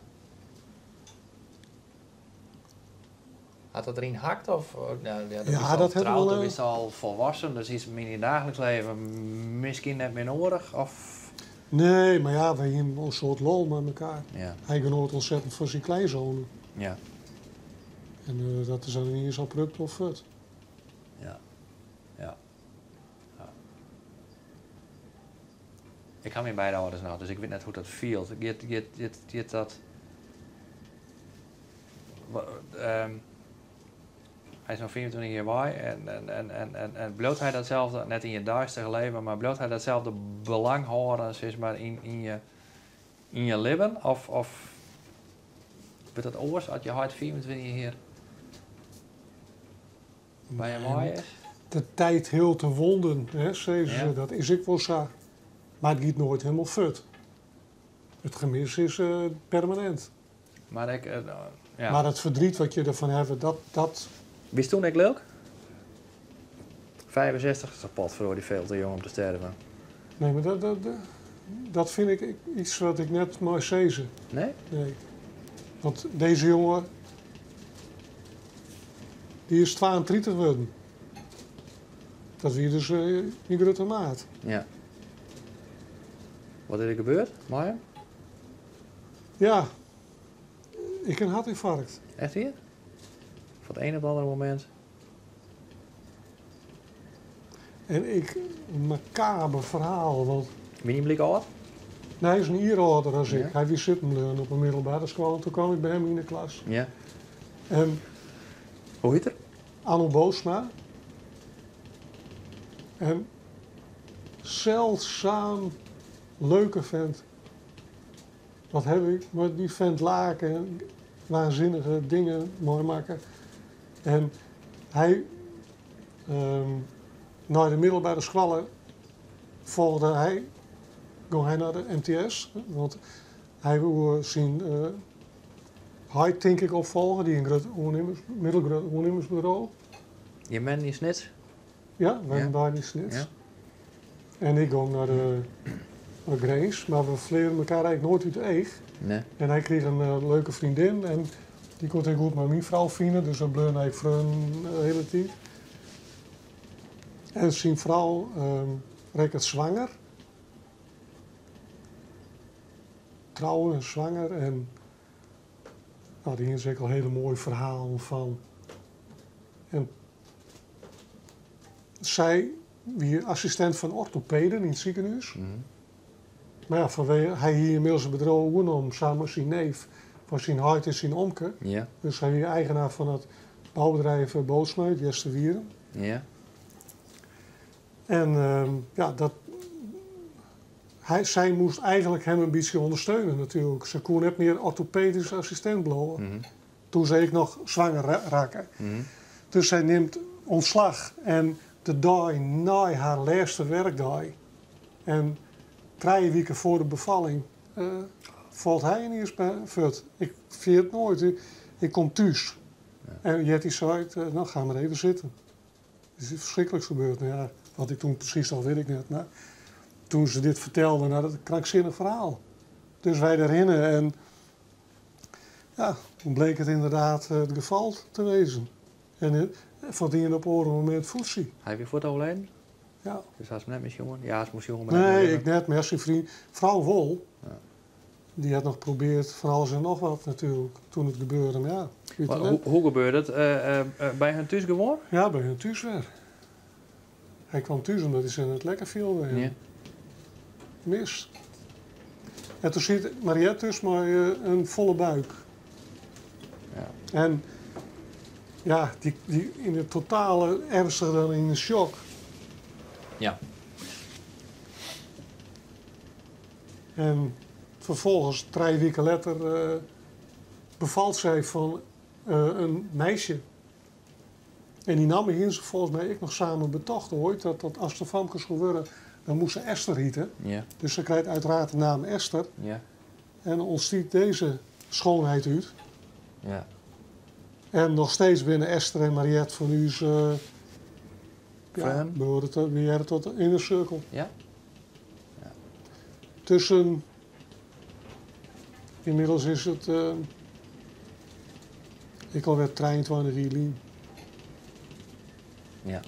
Hat dat deryn hakt? Of, nou, ja, dat Ja, is al dat hat troud, wol, dat is al folwoeksen, dus is yn je daagliks leven miskien net mear noadich? Of? Nee, mar ja, wy hienen wol in soad lol mei elkoar. Ja. Hy genoat ontzettend fan syn kleinzoon. Ja. En dat is dan iens abrupt wol fut. Ja. Ja. Ja. Ik ha myn beide âlders noch, dus ik wit net hoe't dat fielt. Giet dat. Hy is no 25 jier wei en bliuwt hy datselde, net yn je deistige leven, mar bliuwt hy datselde belang hâlden, sis mar, yn je libben? Of wurdt dat oars as je heit 25 jier by je wei is? De tiid heelt de wonden, hè, sizze se. Ja. Dat is ek wol sa. Mar it giet noait hielendal fut. It gemis is permanint. Mar ik, ja. Mar it ferdriet wat je derfan hawwe, dat Wiest toen ek lilk? 65 is toch potverdorie veel te jong om te sterven. Nee, maar dat vind ik iets wat ik net mooi zezen. Nee? Nee. Want deze jongen, die is 32 geworden. Dat wie dus een grote maat. Ja. Wat is er gebeurd, Maya? Ja, ik heb een hartinfarct. Echt hier? Van het een op het andere moment? En ik, een macaber verhaal. Want Ben je blik oud? Nee, hij is een jaar ouder dan ik. Ja. Hij was zitten op een middelbare school en toen kwam ik bij hem in de klas. Ja. En Hoe heet er? Anno Boosma. En zeldzaam leuke vent. Wat heb ik met die vent laken en waanzinnige dingen mooi maken. En hij, naar de middelbare school volgde hij, ging hij naar de MTS. Want hij wilde zijn hij denk ik opvolgen, die een groot ondernemers, middelgroot ondernemersbureau. Je bent in Snits? Ja, we Ja. waren in Snits. Ja. En ik ging naar de Grace, maar we vleerden elkaar eigenlijk nooit uit het eeg. Nee. En hij kreeg een leuke vriendin en die kon ik goed met mijn vrouw vinden, dus dat bleef hij voor een hele tijd. En zijn vrouw raakte zwanger. Trouwen en zwanger en nou, die is ook al een hele mooi verhaal van. En zij, wie assistent van orthopeden in het ziekenhuis. Maar ja, vanwege, hij hier inmiddels een bedrijf overgenomen samen met zijn neef van zijn huid en zijn omke. Ja. Dus hij is eigenaar van het bouwbedrijf Bootsma, uit Westerwieren. Ja. En ja, dat, hij, zij moest eigenlijk hem een beetje ondersteunen natuurlijk. Ze kon net meer orthopedisch assistent blijven. Toen zei ik nog zwanger raken. Dus zij neemt ontslag en de dag na haar laatste werkdag en 3 weken voor de bevalling valt hij in eerst bij voort. Ik vier het nooit. Ik kom thuis. Ja. En Jetty zei, nou ga maar even zitten. Het is iets verschrikkelijks gebeurd. Nou ja, wat ik toen precies al weet ik net. Maar toen ze dit vertelde, nou, dat is een krankzinnig verhaal. Dus wij daarin en ja, toen bleek het inderdaad het geval te wezen. En van die op oren moment voetzie. Hij weer voor het overlijden? Ja. Dus hij is net met jongen? Ja, hij moest jongen maar net Nee, met ik net met zijn vriend. Vrouw Wol, Ja. die had nog geprobeerd van alles en nog wat natuurlijk, toen het gebeurde. Maar ja, weet Maar je net. hoe gebeurde het? Bij hun thuis gewoon? Ja, bij hun thuis weer. Hij kwam thuis omdat hij ze in het lekker viel bij hem. Ja. Mis. En toen ziet Mariette dus maar een volle buik. Ja. En ja, die in de totale ernstiger dan in een shock. Ja. En vervolgens, 3 weken later, bevalt zij van een meisje. En die namen hier ze volgens mij ik nog samen betocht ooit, dat als de famkes geworden, dan moest ze Esther heten. Ja. Dus ze krijgt uiteraard de naam Esther. Ja. En ontstiet deze schoonheid uit. Ja. En nog steeds binnen Esther en Mariette van u is ja, Vrienden? behoren tot, behoren tot de inner circle. Ja. Ja. Tussen, inmiddels is het, ik alweer 23 jaar lien. Ja.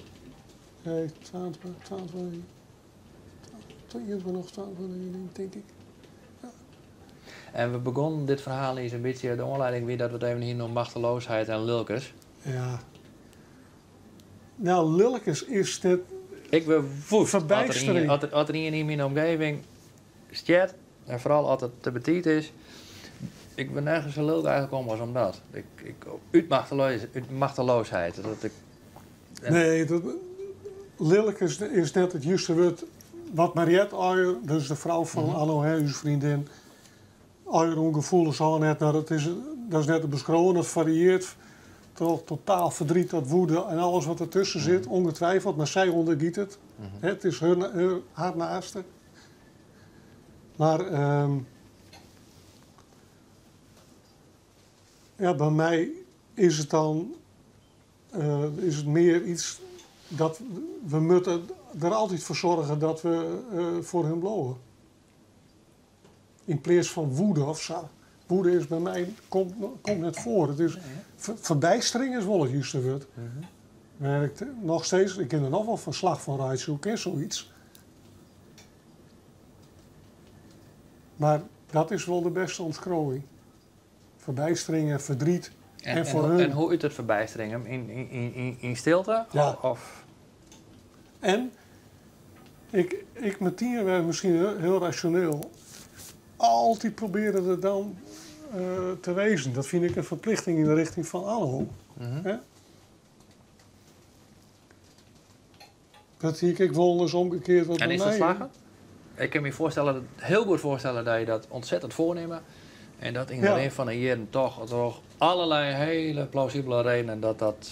Nee, 22, 22, 22 nog 22 jaar lien, denk ik. Ja. En we begonnen dit verhaal eens een beetje de aanleiding weer dat we het even hier om machteloosheid en lulkers. Ja. Nou, lulkers is dit Ik ben woest. Verbijstering. Als er een in mijn omgeving stert, en vooral als het te betiet is, ik ben nergens zo lulk eigenlijk om als omdat. Uit machteloosheid. Dat ik, en Nee, dat, lelijk is net het juiste woord. Wat Mariette Uijer, dus de vrouw van Anno, hè, uw vriendin, Uijer ongevoelig al net, nou, dat is net te beschouwen, dat varieert. Toch totaal verdriet, dat woede en alles wat ertussen zit, ongetwijfeld. Maar zij ondergiet het. Hè, het is haar naaste. Maar ja, bij mij is het dan is het meer iets Dat we moeten der altyd foar soargje dat we foar hun bliuwe. Yn pleats fan woede of sa. Woede is by my komt net foar. It is ferbystering is wol it juste wurd. Wêr ik noch steeds, ik kin der noch wol fan slach fan reitsje, hoe kin soiets? Mar dat is wol de bêste omskriuwing. Ferbystering en ferdriet. En foar hun. En hoe út it ferbystering him? Yn stilte? Ja. Of? En ik metien wer miskien hiel rasjoneel. Altyd probearje der dan te wêzen. Dat fyn ik in ferplichting yn de rjochting fan Anno. Hè? Dat hie ik ek wolris omgekeard wat En by is dat my. slagge? Ik kin my foarstelle, hiel goed foarstelle dat je dat ontzettend foarnimme. En dat yn de rin fan de jierren toch troch allerlei hiele plausibele redenen dat dat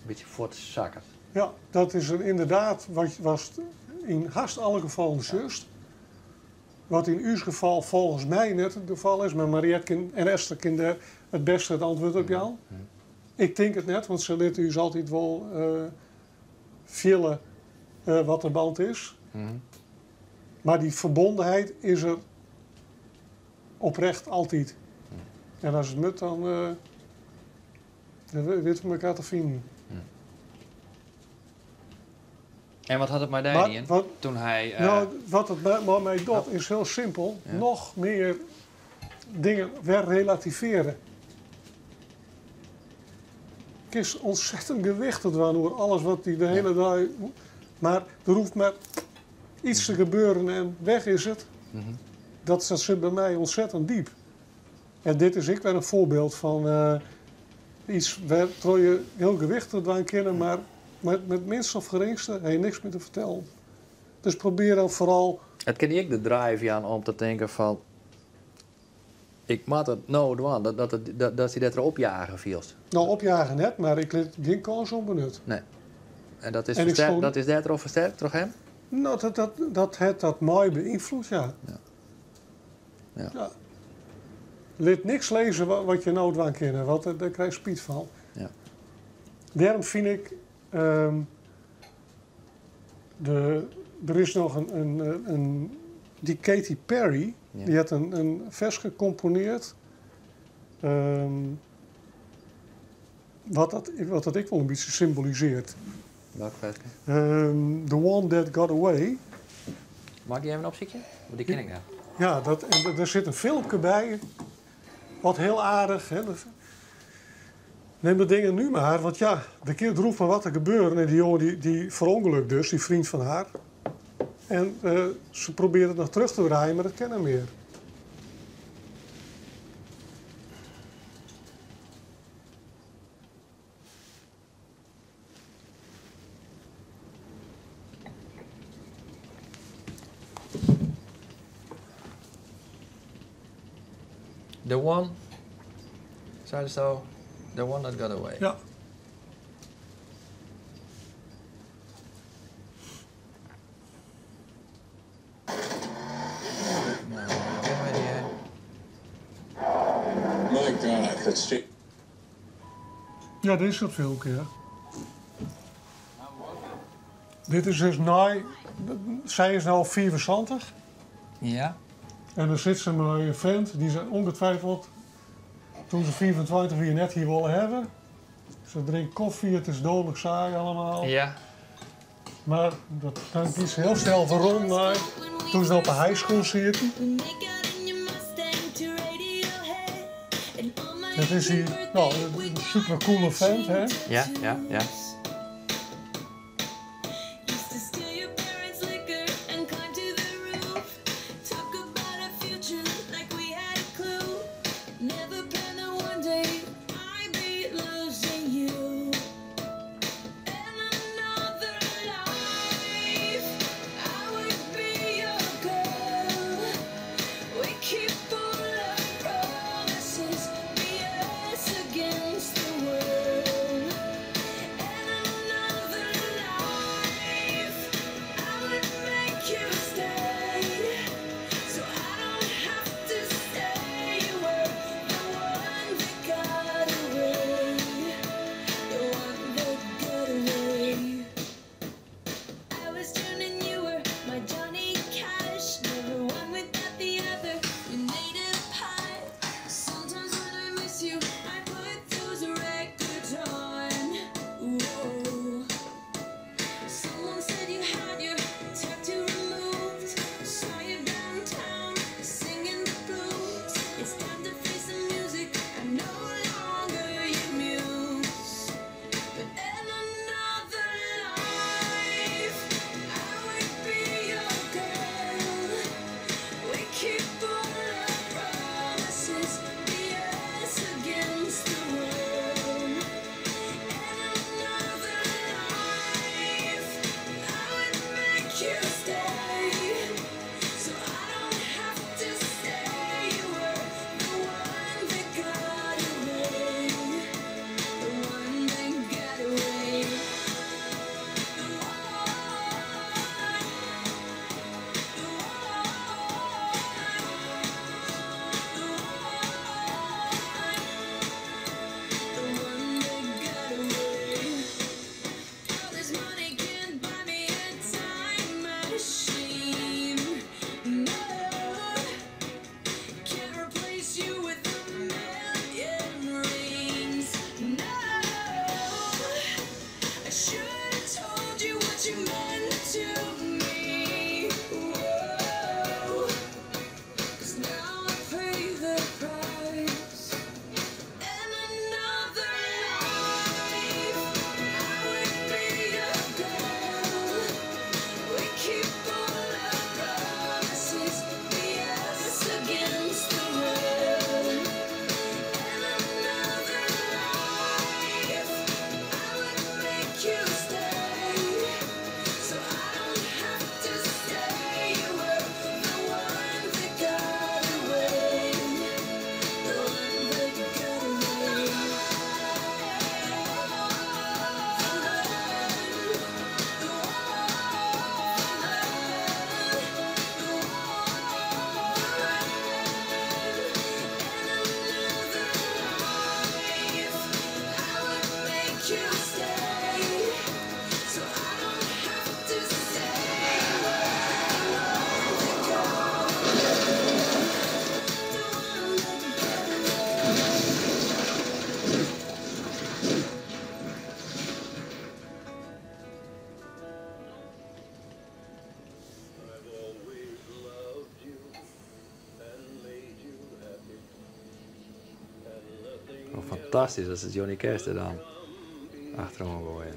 in bytsje fuortsakket. Ja, dat is ynderdaad wat watst yn hast alle gefallen sjochst. Wat yn ús gefal folgens my net it gefal is, mar Mariet kin, en Esther kin dêr it bêste it antwurd op jaan. Ik tink it net, want se litte ús altyd wol fiele wat der band is. Mar dy ferbondenheid is der oprecht altyd. En as it moat, dan witte we elkoar te finen. En wat hat it mei dy Mar dien wat, toen hy. Nou, wat it mei my docht is hiel simpel. Noch mear dingen wer relativearje. Kinst ontzettend gewichtich dwaan oer alles wat dy de hiele dei. Mar der hoecht mar iets te gebeuren en weg is it. Dat sit by my ontzettend diep. En dit is ek wer in foarbyld fan iets wêrtroch je hiel gewichtich dwaan kinne, mar mei it minste of geringste ha je niks mear te fertellen. Dus probearje dan foaral. It kin ek de drive jaan om te tinken fan ik moat it no dwaan, dat dy dêrtroch opjage fielst. No, opjage net, mar ik lit gjin kâns ûnbenut. Nee. En dat is, En ik dat is dêrtroch fersterke troch him? No, dat hat dat mei beynfloed, ja. Ja. Lit niks lizze wat je no dwaan kinne, want dêr krij je spyt fan. Dêrom fyn ik, der is noch in dy Katy Perry, dy hat in ferske komponearre. Wat dat ek wol in bytsje symbolisearret. Welk ferske? The One That Got Away. Mei ik dy even opsykje? Want dy ken ik net. Ja, en der sit in filmke by, wat hiel aardich. Hè. Nim de dingen nu mar, want ja, der hoecht mar wat te gebeuren. En dy jonge dy ferûngelukt dus, dy freon fan har. En se probearret it noch terug te draaien, mar dat kin net mear. The one, sei zo, the one that got away. Ja. Nou, kennen we die, hè? My God, that's Ja, dit is dat filmke, ja. Dit is dus nei. Sy is no 75. En dan sit se mei in front dy't se ongetwijfeld toen se 25 jier net hie wollen hawwe. Se drinkt kofje, it is doodlik saai allegear. Mar dan giet se hiel snel werom nei toen se op de high school sieten. Dat is dy, no, in super coole vent, hè? Ja. Used to steal your parents' liquor and climb to the roof. Talk about a future like we had a clue. Never planned that one day I'd be losing you. In another life, I would be your girl. We keep all our promises, be us against the world. Fantastysk dat se Johnny Cash der dan achteroan goaie.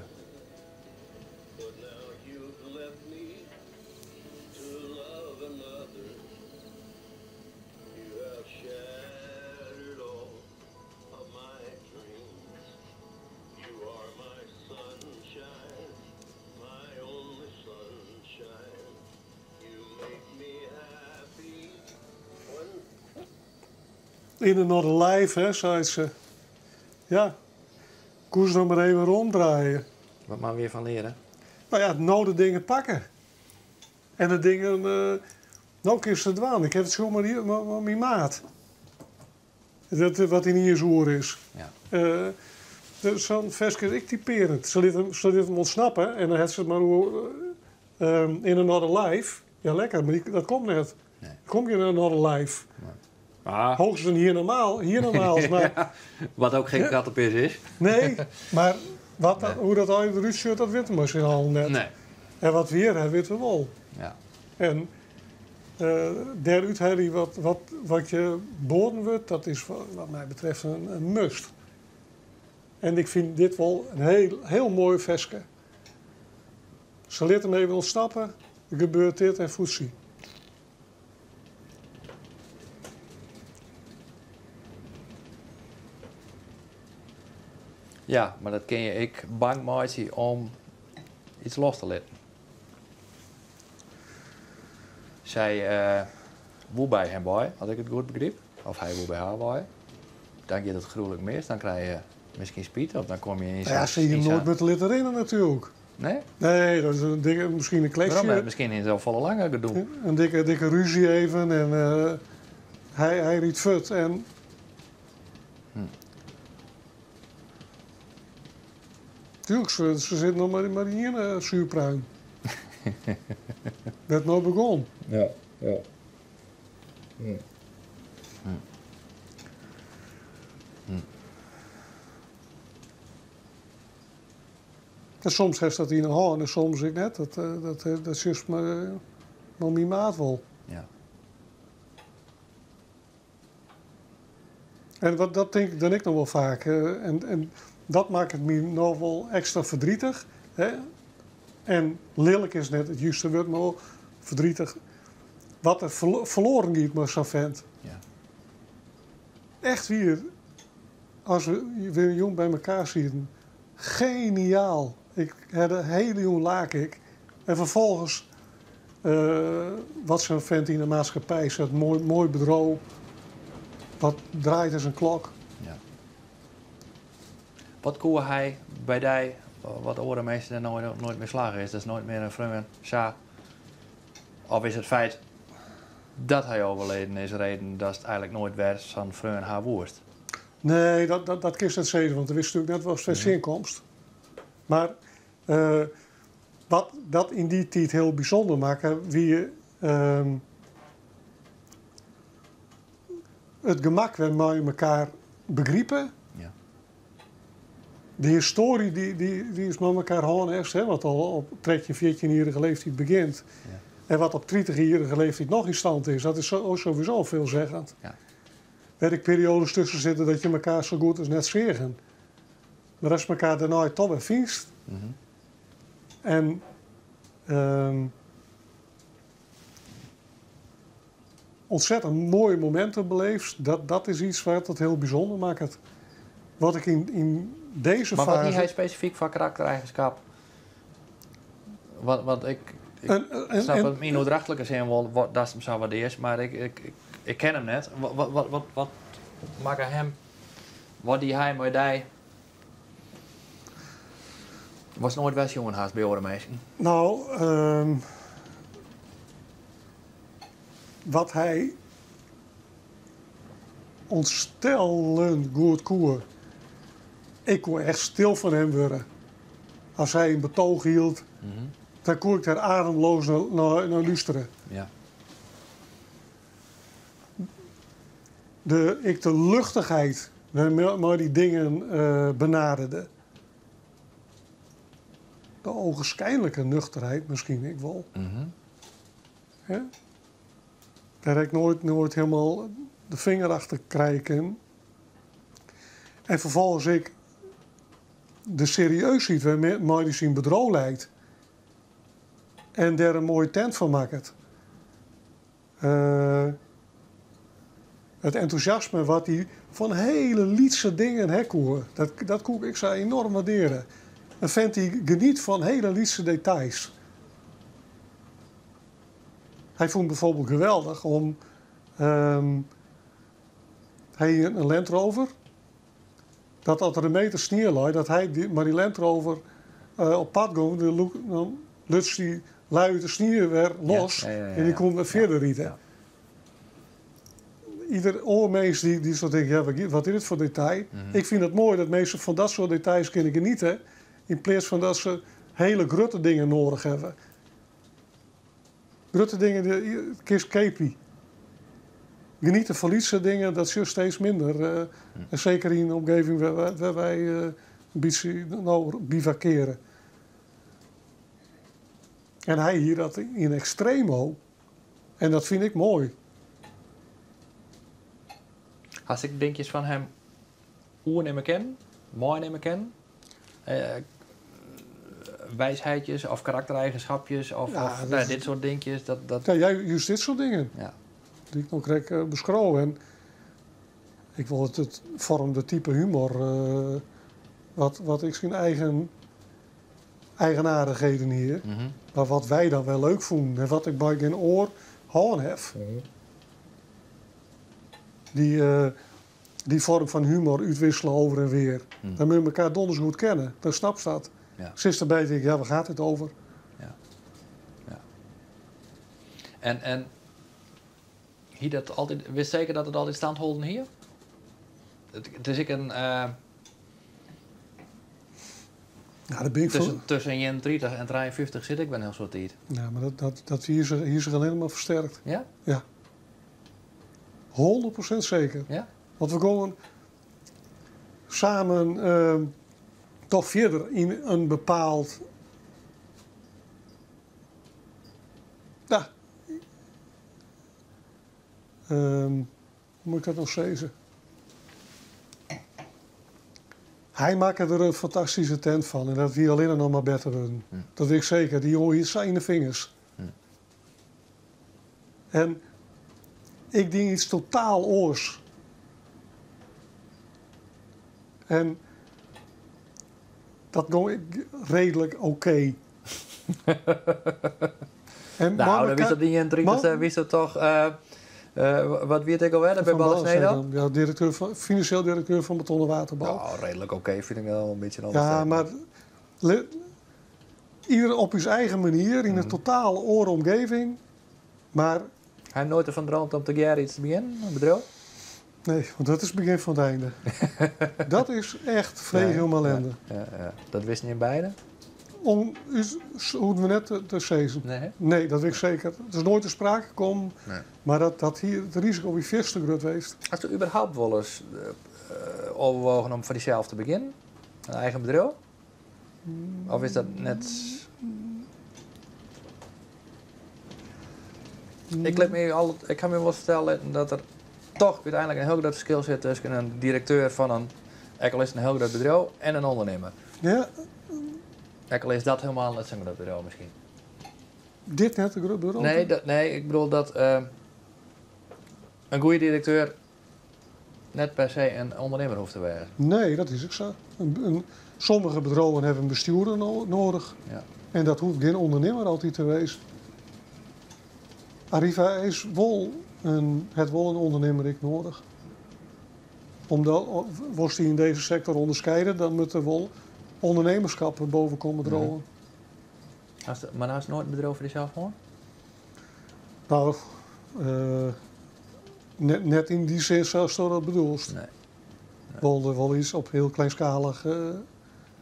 In another life, hè, seit se. Ja, koe se noch mar even rûndraaie. Wat moatte we hjirfan leare? No ja, no de dingen pakke. En de dingen, no kinst it dwaan. Ik ha it sjoen mei myn maat. Dat wat yniens oer is. Ja. Sa'n ferske is ek typearjend. Se lit him, se lit him ûntsnappe en dan hat se it mar oer in another life. Ja, lekker, mar dat komt net. Nee. Der komt gjin another life. Nee. Ah. Hoogstens in hier normaal, hier normaals, mar Ja, wat ook geen kattenpis is. Nee, mar wat dat, Nee. hoe dat allegear derút sjocht, dat witte we mei syn allen net. Nee. En wat we hjir ha, witte we wol. Ja. En dêrút helje wat, wat, wat je boaden wurdt, dat is wat my betreft in must. En ik fyn dit wol in heel, heel moai ferske. Se lit him even ûntsnappe, der gebeurt dit en foetsie. Ja, mar dat kin je ek bang meitsje om iets los te litten. Sy woe by him wei, as ik it goed begryp. Of hy woe by har wei. Dan giet it gruwlik mis, dan krije je miskien spyt of dan komme je yn Ja, se hie him noait mear te litten rinnen natuerlik. Nee? Nee, dat is in dikke, miskien in kletsje. Waarom net? Miskien is it al folle langer gedoe. In dikke, dikke rúzje even en hy, hy rydt fuort en... Tuurlijk, se sit noch mar ien suerpruim. Wêr't no begûn. Ja, ja. En soms hast dat yn 'e hân en soms ek net. Dat, dat, dat sjochst mar myn maat wol. Ja. En wat, dat tink ik dan ek noch wol faak. En dat makket my noch wol ekstra verdrietig. Hè? En lilk is net it juste wurd, mar wol verdrietig. Wat der ferloaren giet mei sa'n fent. Ja. Echt wier, as we wer jûn by mekaar sieten, geniaal. Ik ha de hiele jûn lake ik. En ferfolgens, wat sa'n fent yn de maatskippij set, moai, moai bedriuw, wat draait as in klok. Ja. Wat koe hy by dy, wat oare minsken der noait mear slagge is? Dat is noait mear in freon sa. Of is it feit dat hy overleden is reden datst eigentlik noait wer sa'n freon ha woest? Nee, dat kinst net sizze, want do witst natuerlik net watst wer tsjinkomst. Mar wat dat yn dy tiid hiel bysûnder makke, wie it gemak wêrmei je mekaar begripe. Ja. De histoarje dy't ús mei mekaar hân hast, hè, wat al op 13, fjirtjinjierrige leeftiid begjint Ja. en wat op tritichjierrige leeftiid noch yn stand is, dat is sowieso veelzeggend. Ja. Wêr't ek perioades tusken sitte dat je mekaar sa goed as net seagen. Mar ast mekaar dêrnei toch wer fynst. En ontzettend moaie mominten beleefst, dat is iets wat it hiel bysûnder makket. Wat ik yn dizze Mar wat hie faze hy spesifyk foar karaktereigenskap? Want ik snap it yn oerdrachtlike sin wol wat, datst him sa waardearrest, mar ik ken him net. Wat makke him, wat die hy mei dy? Watst noait wer sjoen hast by oare minsken? Nou, wat hy ontstellend goed koe. Ik koe echt stil fan him wurde. As hy in betoach hield, dan koe ik dêr ademloos nei lústerje. Ja. Ek de luchtichheid wêrmei dy dingen benaderde. De ogenschijnlijke nuchterheid miskien ek wol. Hè? Dêr ha ik noait hielendal de finger achter krije kinnen. En ferfolgens ek de serieusheid wêrmei dy syn bedriuw leit. En dêr in moaie tent fan makket. It entûsjasme wat hy fan hiele lytse dingen ha koe, dat koe ik sa enoarm waardearje. In fent dy't geniet fan hiele lytse details. Hy fûn bijvoorbeeld geweldich om. Hy hie in Land Rover. Dat as der in meter snie lei, dat hy mei dy Land Rover op pad gong, dan luts dy lei út de snie wer los en dy koe wer fierder ride. Ieder oar mins dy't sa tinkt, ja, wat is dit foar detail? Ik fyn it moai dat minsken fan dat soart details kinne geniete, yn pleats fan dat se hiele grutte dingen noadich hawwe. Grutte dingen kinst keapje. Geniete fan lytse dingen, dat sjochst steeds minder. En seker yn in omgeving wêr't wy in bytsje no bivakkeare. En hy hie dat yn ekstremo. En dat fyn ik moai. Hast ek dinkjes fan him oernimme kinnen, meinimme kinnen? Wijsheidjes of karaktereigenschapjes of, Ja, of dat nou, is- dit soort dinkjes. Dat, Ja, jij juist dit soort dingen. Die ik no krekt beskreau. En ik wol it vormde type humor wat ek syn eigen eigenaardichheden hie. Mar wat wy dan wer leuk fûnen en wat ik by gjin oar hân haw. Dy foarm fan humor útwissele over en weer. Dan moatte je elkoar donders goed kenne. Dan snapst dat. Sitst derby tink, ja, waar gaat dit over? Ja. Ja. En hie dat altyd, wist seker dat it altyd standholden hie? It is ek in, Ja, dat bin ik voor- tussen 31 en 53 sit ik wer in hiel soad tiid. Ja, mar dat hie sich allinnich mar fersterkt. Ja? Ja. 100% seker. Ja? Want we gongen samen toch fierder yn in bepaald... Ja. Hoe moat ik dat no sizze? Hy makke der in fantastyske tent fan en dat wie allinnich noch mar better wurden. Dat wit ik seker. Dy jonge hie it sa yn de fingers. En ik die iets totaal oars. En dat gong ek reedlik oké. En Nou, maar dan wist dat die 31ste, wist dat toch, wat wie it ek alwer, bij Van Ballast Ballast Ja, financieel directeur van Beton en Waterbouw. Nou, redelijk oké vind ik wel een beetje een Ja, understatement. maar ieder op zijn eigen manier, in een totaal oare omgeving. Maar Hij heeft nooit ervan droomd om te gaan iets te beginnen, een bedrijf? Nee, want dat is het begin van het einde. Dat is echt vrees om ellende. Ja. Dat wisten je beiden? Om, is, hoeven we net te zeggen. Nee, hè? Nee, dat weet ik zeker. Het is nooit te sprake gekomen. Nee. Maar dat hier het risico weer veel te groot geweest. Hast u überhaupt wel eens overwogen om voor jezelf te beginnen? Een eigen bedrijf? Of is dat net... Ik let me al, ik kan me wel vertellen dat er toch uiteindelijk een heel groot verschil zit tussen een directeur van een, ook al is het een heel groot bedrijf, en een ondernemer. Ook al is dat helemaal net zo'n groot bedrijf misschien. Dit net een groot bedrijf? Nee, ik bedoel dat een goede directeur net per se een ondernemer hoeft te worden. Nee, dat is ook zo. Sommige bedrijven hebben een bestuurder nodig. En dat hoeft geen ondernemer altijd te wezen. Arriva is wel een, het wel een ondernemer ik nodig. Omdat, wordt die in deze sector onderscheiden, dan moet er wel ondernemerschap boven komen drogen. Maar nou is het nooit een bedrijf voor jezelf gewoon? Net in die zin zoals je dat bedoelt. Nee. Wel iets op heel kleinschalig,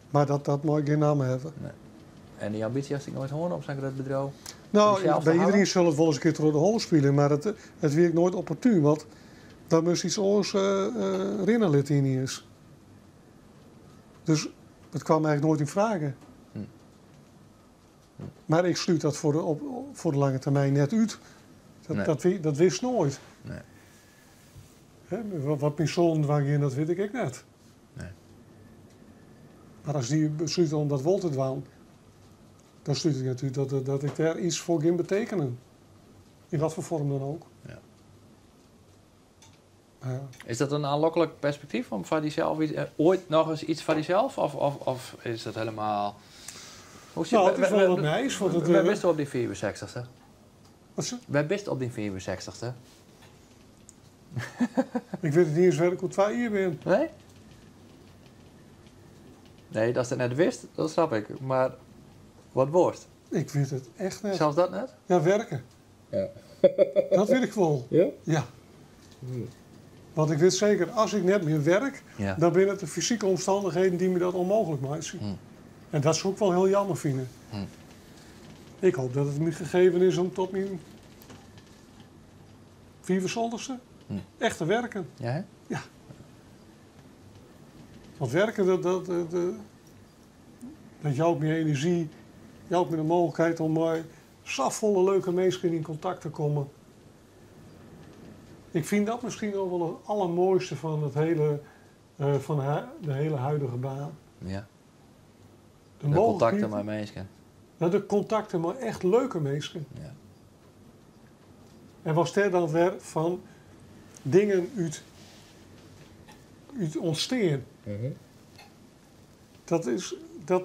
maar dat mag ik geen naam hebben. Nee. En die ambitie had ik nooit horen op zo'n groot bedrijf? Die zelf Bij te houden? iedereen zal het wel eens een keer door de hol spelen, maar het werkt nooit opportun, want daar moest iets anders rinnen in is. Dus het kwam eigenlijk nooit in vragen. Maar ik sluit dat voor de lange termijn net uit. Dat wist nooit. Nee. Hè, wat mijn zoon waar ging, dat weet ik ook net. Nee. Mar as dy beslute om dat wol te dwaan, dan slút ik net út dat, dat ik dêr iets foar gean betekenen. In wat foar foarm dan ook. Ja. Ja. Is dat in oanloklik perspektyf om foar dysels iets, oait nochris iets foar dysels? Of, of, of is dat helemaal. Hoe Nou, it is wol wat nijs. Want it, Wêr bist op dyn 65ste? Wat se- Wêr bist op dyn 65ste? Ik wit it net iens wêr't ik oer 2 jier bin. Nee? Nee, datst it net witst, dat snap ik. Mar wat wolst? Ik wit it echt net. Sels dat net? Ja, werke. Ja. Dat wit ik wol. Ja? Ja. Want ik wit seker, as ik net mear werk, dan binne it de fysike omstannichheden dy't my dat ûnmooglik meitsje. En dat soe ik wol hiel jammer fine. Ik hoopje dat it my gegeven is om tot myn 75ste echt te werken. Ja, hè? Ja. Want werken, dat jout my enerzjy, jout my de mooglikheid om mei safolle leuke minsken yn kontakt te kommen. Ik fyn dat miskien wol it aldermoaiste fan, it hiele, fan de hiele huidige baan. De De kontakten mooglikheid, mei minsken. Nou, de kontakten mei echt leuke minsken. En wat dêr dan wer fan dingen út ûntstean. Dat is. Dat,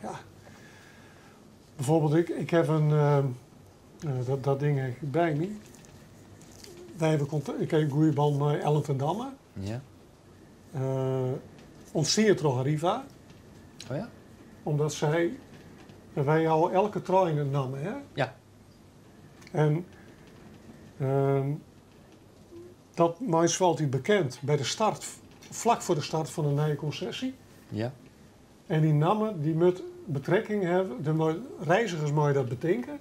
ja. Bijvoorbeeld, ik ha in. Dat ding ha ik by my. Wy hawwe ik ha in goede bân mei Ellen ten Damme. Ûntstien troch Arriva. Oh ja? Omdat sy. Wy jouwe elke trein in namme, hè? Ja. En dat meitsje we altyd bekend by de start, flak foar de start fan in nije konsesje. En dy namme dy moat betrekking hawwe, de reizgers meie dat betinke.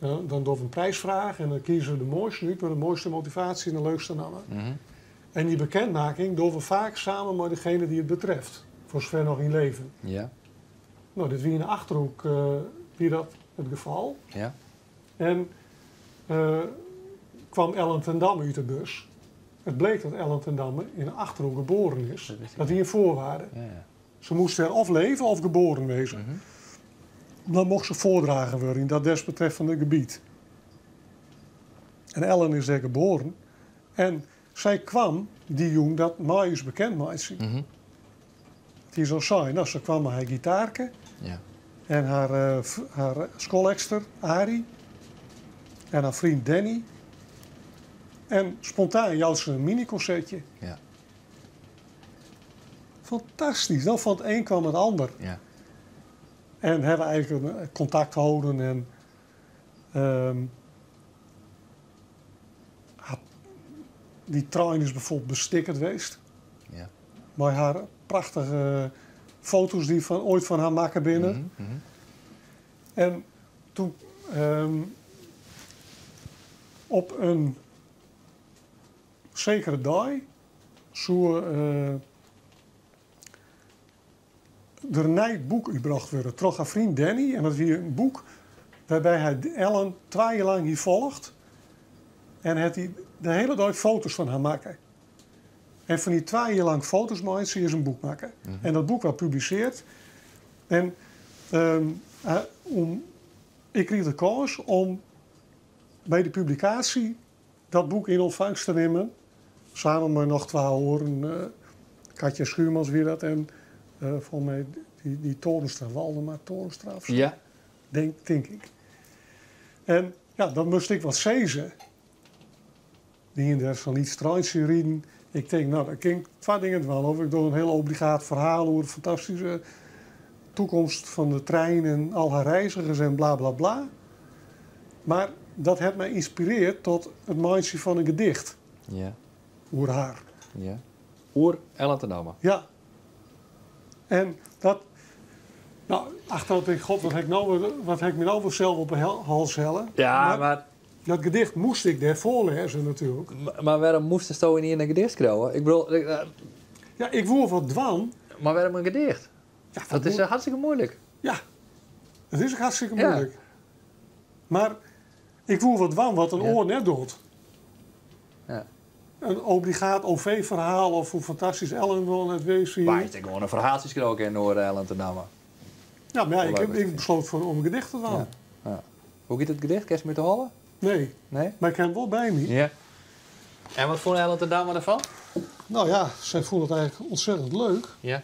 Dan dogge we in priisfraach en dan kieze we de moaiste út mei de moaiste motivaasje en de leukste namme. En dy bekendmakking dogge we faak samen mei degene dy't it betreft, foar safier noch yn libben. No, dit wie yn de Achterhoek wie dat it gefal. En kwam Ellen ten Damme út de bus. It bliek dat Ellen ten Damme yn de Achterhoek geboren is. Dat wist ik Dat net. wie in foarwearde. Se moast dêr of leve of geboren wêze. Dan mocht se foardragen wurde yn dat desbetreffende gebiet. En Ellen is dêr geboren. En sy kaam dy jûn dat mei ús bekend meitsjen. Dy is al sei, no, se kaam mei har gitaarke en har skoalekster Arie en har freon Danny. En spontaan jout se in mini-konsertje. Fantastysk. Dan fan it ien kaam it oar. En hawwe we eigentlik in kontakt hâlden en dy trein is bijvoorbeeld bestikkerd west. Mei har prachtige foto's dy't oait fan har makke binne. En doe op in sekere dei soe der in nij boek útbrocht wurde troch har freon Danny. En dat wie in boek wêrby't hy Ellen 2 jier lang hie folge. En hat hy de hiele dei foto's fan har makke. En fan dy 2 jier lang foto's meitsje is in boek makke. En dat boek waard publisearre. En ik krige de kâns om by de publikaasje dat boek yn ûntfangst te nimmen. Samen mei noch twa oaren. Katja Schuurmans wie dat en folgens my dy Torenstra, Waldemar Torenstra of sa. Tink ik. En ja, dan moast ik wat sizze. Dy hiene dêr sa'n lyts treintsje riden. Ik tink, no, dan kin ik twa dingen dwaan. Of ik doch in hiel obligaat ferhaal oer de fantastyske takomst fan de trein en al har reizgers en bla bla bla. Mar dat hat my ynspirearre ta it meitsjen fan in gedicht. Oer har. Oer Ellen ten Damme. Ja. En dat. No, achterôf tink ik, god, wat ha ik my no wer sels op 'e hals helle? Ja, maar Dat gedicht moast ik dêr foarlêze natuerlik. Mar wêrom moasto yn in gedicht skriuwe? Ik bedoel, Ja, ik woe wat dwaan. Mar wêrom in gedicht? Ja, Dat is hartstikke muoilik. Ja, dat is ek hartstikke muoilik. Mar ik woe wat dwaan wat in oar net docht. in obligaat OV-ferhaal of hoe fantastysk Ellen wol net west wie. Mar is der gewoan in ferhaaltsje skriuwe kin oer Ellen ten Damme. Ja, mar ja, Hoe ik, leuk is ik dat? besloot voor om een gedicht te dwaan. Ja. Ja. Hoe giet it gedicht? Kinst him út 'e holle? Nee, Nee? mar ik ha him wol by my. Ja. En wat fûn Ellen ten Damme derfan? Nou ja, sy fûn it eigentlik ontzettend leuk. Ja.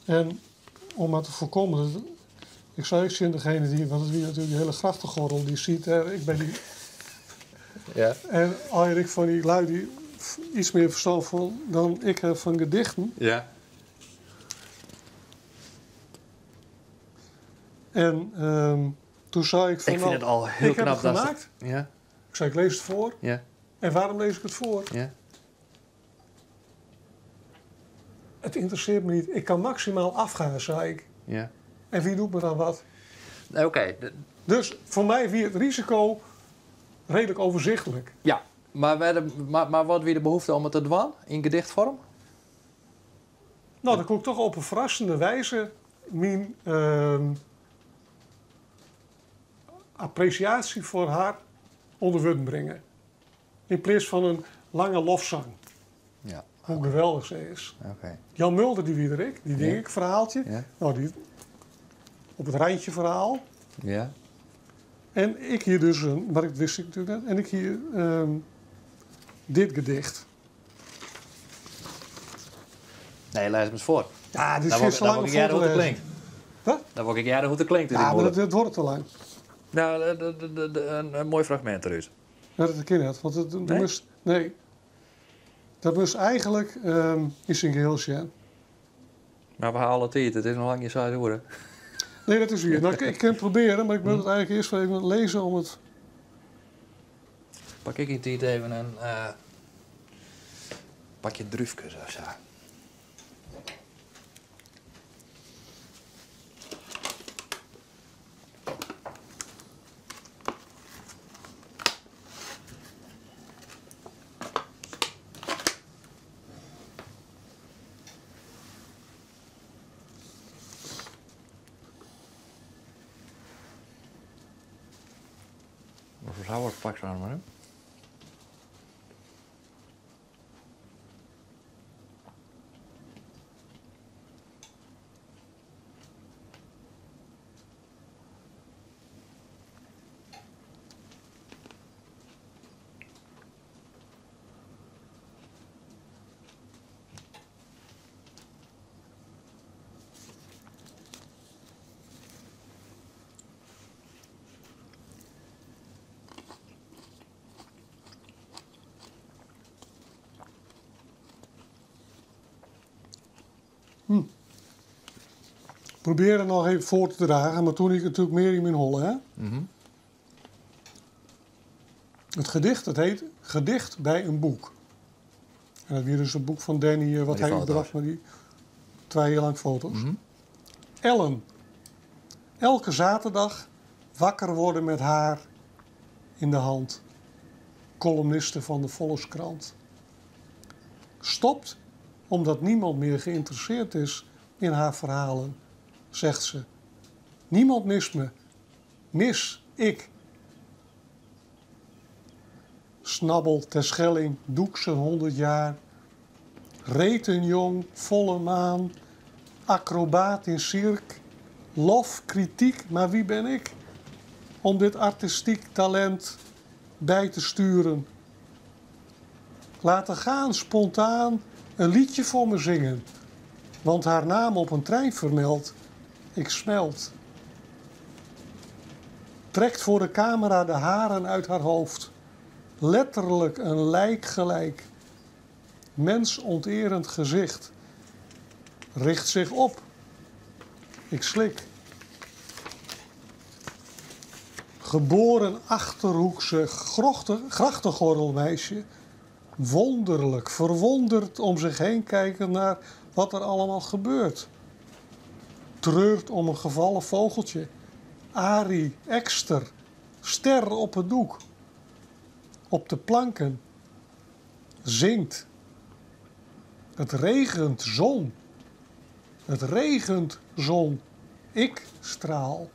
En om maar te voorkomen dat. Ik zei ik tsjin degene die, want it wie natuerlik dy hiele grachtengordel, dy siet dêr ek by dy. Ja. En eigentlik fan dy lui dy't iets mear ferstân fan dan ik ha fan gedichten. Ja. En toen sei ik fan. Ik fyn nou, it al hiel ik heb knap het dat. gemaakt. Ja. Ik sei, ik lês it foar. Ja. En waarom lees ik het voor? Ja. Het interesseert me niet. Ik kan maximaal afgaan, zei ik. Ja. En wie doet me dan wat? Nee, Oké. Dus voor mij wie het risico redelijk overzichtelijk. Ja. Maar, maar wat wie de behoefte om it te dwaan yn gedichtfoarm? Nou, dan kon ik toch op een verrassende wijze mijn appreciatie voor haar onder woorden brengen. In plaats van een lange lofzang. Ja. Hoe geweldig ze is. Oké. Jan Mulder, die wie er ik, die denk Ja. ik, verhaaltje. Ja. Nou, die op het randje verhaal. Ja. En ik hier dus, een, maar dat wist ik natuurlijk net, en ik hier dit gedicht. Nee, lês him ris foar. Ja, dit Dan is wol veel te dan lang wol om ik voor hearre te hoe't it lêzen. klinkt. Wat? Dan wol ik hearre hoe't it klinkt. Ja, maar dat wordt te lang. Nou, in moai fragmint derút. Ja, dat kin net, want het, dat Nee? moest, nee. Dat moest eigentlik yn syn gehiel sjen. Mar we ha alle tiid, it is noch lang gjin seis oere. Nee, dat is wier. Nou, ik kin it probearje, mar ik moat it eigentlik earst wol even lêze om it. Pak ik yn tiid even in pakje drúfkes of sa. Pak se mar. Probeer het nog even voor te dragen, maar toen ik natuurlijk meer in mijn holle. Hè? Het gedicht, het heet Gedicht bij een boek. En dat weer dus het boek van Danny, wat Die hij foto's. opdracht met die 2 jaar lang foto's. Ellen. Elke zaterdag wakker worden met haar in de hand. Columniste van de Volkskrant. Stopt omdat niemand meer geïnteresseerd is in haar verhalen, zegt ze. Niemand mist me. Mis ik. Snabbel Terschelling, Doeksen 100 jaar. Retenjong, volle maan. Acrobaat in cirk. Lof, kritiek, maar wie ben ik? Om dit artistiek talent bij te sturen. Laten gaan, spontaan, een liedje voor me zingen. Want haar naam op een trein vermeld, ik smelt. Trekt voor de camera de haren uit haar hoofd. Letterlijk een lijk gelijk. Mensonterend gezicht. Richt zich op. Ik slik. Geboren Achterhoekse grachtengordelmeisje. Wonderlijk, verwonderd om zich heen kijken naar wat er allemaal gebeurt. Treurt om een gevallen vogeltje. Arie, ekster, ster op het doek. Op de planken. Zingt. Het regent zon. Het regent zon. Ik straal.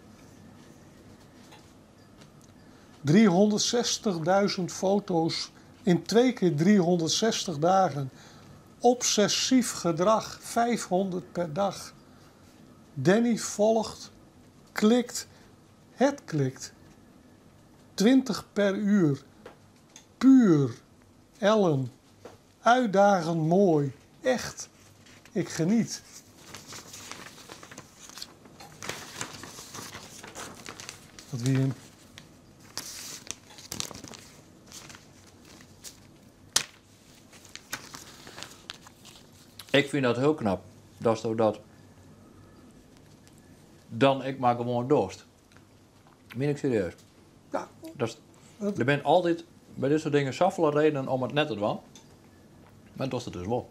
360.000 foto's in twee keer 360 dagen. Obsessief gedrag, 500 per dag. Danny volgt, klikt, het klikt. 20 per uur. Puur. Ellen. Uitdagend mooi. Echt. Ik geniet. Dat wie hem. Ik vind dat heel knap. Dat is dat. Dan ik maar gewoon dorst. Meen ik serieus. Ja. Dat is, er zijn altijd bij dit soort dingen zoveel redenen om het net te doen. Maar dat is het dus wel.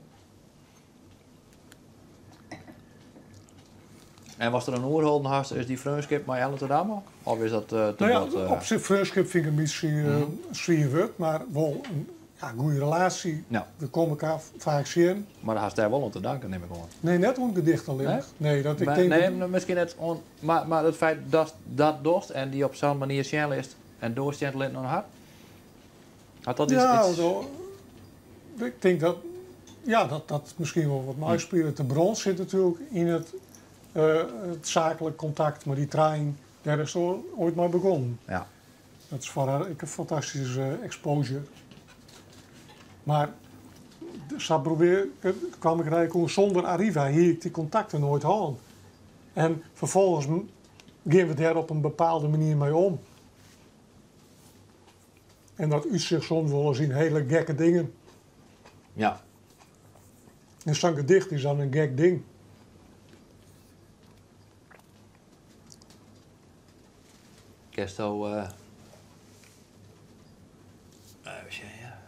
En was er een oerholden haast, is die vriendschap met Ellen te Damme? Of is dat te Nou ja, bot, op zich vriendschap vind ik een beetje zwier maar wel een goede relatie. Ja. We komen elkaar vaak zien. Maar daar haast daar wel om te danken, neem ik aan. Nee, net om gedicht alleen. Nee? Nee, dat ik maar, denk nee, dat- misschien net on, maar het feit dat dat dorst en die op zo'n manier snel is en doorstelt naar haar. Had dat iets, ja, iets- zo, ik denk dat, ja, dat dat misschien wel wat mij speelt. De bron zit natuurlijk in het zakelijk contact, maar die trein, daar is ooit maar begonnen. Ja. Dat is voor haar een fantastische exposure. Maar ze probeer, kwam ik rijden zonder Arriva, hier ik die contacten nooit hadden. En vervolgens gaan we daar op een bepaalde manier mee om. En dat uit zich soms wel eens in hele gekke dingen. Ja. En zo'n gedicht is dan een gek ding. Kersto. Even zien, ja.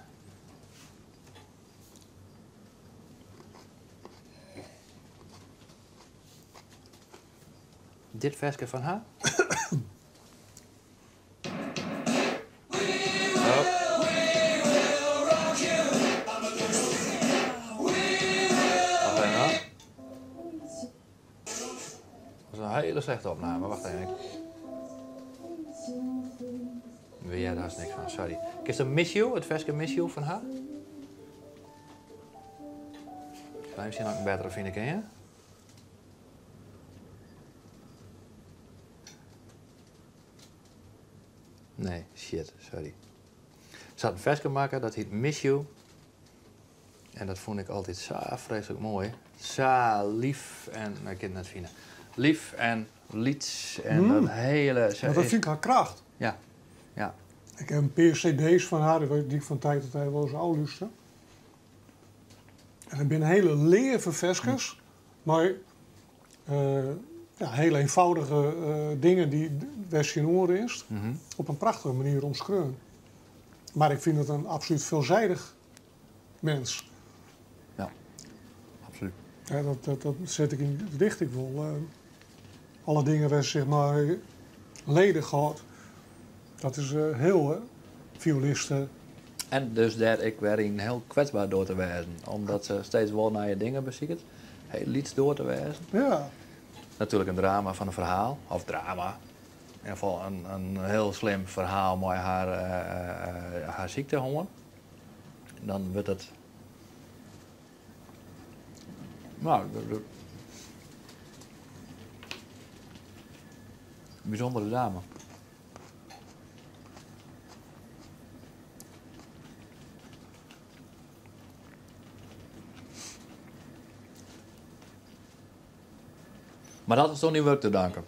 Dit versje van haar? Oh. Wacht even, hoor. Dat is een hele slechte opname. Wacht even. Weet jij daar is niks van, sorry. Is dat Miss You, het versje Miss You van haar? Zou je misschien ook een betere vinden, ken je? Nee, shit, sorry. Ze had een versje maken, dat heet Miss You. En dat vond ik altijd zo vreselijk mooi. Zo lief en, nou, ik kan het net vinden. Lief en lieds en dat hele... ze Maar dat is- vind ik haar kracht. Ja, ja. Ik heb een paar cd's van haar die ik van tijd tot tijd wel eens afluister. En dat zijn hele leve verskes, maar ja, hele eenvoudige dingen die Westje Oor is, op een prachtige manier omschreven. Maar ik vind het een absoluut veelzijdig mens. Ja, absoluut. Ja, dat zet ik in het gedicht. Ik wil alle dingen waar ze zich maar leden gehad. Dat is heel, hè? Violisten. En dus daar ik weer in heel kwetsbaar door te wijzen. Omdat ze steeds wel naar je dingen beziekt. Heel iets door te wijzen. Ja. Natuurlijk een drama van een verhaal. Of drama. In ieder geval een heel slim verhaal met haar ziekte hoor. Dan wordt het... Nou, bijzondere dame. Maar dat is toch niet werk te danken?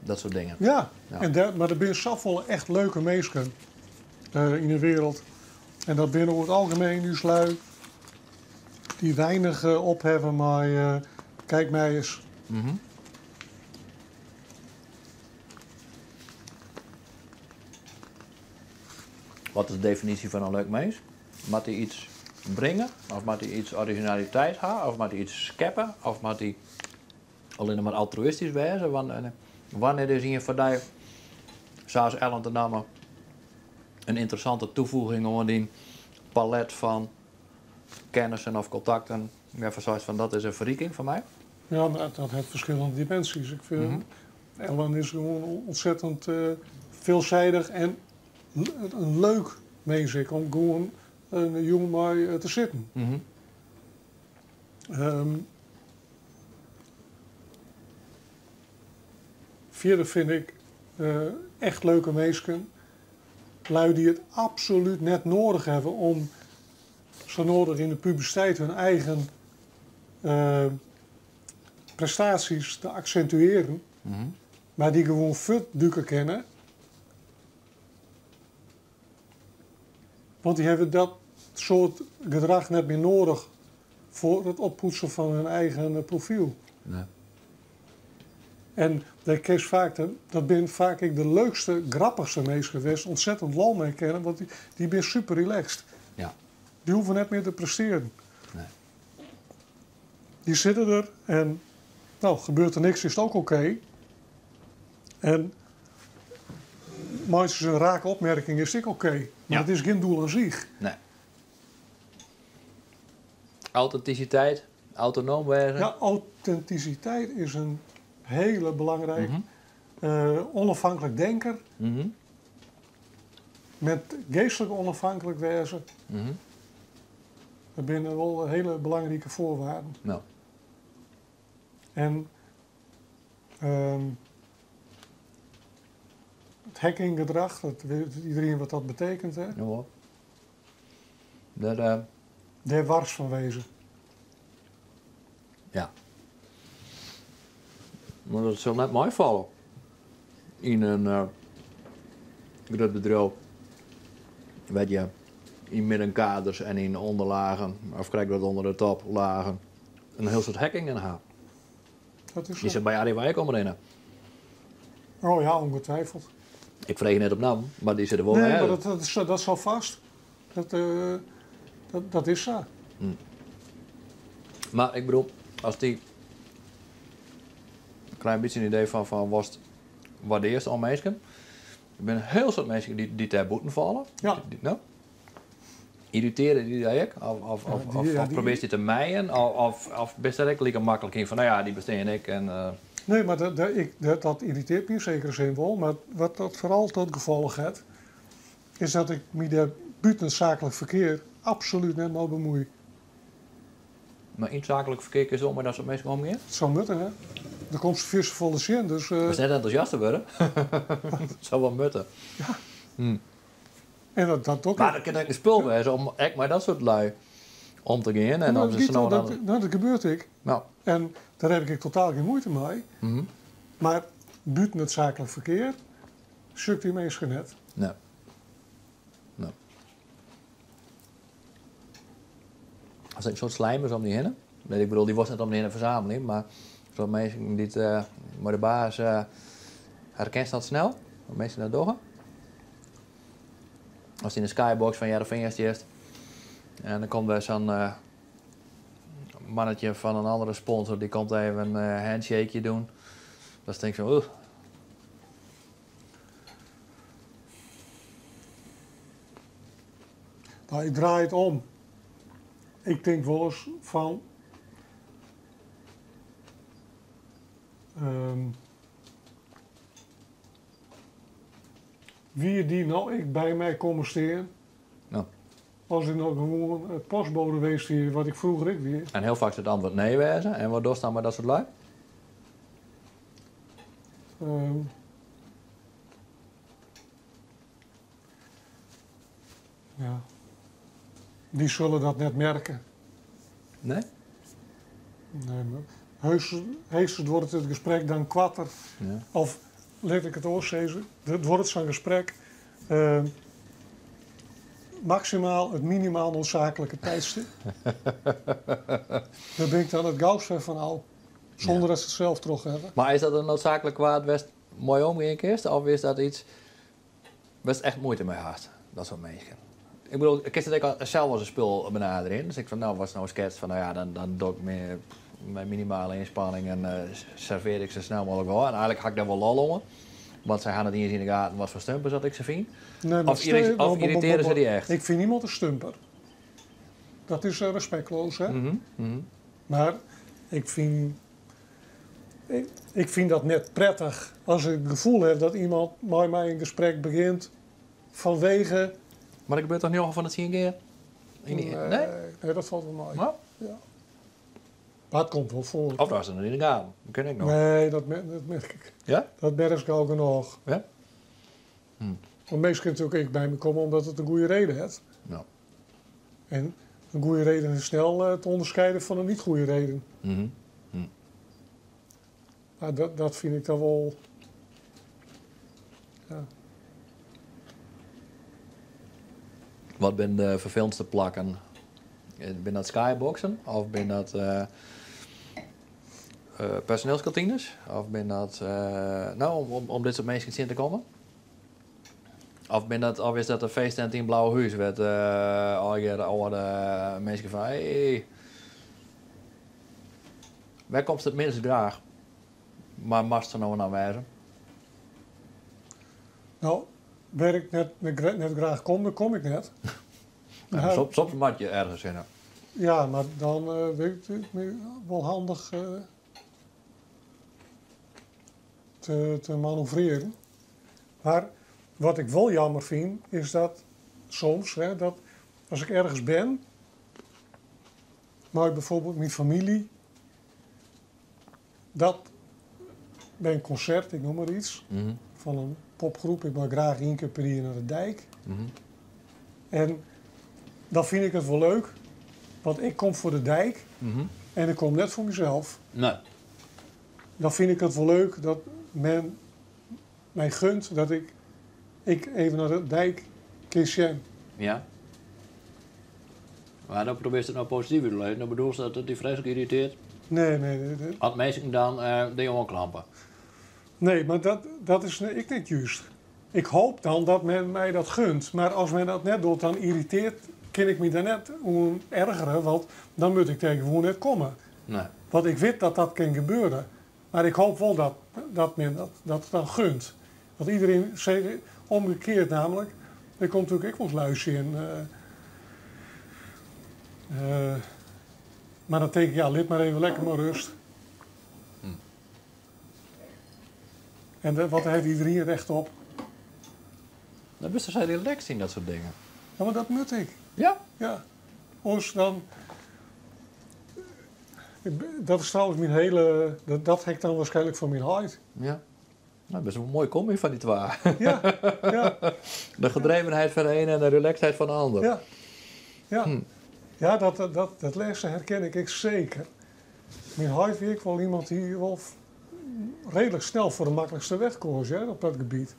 Dat soort dingen. Ja, Ja. Maar er zijn zoveel echt leuke mensen in de wereld. En dat binnen over het algemeen nu slui die weinig op hebben, maar kijk mij eens. Wat is de definitie van een leuk mens? Moet hij iets brengen? Of moet hij iets originaliteit hebben? Of moet hij iets scheppen? Of moet hij alleen maar altruïstisch wezen? Wanneer is hier voor die, zoals Ellen te namen, een interessante toevoeging om die palet van kennissen of contacten? Ja, van zoiets van, dat is een verrijking voor mij. Ja, maar dat heeft verschillende dimensies. Ik vind Ellen is gewoon ontzettend veelzijdig en In leuk minsk om gewoan in jûn mei te sitten. Fierder fyn ik echt leuke minsken lui dy't it absolút net nedich hawwe om sa nedich yn de publisiteit hun eigen prestaasjes te aksintuearjen, mar dy't gewoan fuortdûke kinne. Want dy hawwe dat soart gedrach net mear nedich foar it oppoetsen fan hun eigen profyl. Nee. En dêr kinst faak, dat binne faak ek de leukste, grappichste minsken wêr'tst ontzettend lol mei kinne, want dy binne super relaxed. Dy hoege net mear te prestearjen. Nee. Dy sitte der en no, gebeurt der niks, is it ek oké. En meitsje se in rake opmerking, is it ek oké. Mar it is gjin doel oan sich. Nee. Autentisiteit, autonoom wêze. Ja, autentisiteit is in hiele belangrike. Onafhankelijk denker. Met geastlik ûnôfhinklik wêze. Dat binne wol hiele belangrike foarwaarden. En it hackinggedrach, dat wit iderien wat dat betekent, hè? Jawol. Dat. Dêr wars fan wêze. Ja. Mar dat sil net meifalle yn in grut bedriuw wêr't je yn middenkaders en yn ûnderlagen, of krekt wat ûnder de toplagen, in hiel soad hackingen ha. Dat is Dy sa. sil by Arriva ek omrinne. Oh ja, ongetwijfeld. Ik freegje net op nammen, mar dy sitte wol Nee, by. mar dat sil fêst. Dat is sa. Mar ik bedoel, as dy in klein bytsje in idee fan watst waardearrest oan minsken. Der binne in hiel soad minsken dy't dêr bûten falle. Dy, no? Irritearje dy dy ek? Of, Ja, dy, ja, of dy probearrest dy te mijen? Of bist dêr ek like maklik yn fan, no ja, dy bestean ek en. Nee, mar dat yrritearret my yn sekere sin wol. Mar wat dat foaral ta gefolch hat, is dat ik my dêr bûten it saaklik ferkear absolút net mei bemuoi. Mar yn it saaklik ferkear kinst wol mei dat soart minsken omgean? It soe moatte, hè? Der komt se fierste folle tsjin, dus. Moatst net entûsjast wurde. It soe wol moatte. Ja. En dat doch ik. Mar dat kin ek in spul wêze om ek mei dat soart lui om te gean en om Dat se giet no wol, dan. No, dat gebeurt ek. En dêr ha ik totaal gjin muoite mei. Mar bûten it saaklik ferkear sjoch ik dy minsken net. Nee. Nee. Hast ek in soad slijmers om dy hinne? Nee, ik bedoel, dy wolst net om dy hinne fersammelje, mar soad minsken dy't mei de baas. Herkenst dat snel? Wat minsken dat dogge? Ast yn de skybox fan Hearrenfean stiest en dan komt wer sa'n mannetje fan in oare sponsor, dy komt even in handshakeje dwaan. Dan tinkst fan, oeh. No, ik draai it om. Ik tink wolris fan. Wie dy no ek by my komme stean? As ik no gewoan postbode west wie, wat ik froeger ek wie. En hiel faak sil it antwurd nee wêze. En wat dochst dan mei dat soart lui? Ja. Dy sille dat net merke. Nee? Nee, mar heechstens duorret it gesprek dan koarter. Of lit ik it oars sizze, it duorret sa'n gesprek maksimaal it minimaal needsaaklike tiidstip. Dêr bin ik dan it gaust wer fan ôf, sûnder dat se it sels troch hawwe. Mar is dat in needsaaklik kwaad wêr'tst mei omgean kinst? Of is dat yts wêr'tst echt muoite mei hast, dat soart minsken? Ik bedoel, kinst it ek sels as in spul benaderje? Dus ik fan, no, watst no sketst fan, no ja, dan doch ik mei minimale ynspanning en servearje ik sa snel mooglik wol. En eigentlik ha ik dêr wol lol oan. Want sy ha net iens yn de gaten wat foar stumpers dat ik se fyn. Nee, mar Of yrritearje se dy echt? Ik fyn niemand in stumper. Dat is respektleas, hè? Mar ik fyn dat net prettich as ik it gefoel ha dat iemand mei my in gesprek begjint. Fanwege. Mar dat gebeurt toch njoggen fan de tsien kear? Yn die, nee? Nee, dat falt wol mei. Ja? Ja. Mar it komt wol foar. Of hast it net yn de gaten. Dat kin ek noch. Nee, dat, dat merk ik. Ja? Dat merk ik al genôch. Ja? Want minsken natuerlik ek by my komme omdat it in goede reden hat. Ja. En in goede reden is snel te ûnderskieden fan in niet goede reden. Maar dat fyn ik dan wol. Ja. Wat binne de ferfelendste plakken? Binne dat skyboxen of binne dat personeelskantines? Of binne dat, no, om dit soart minsken tsjin te kommen? Of, binne dat, of is dat in feesttent yn Blauhús wêr't allegear âlde minsken fan hey, wêr komst it minst graach, mar moatst der no en dan wêze? No, wêr ik net graach kom, dêr kom ik net. Ja, soms moat je ergens hinne. Ja, mar dan wit ik my wol handich te manoeuvrearjen. Mar wat ik wol jammer fyn, is dat soms, hè, dat as ik ergens bin, mei byfoarbyld myn famylje, dat by in konsert, ik noem mar iets, fan in popgroep, ik mei graach ien kear per jier nei de Dijk. En dan fyn ik it wol leuk, want ik kom foar de Dijk en ik kom net foar mysels. Nee. Dan fyn ik it wol leuk dat men my gunt dat ik even nei de Dijk kin sjen. Ja. Mar dan probearrest it no posityf út te lizzen. Dan bedoelst dat it dy freeslik yrritearret? Nee, nee, nee, nee. As minsken dan dy oanklampe? Nee, mar dat is ek net just. Ik hoop dan dat men my dat gunt. Mar as men dat net docht, dan yrritearret, kin ik my dêr net oan ergerje, want dan moat ik dêr gewoan net komme. Nee. Want ik wit dat dat kin gebeure. Mar ik hoop wol dat men dat dan gunt. Want iedereen seit omgekeard namelijk, der komt natuerlik ek wolris lui tsjin. Mar dan tink ik, ja, lit mar even lekker mei rêst. En wat hat iedereen recht op? Dan bist sa relaxed yn dat soart dingen. Ja, mar dat moat ik. Ja? Ja. Oars dan... Dat is trouwens myn hiele... Dat ha ik dan waarskynlik fan myn heit. Ja. Nou, best wol in moaie komby fan dy twa. Ja, ja. De gedrevenheid fan de ene en de relaxedheid fan de ander. Ja, ja. Ja, dat lêste herken ik ek seker. Myn heit wie ek wol iemand dy't wol reedlik snel foar de maklikste weg koos, hear, op dat gebiet.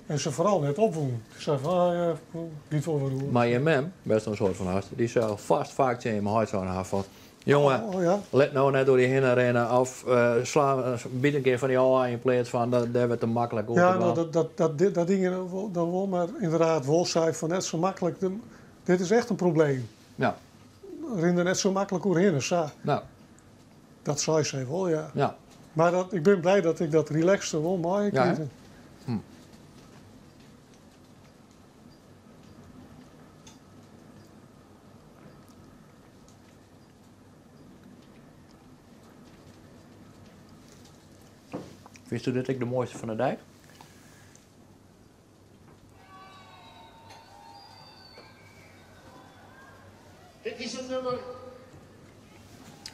En se foaral net opwûn. Se sei fan, ah, ja, giet wol wer oer. Mar je mem, bêst in soart fan hast, dy sil fêst faak tsjin jim heit sein ha fan, jonge, Oh, ja. lit no net oer dy hinne rinne of sla, byt in kear fan dy ôf yn pleats fan dat dêr wer te maklik oer te Ja, no, dwaan. dat ding dan wol, mar ynderdaad wol sei fan net sa maklik, dit is echt in probleem. Ja. Rin der net sa maklik oerhinne, sa. Nou. Dat sei sy wol, ja. Ja. Mar ik bin blij dat ik dat relaxte wol meikrigen. Ja, hè? Fynsto dit ek de moaiste fan de Dijk? Dit is in nûmer.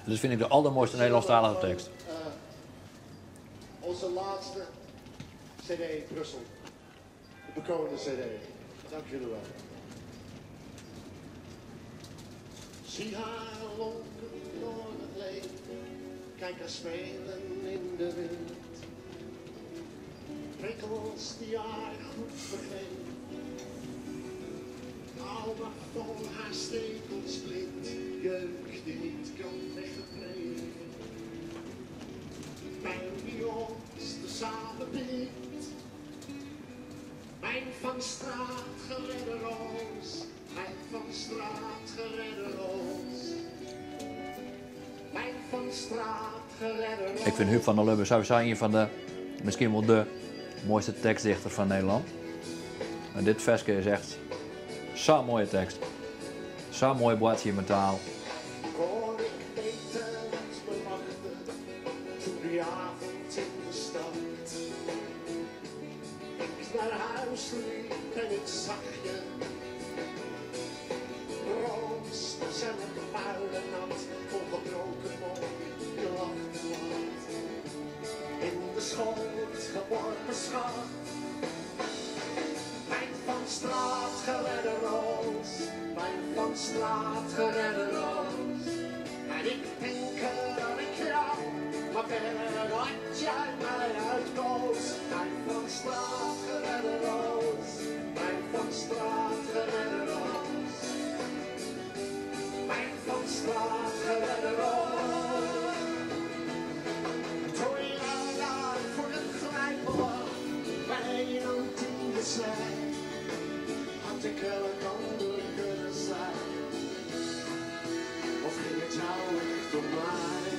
Dit fyn ik de aldermoaiste Nederlânsktalige tekst. Onze laatste CD Brussel. De bekroonde CD. Dank jullie wel. Zie haar lonken door het leven. Kijk haar spelen in de wind. Prikkels die haar goed vergeven. Hou maar vol haar stekels blind. Jeuk die niet kan weggevreten. Pijn die ons te samen bindt. Mijn van straat geredde roos. Mijn van straat geredde roos. Mijn van straat geredde roos. Ik fyn Huub van der Lubbe sowieso ien fan de, miskien wol de moaiste tekstdichter fan Nederlân. En dit ferske is echt sa'n moaie tekst. Sa'n moai boartsje mei taal. Kon ik weten wat me wachtte toen die avond in de stad. Ik naar huis liep en ik zag je. Roos, gezellig, vuil en nat, ongebroken mooi, je lachte wat. In de schoot geworpen schat. Mijn van straat geredde roos, mijn van straat geredde roos. En ik denk dat ik jou, maar verder dat jij mij uitkoos. Mijn van straat geredde roos, mijn van straat geredde roos. Mijn van straat geredde roos. Toen jij daar voor het grijpen lag, bij een tiende zei, had ik elk ander kunnen zijn. Of ging het jou echt om mij?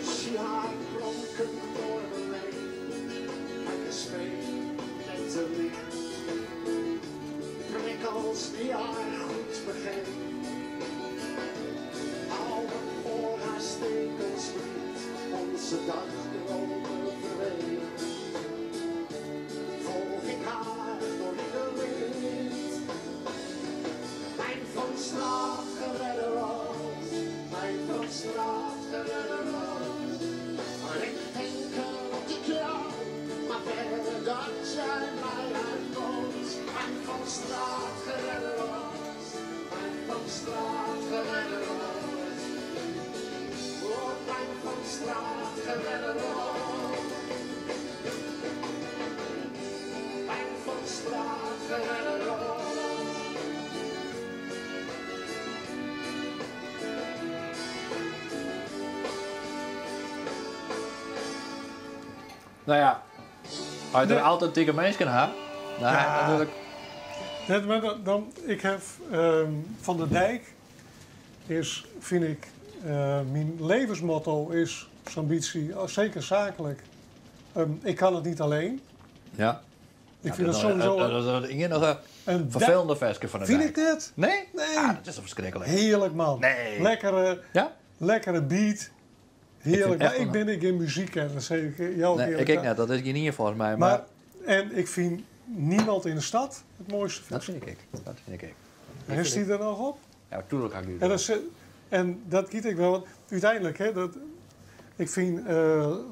Zie haar pronken door mijn leven, mijn gesprek met de licht. Prikkels die haar goed begreep. Hou me voor haar stekels niet, onze dagdromen verweekt. Volg ik haar door ieder wind. Mijn van straat geredde roos, mijn van straat geredde roos. Maar ik denk dat ik jou, maar verder dat jij mij uitkoos. Mijn van straat geredde roos, mijn van straat geredde roos. Oh, mijn van straat geredde roos. Mijn van straat geredde roos. Nou ja, als je Nee. er authentieke mensen hebt, dan Ja. heb je natuurlijk... Net, maar dan, dan, ik heb Van der Dijk is, vind ik, mijn levensmotto is zo'n beetje, oh, zeker zakelijk, ik kan het niet alleen. Ja. Ik vind dat sowieso Dat is een nog een een vervelende versje van de Vind Dijk. ik dit? Nee? Nee. Ah, dat is toch verschrikkelijk. Heerlijk man. Nee. Lekkere, Ja? lekkere beat. Heerlijk. vind Maar echt ik een- ben ik in muziek en dat zeg ik jou ook Nee, eerlijk. ik ik net, dat is geen hier volgens mij, maar... Maar, en ik vind niemand in de stad het mooiste dat versje. vind ik. Dat vind ik. Is die er nog op? Ja, tuurlijk ga ik nu En dat, en dat kiet ik wel. want Uiteindelijk, hè, dat, ik vind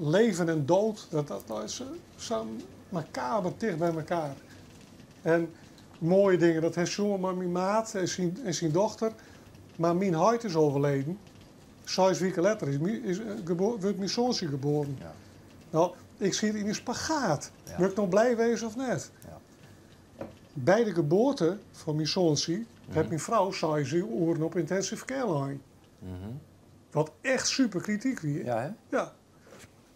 leven en dood, dat is zo macaber dicht bij elkaar. En mooie dingen, dat heeft jongen maar mijn maat en zijn dochter. Maar mijn huid is overleden. 6 weken later wordt mijn zoontje geboren. Ja. Nou, ik zit in een spagaat. Ja. Wil ik nog blij wezen of net? Ja. Bij de geboorte van mijn zoontje heeft mijn vrouw 6 uren op intensive care line. Wat echt super kritiek weer. Ja, hè? Ja.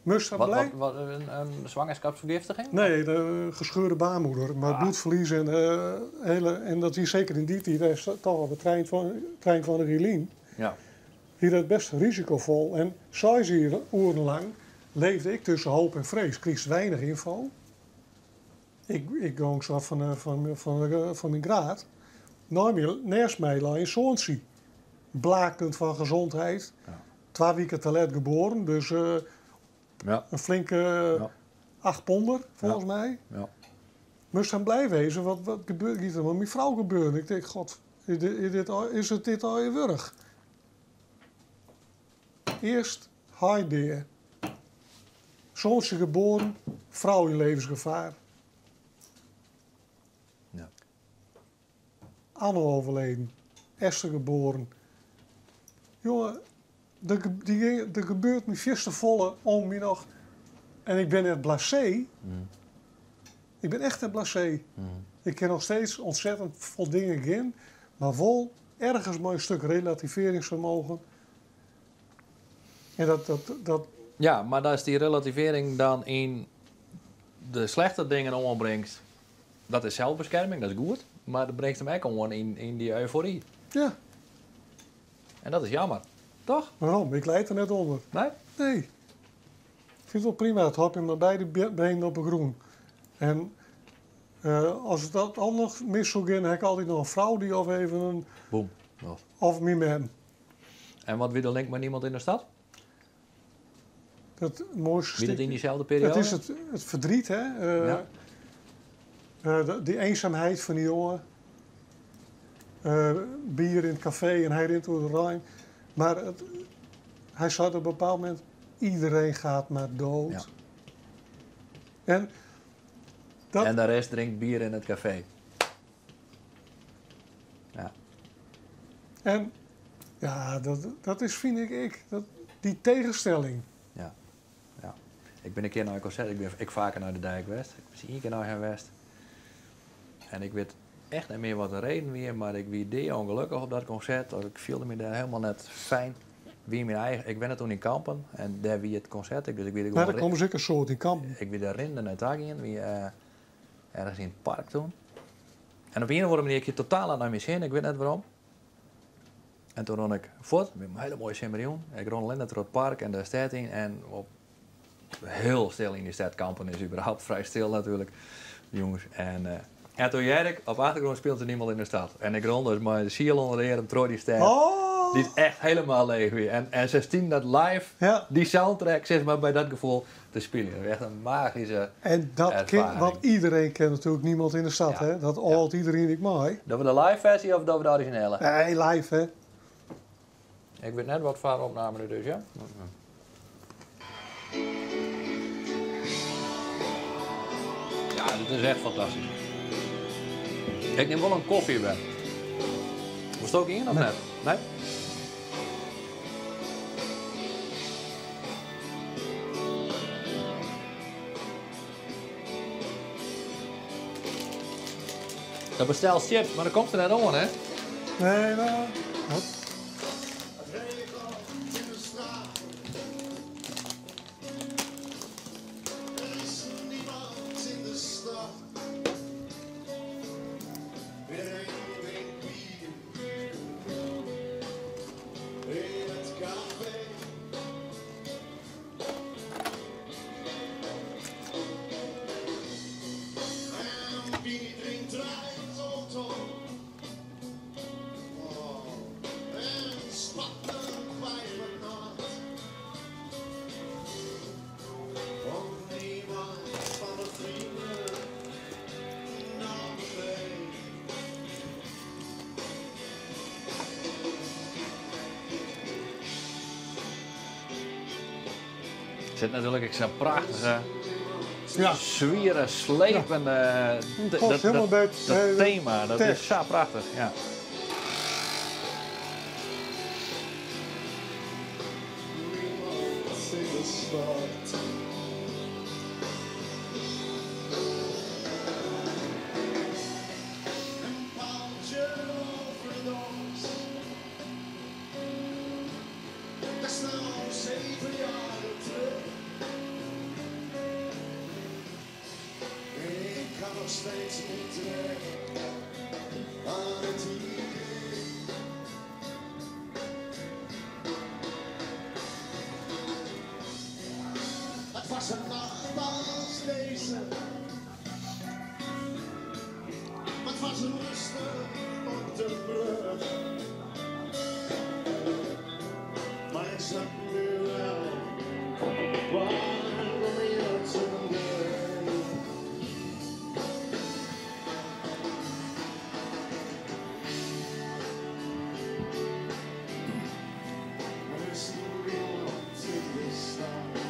Moest dat Wat, blij? wat, een zwangerschapsvergiftiging? Nee, de gescheurde baarmoeder. Maar Ah. bloedverlies en, hele, en dat is zeker in die tijd, hij is toch al de trein van de Relien. Ja. Hier dat best risicovol. En 6 uren lang leefde ik tussen hoop en vrees. Ik kreeg weinig info. Ik ging zo van mijn graad. Naast mij lag een zoontje. Blakend van gezondheid. Ja. 2 weken te laat geboren. Dus Ja. een flinke Ja. 8 ponder, volgens mij. Ja. Moest dan blij wezen, wat gebeurt er met mijn vrouw gebeurde. Ik denk, god, is het dit al je wurg? Eerst hi dear. Zoontje geboren, vrouw in levensgevaar. Ja. Anno overleden, Esther geboren. Jongen, er gebeurt me volle om me nog. En ik ben net blasé. Ik ben echt een blasé. Ik ken nog steeds ontzettend veel dingen in, maar wel ergens maar een stuk relativeringsvermogen. En dat Ja, maar daar is die relativering dan in de slechte dingen ombrengt. Dat is zelfbescherming, dat is goed. Maar dat brengt hem ook gewoon in die euforie. ja. En dat is jammer. Toch? Waarom? Ik lijd er net onder. Nee? Nee. Ik vind het wel prima. Het houdt me maar beide benen op de groen. En als het dat al nog mis zou gaan, heb ik altijd nog een vrouw die of even een... Boem. Nog. Of mijn man. En wat wie de link met niemand in de stad? Dat mooiste Wie dat stukje. in diezelfde periode? Het is het verdriet, hè? Ja. Die eenzaamheid van die jongen. Bier in het café en hij rent door de Rijn. Maar hij zei op een bepaald moment... Iedereen gaat maar dood. Ja. En dat, En de rest drinkt bier in het café. Ja. en ja, dat is, vind ik, die tegenstelling. Ja. Ja. Ik ben een keer naar een concert. Ik ben ik vaker naar de Dijk West. Ik ben één keer naar haar West. En ik weet echt niet meer wat de reden weer, maar ik wie deed ongelukkig op dat concert. Ik voelde me daar helemaal net fijn. Wie mijn eigen, ik ben het toen in Kampen en daar wie het concert. Ik, dus ik weet Maar gewoon daar komen zeker soort in Kampen. Ik wie daar rinde naar daar in, wie ergens in het park toen. En op een of andere manier, ik je totaal aan naar mijn zin, ik weet net waarom. En toen ron ik voort, met een hele mooie Cimmerion. Ik ron alleen door het park en de stad in en op heel stil in die stad. Kampen is überhaupt vrij stil natuurlijk, jongens. En toen jij ik, op achtergrond speelde niemand in de stad. En ik ron dus mijn ziel onder de arm door die stad. Oh! Die is echt helemaal leeg weer. En ze zien dat live, Ja. die soundtrack, zeg maar, bij dat gevoel te spelen. Dat is echt een magische En dat ervaring. want iedereen kent natuurlijk niemand in de stad, Ja. hè? Dat alt iedereen ik mooi. Dat we de live versie of dat we de originele? Nee, live, hè? Ik weet net wat voor opname nu dus, ja? Ja, dit is echt fantastisch. Ik neem wel een koffie bij. Was het ook in of net? Nee? Dat bestelt chips, maar dan komt ze net om, hè? Nee, maar... Wat? Het regent in de straat. Er is niemand in de stad. Iedereen drinkt bier in het café. En wie drinkt rijdt auto. En spat een pijp nat. Want niemand van de vrienden nam mee. Er zit natuurlijk ik zo'n prachtige, Ja. zwieren, slepende... past helemaal bij het dat hele thema, dat tekst. is zo prachtig, ja. Niemand in de stad. Een paaltje overdose. Dat is nou 7 jaar terug. Ik kan nog steeds niet weg aan het idee. Het was een nacht als deze. Het was rustig op de brug. Maar ik snap nu wel waarom je het zo deed. Er is niemand in de stad.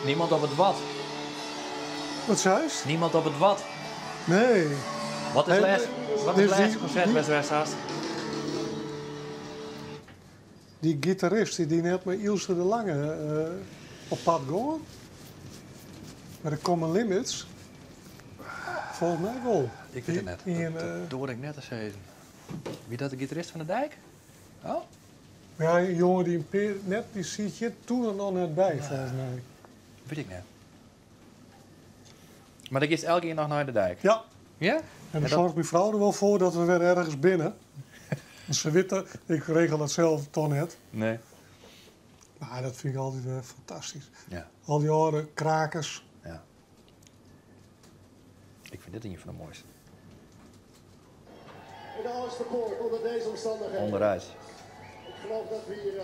Niemand op het Wad. Wat seist? Niemand op het Wad. Nee. Wat is Hey, het wat is dus het laatste concert die- waar west hast? Die gitarist die, die net met Ilse de Lange op pad gaan. Met de Common Limits. Volgens mij wel. Ik weet het net. Die Dat, een, dat door ik net eens even. Wie dat de gitarist van de dijk? Oh? Ja, een jongen die een net, die zit je toen er nog net bij, volgens mij. Weet ik net. Maar dat is elke keer nog naar de dijk. Ja, Ja? en dan dat- zorgt mijn vrouw er wel voor dat we weer ergens binnen. Want ze weet dat, ik regel dat zelf toch net. Nee. Maar dat vind ik altijd weer fantastisch. Ja. Al die jaren krakers. Ja. Ik vind dit een van de mooiste. In de Oosterpoort, onder deze omstandigheden. Onderuit. Ik geloof dat we hier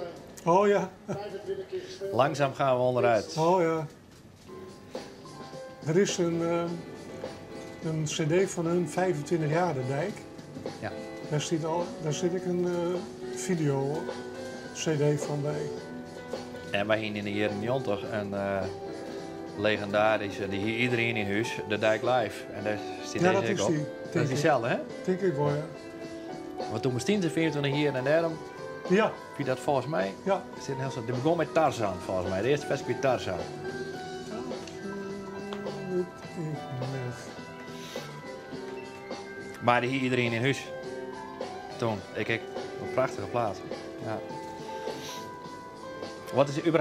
Oh ja, 25 keer gespeeld Langzaam gaan we onderuit. oh ja. Er is een cd van hun 25 jaar, de dijk. Ja. Daar zit ik een video cd van bij. En wij gingen in de jaren 90 een legendarische, die hier iedereen in huis, de Dijk Live. En daar zit Ja, deze dat ook is op. die, Dat is denk ik. diezelfde, hè? Denk ik wel, ja. Want toen bestien ze 24 hier en daarom, Ja, wie dat volgens mij, ja. zit een heel soort, die begon met Tarzan volgens mij, de eerste versie met Tarzan. Dat weet ik net. Maar die hier iedereen in huis. Toen, ik, een prachtige plaat. Ja. Wat is überhaupt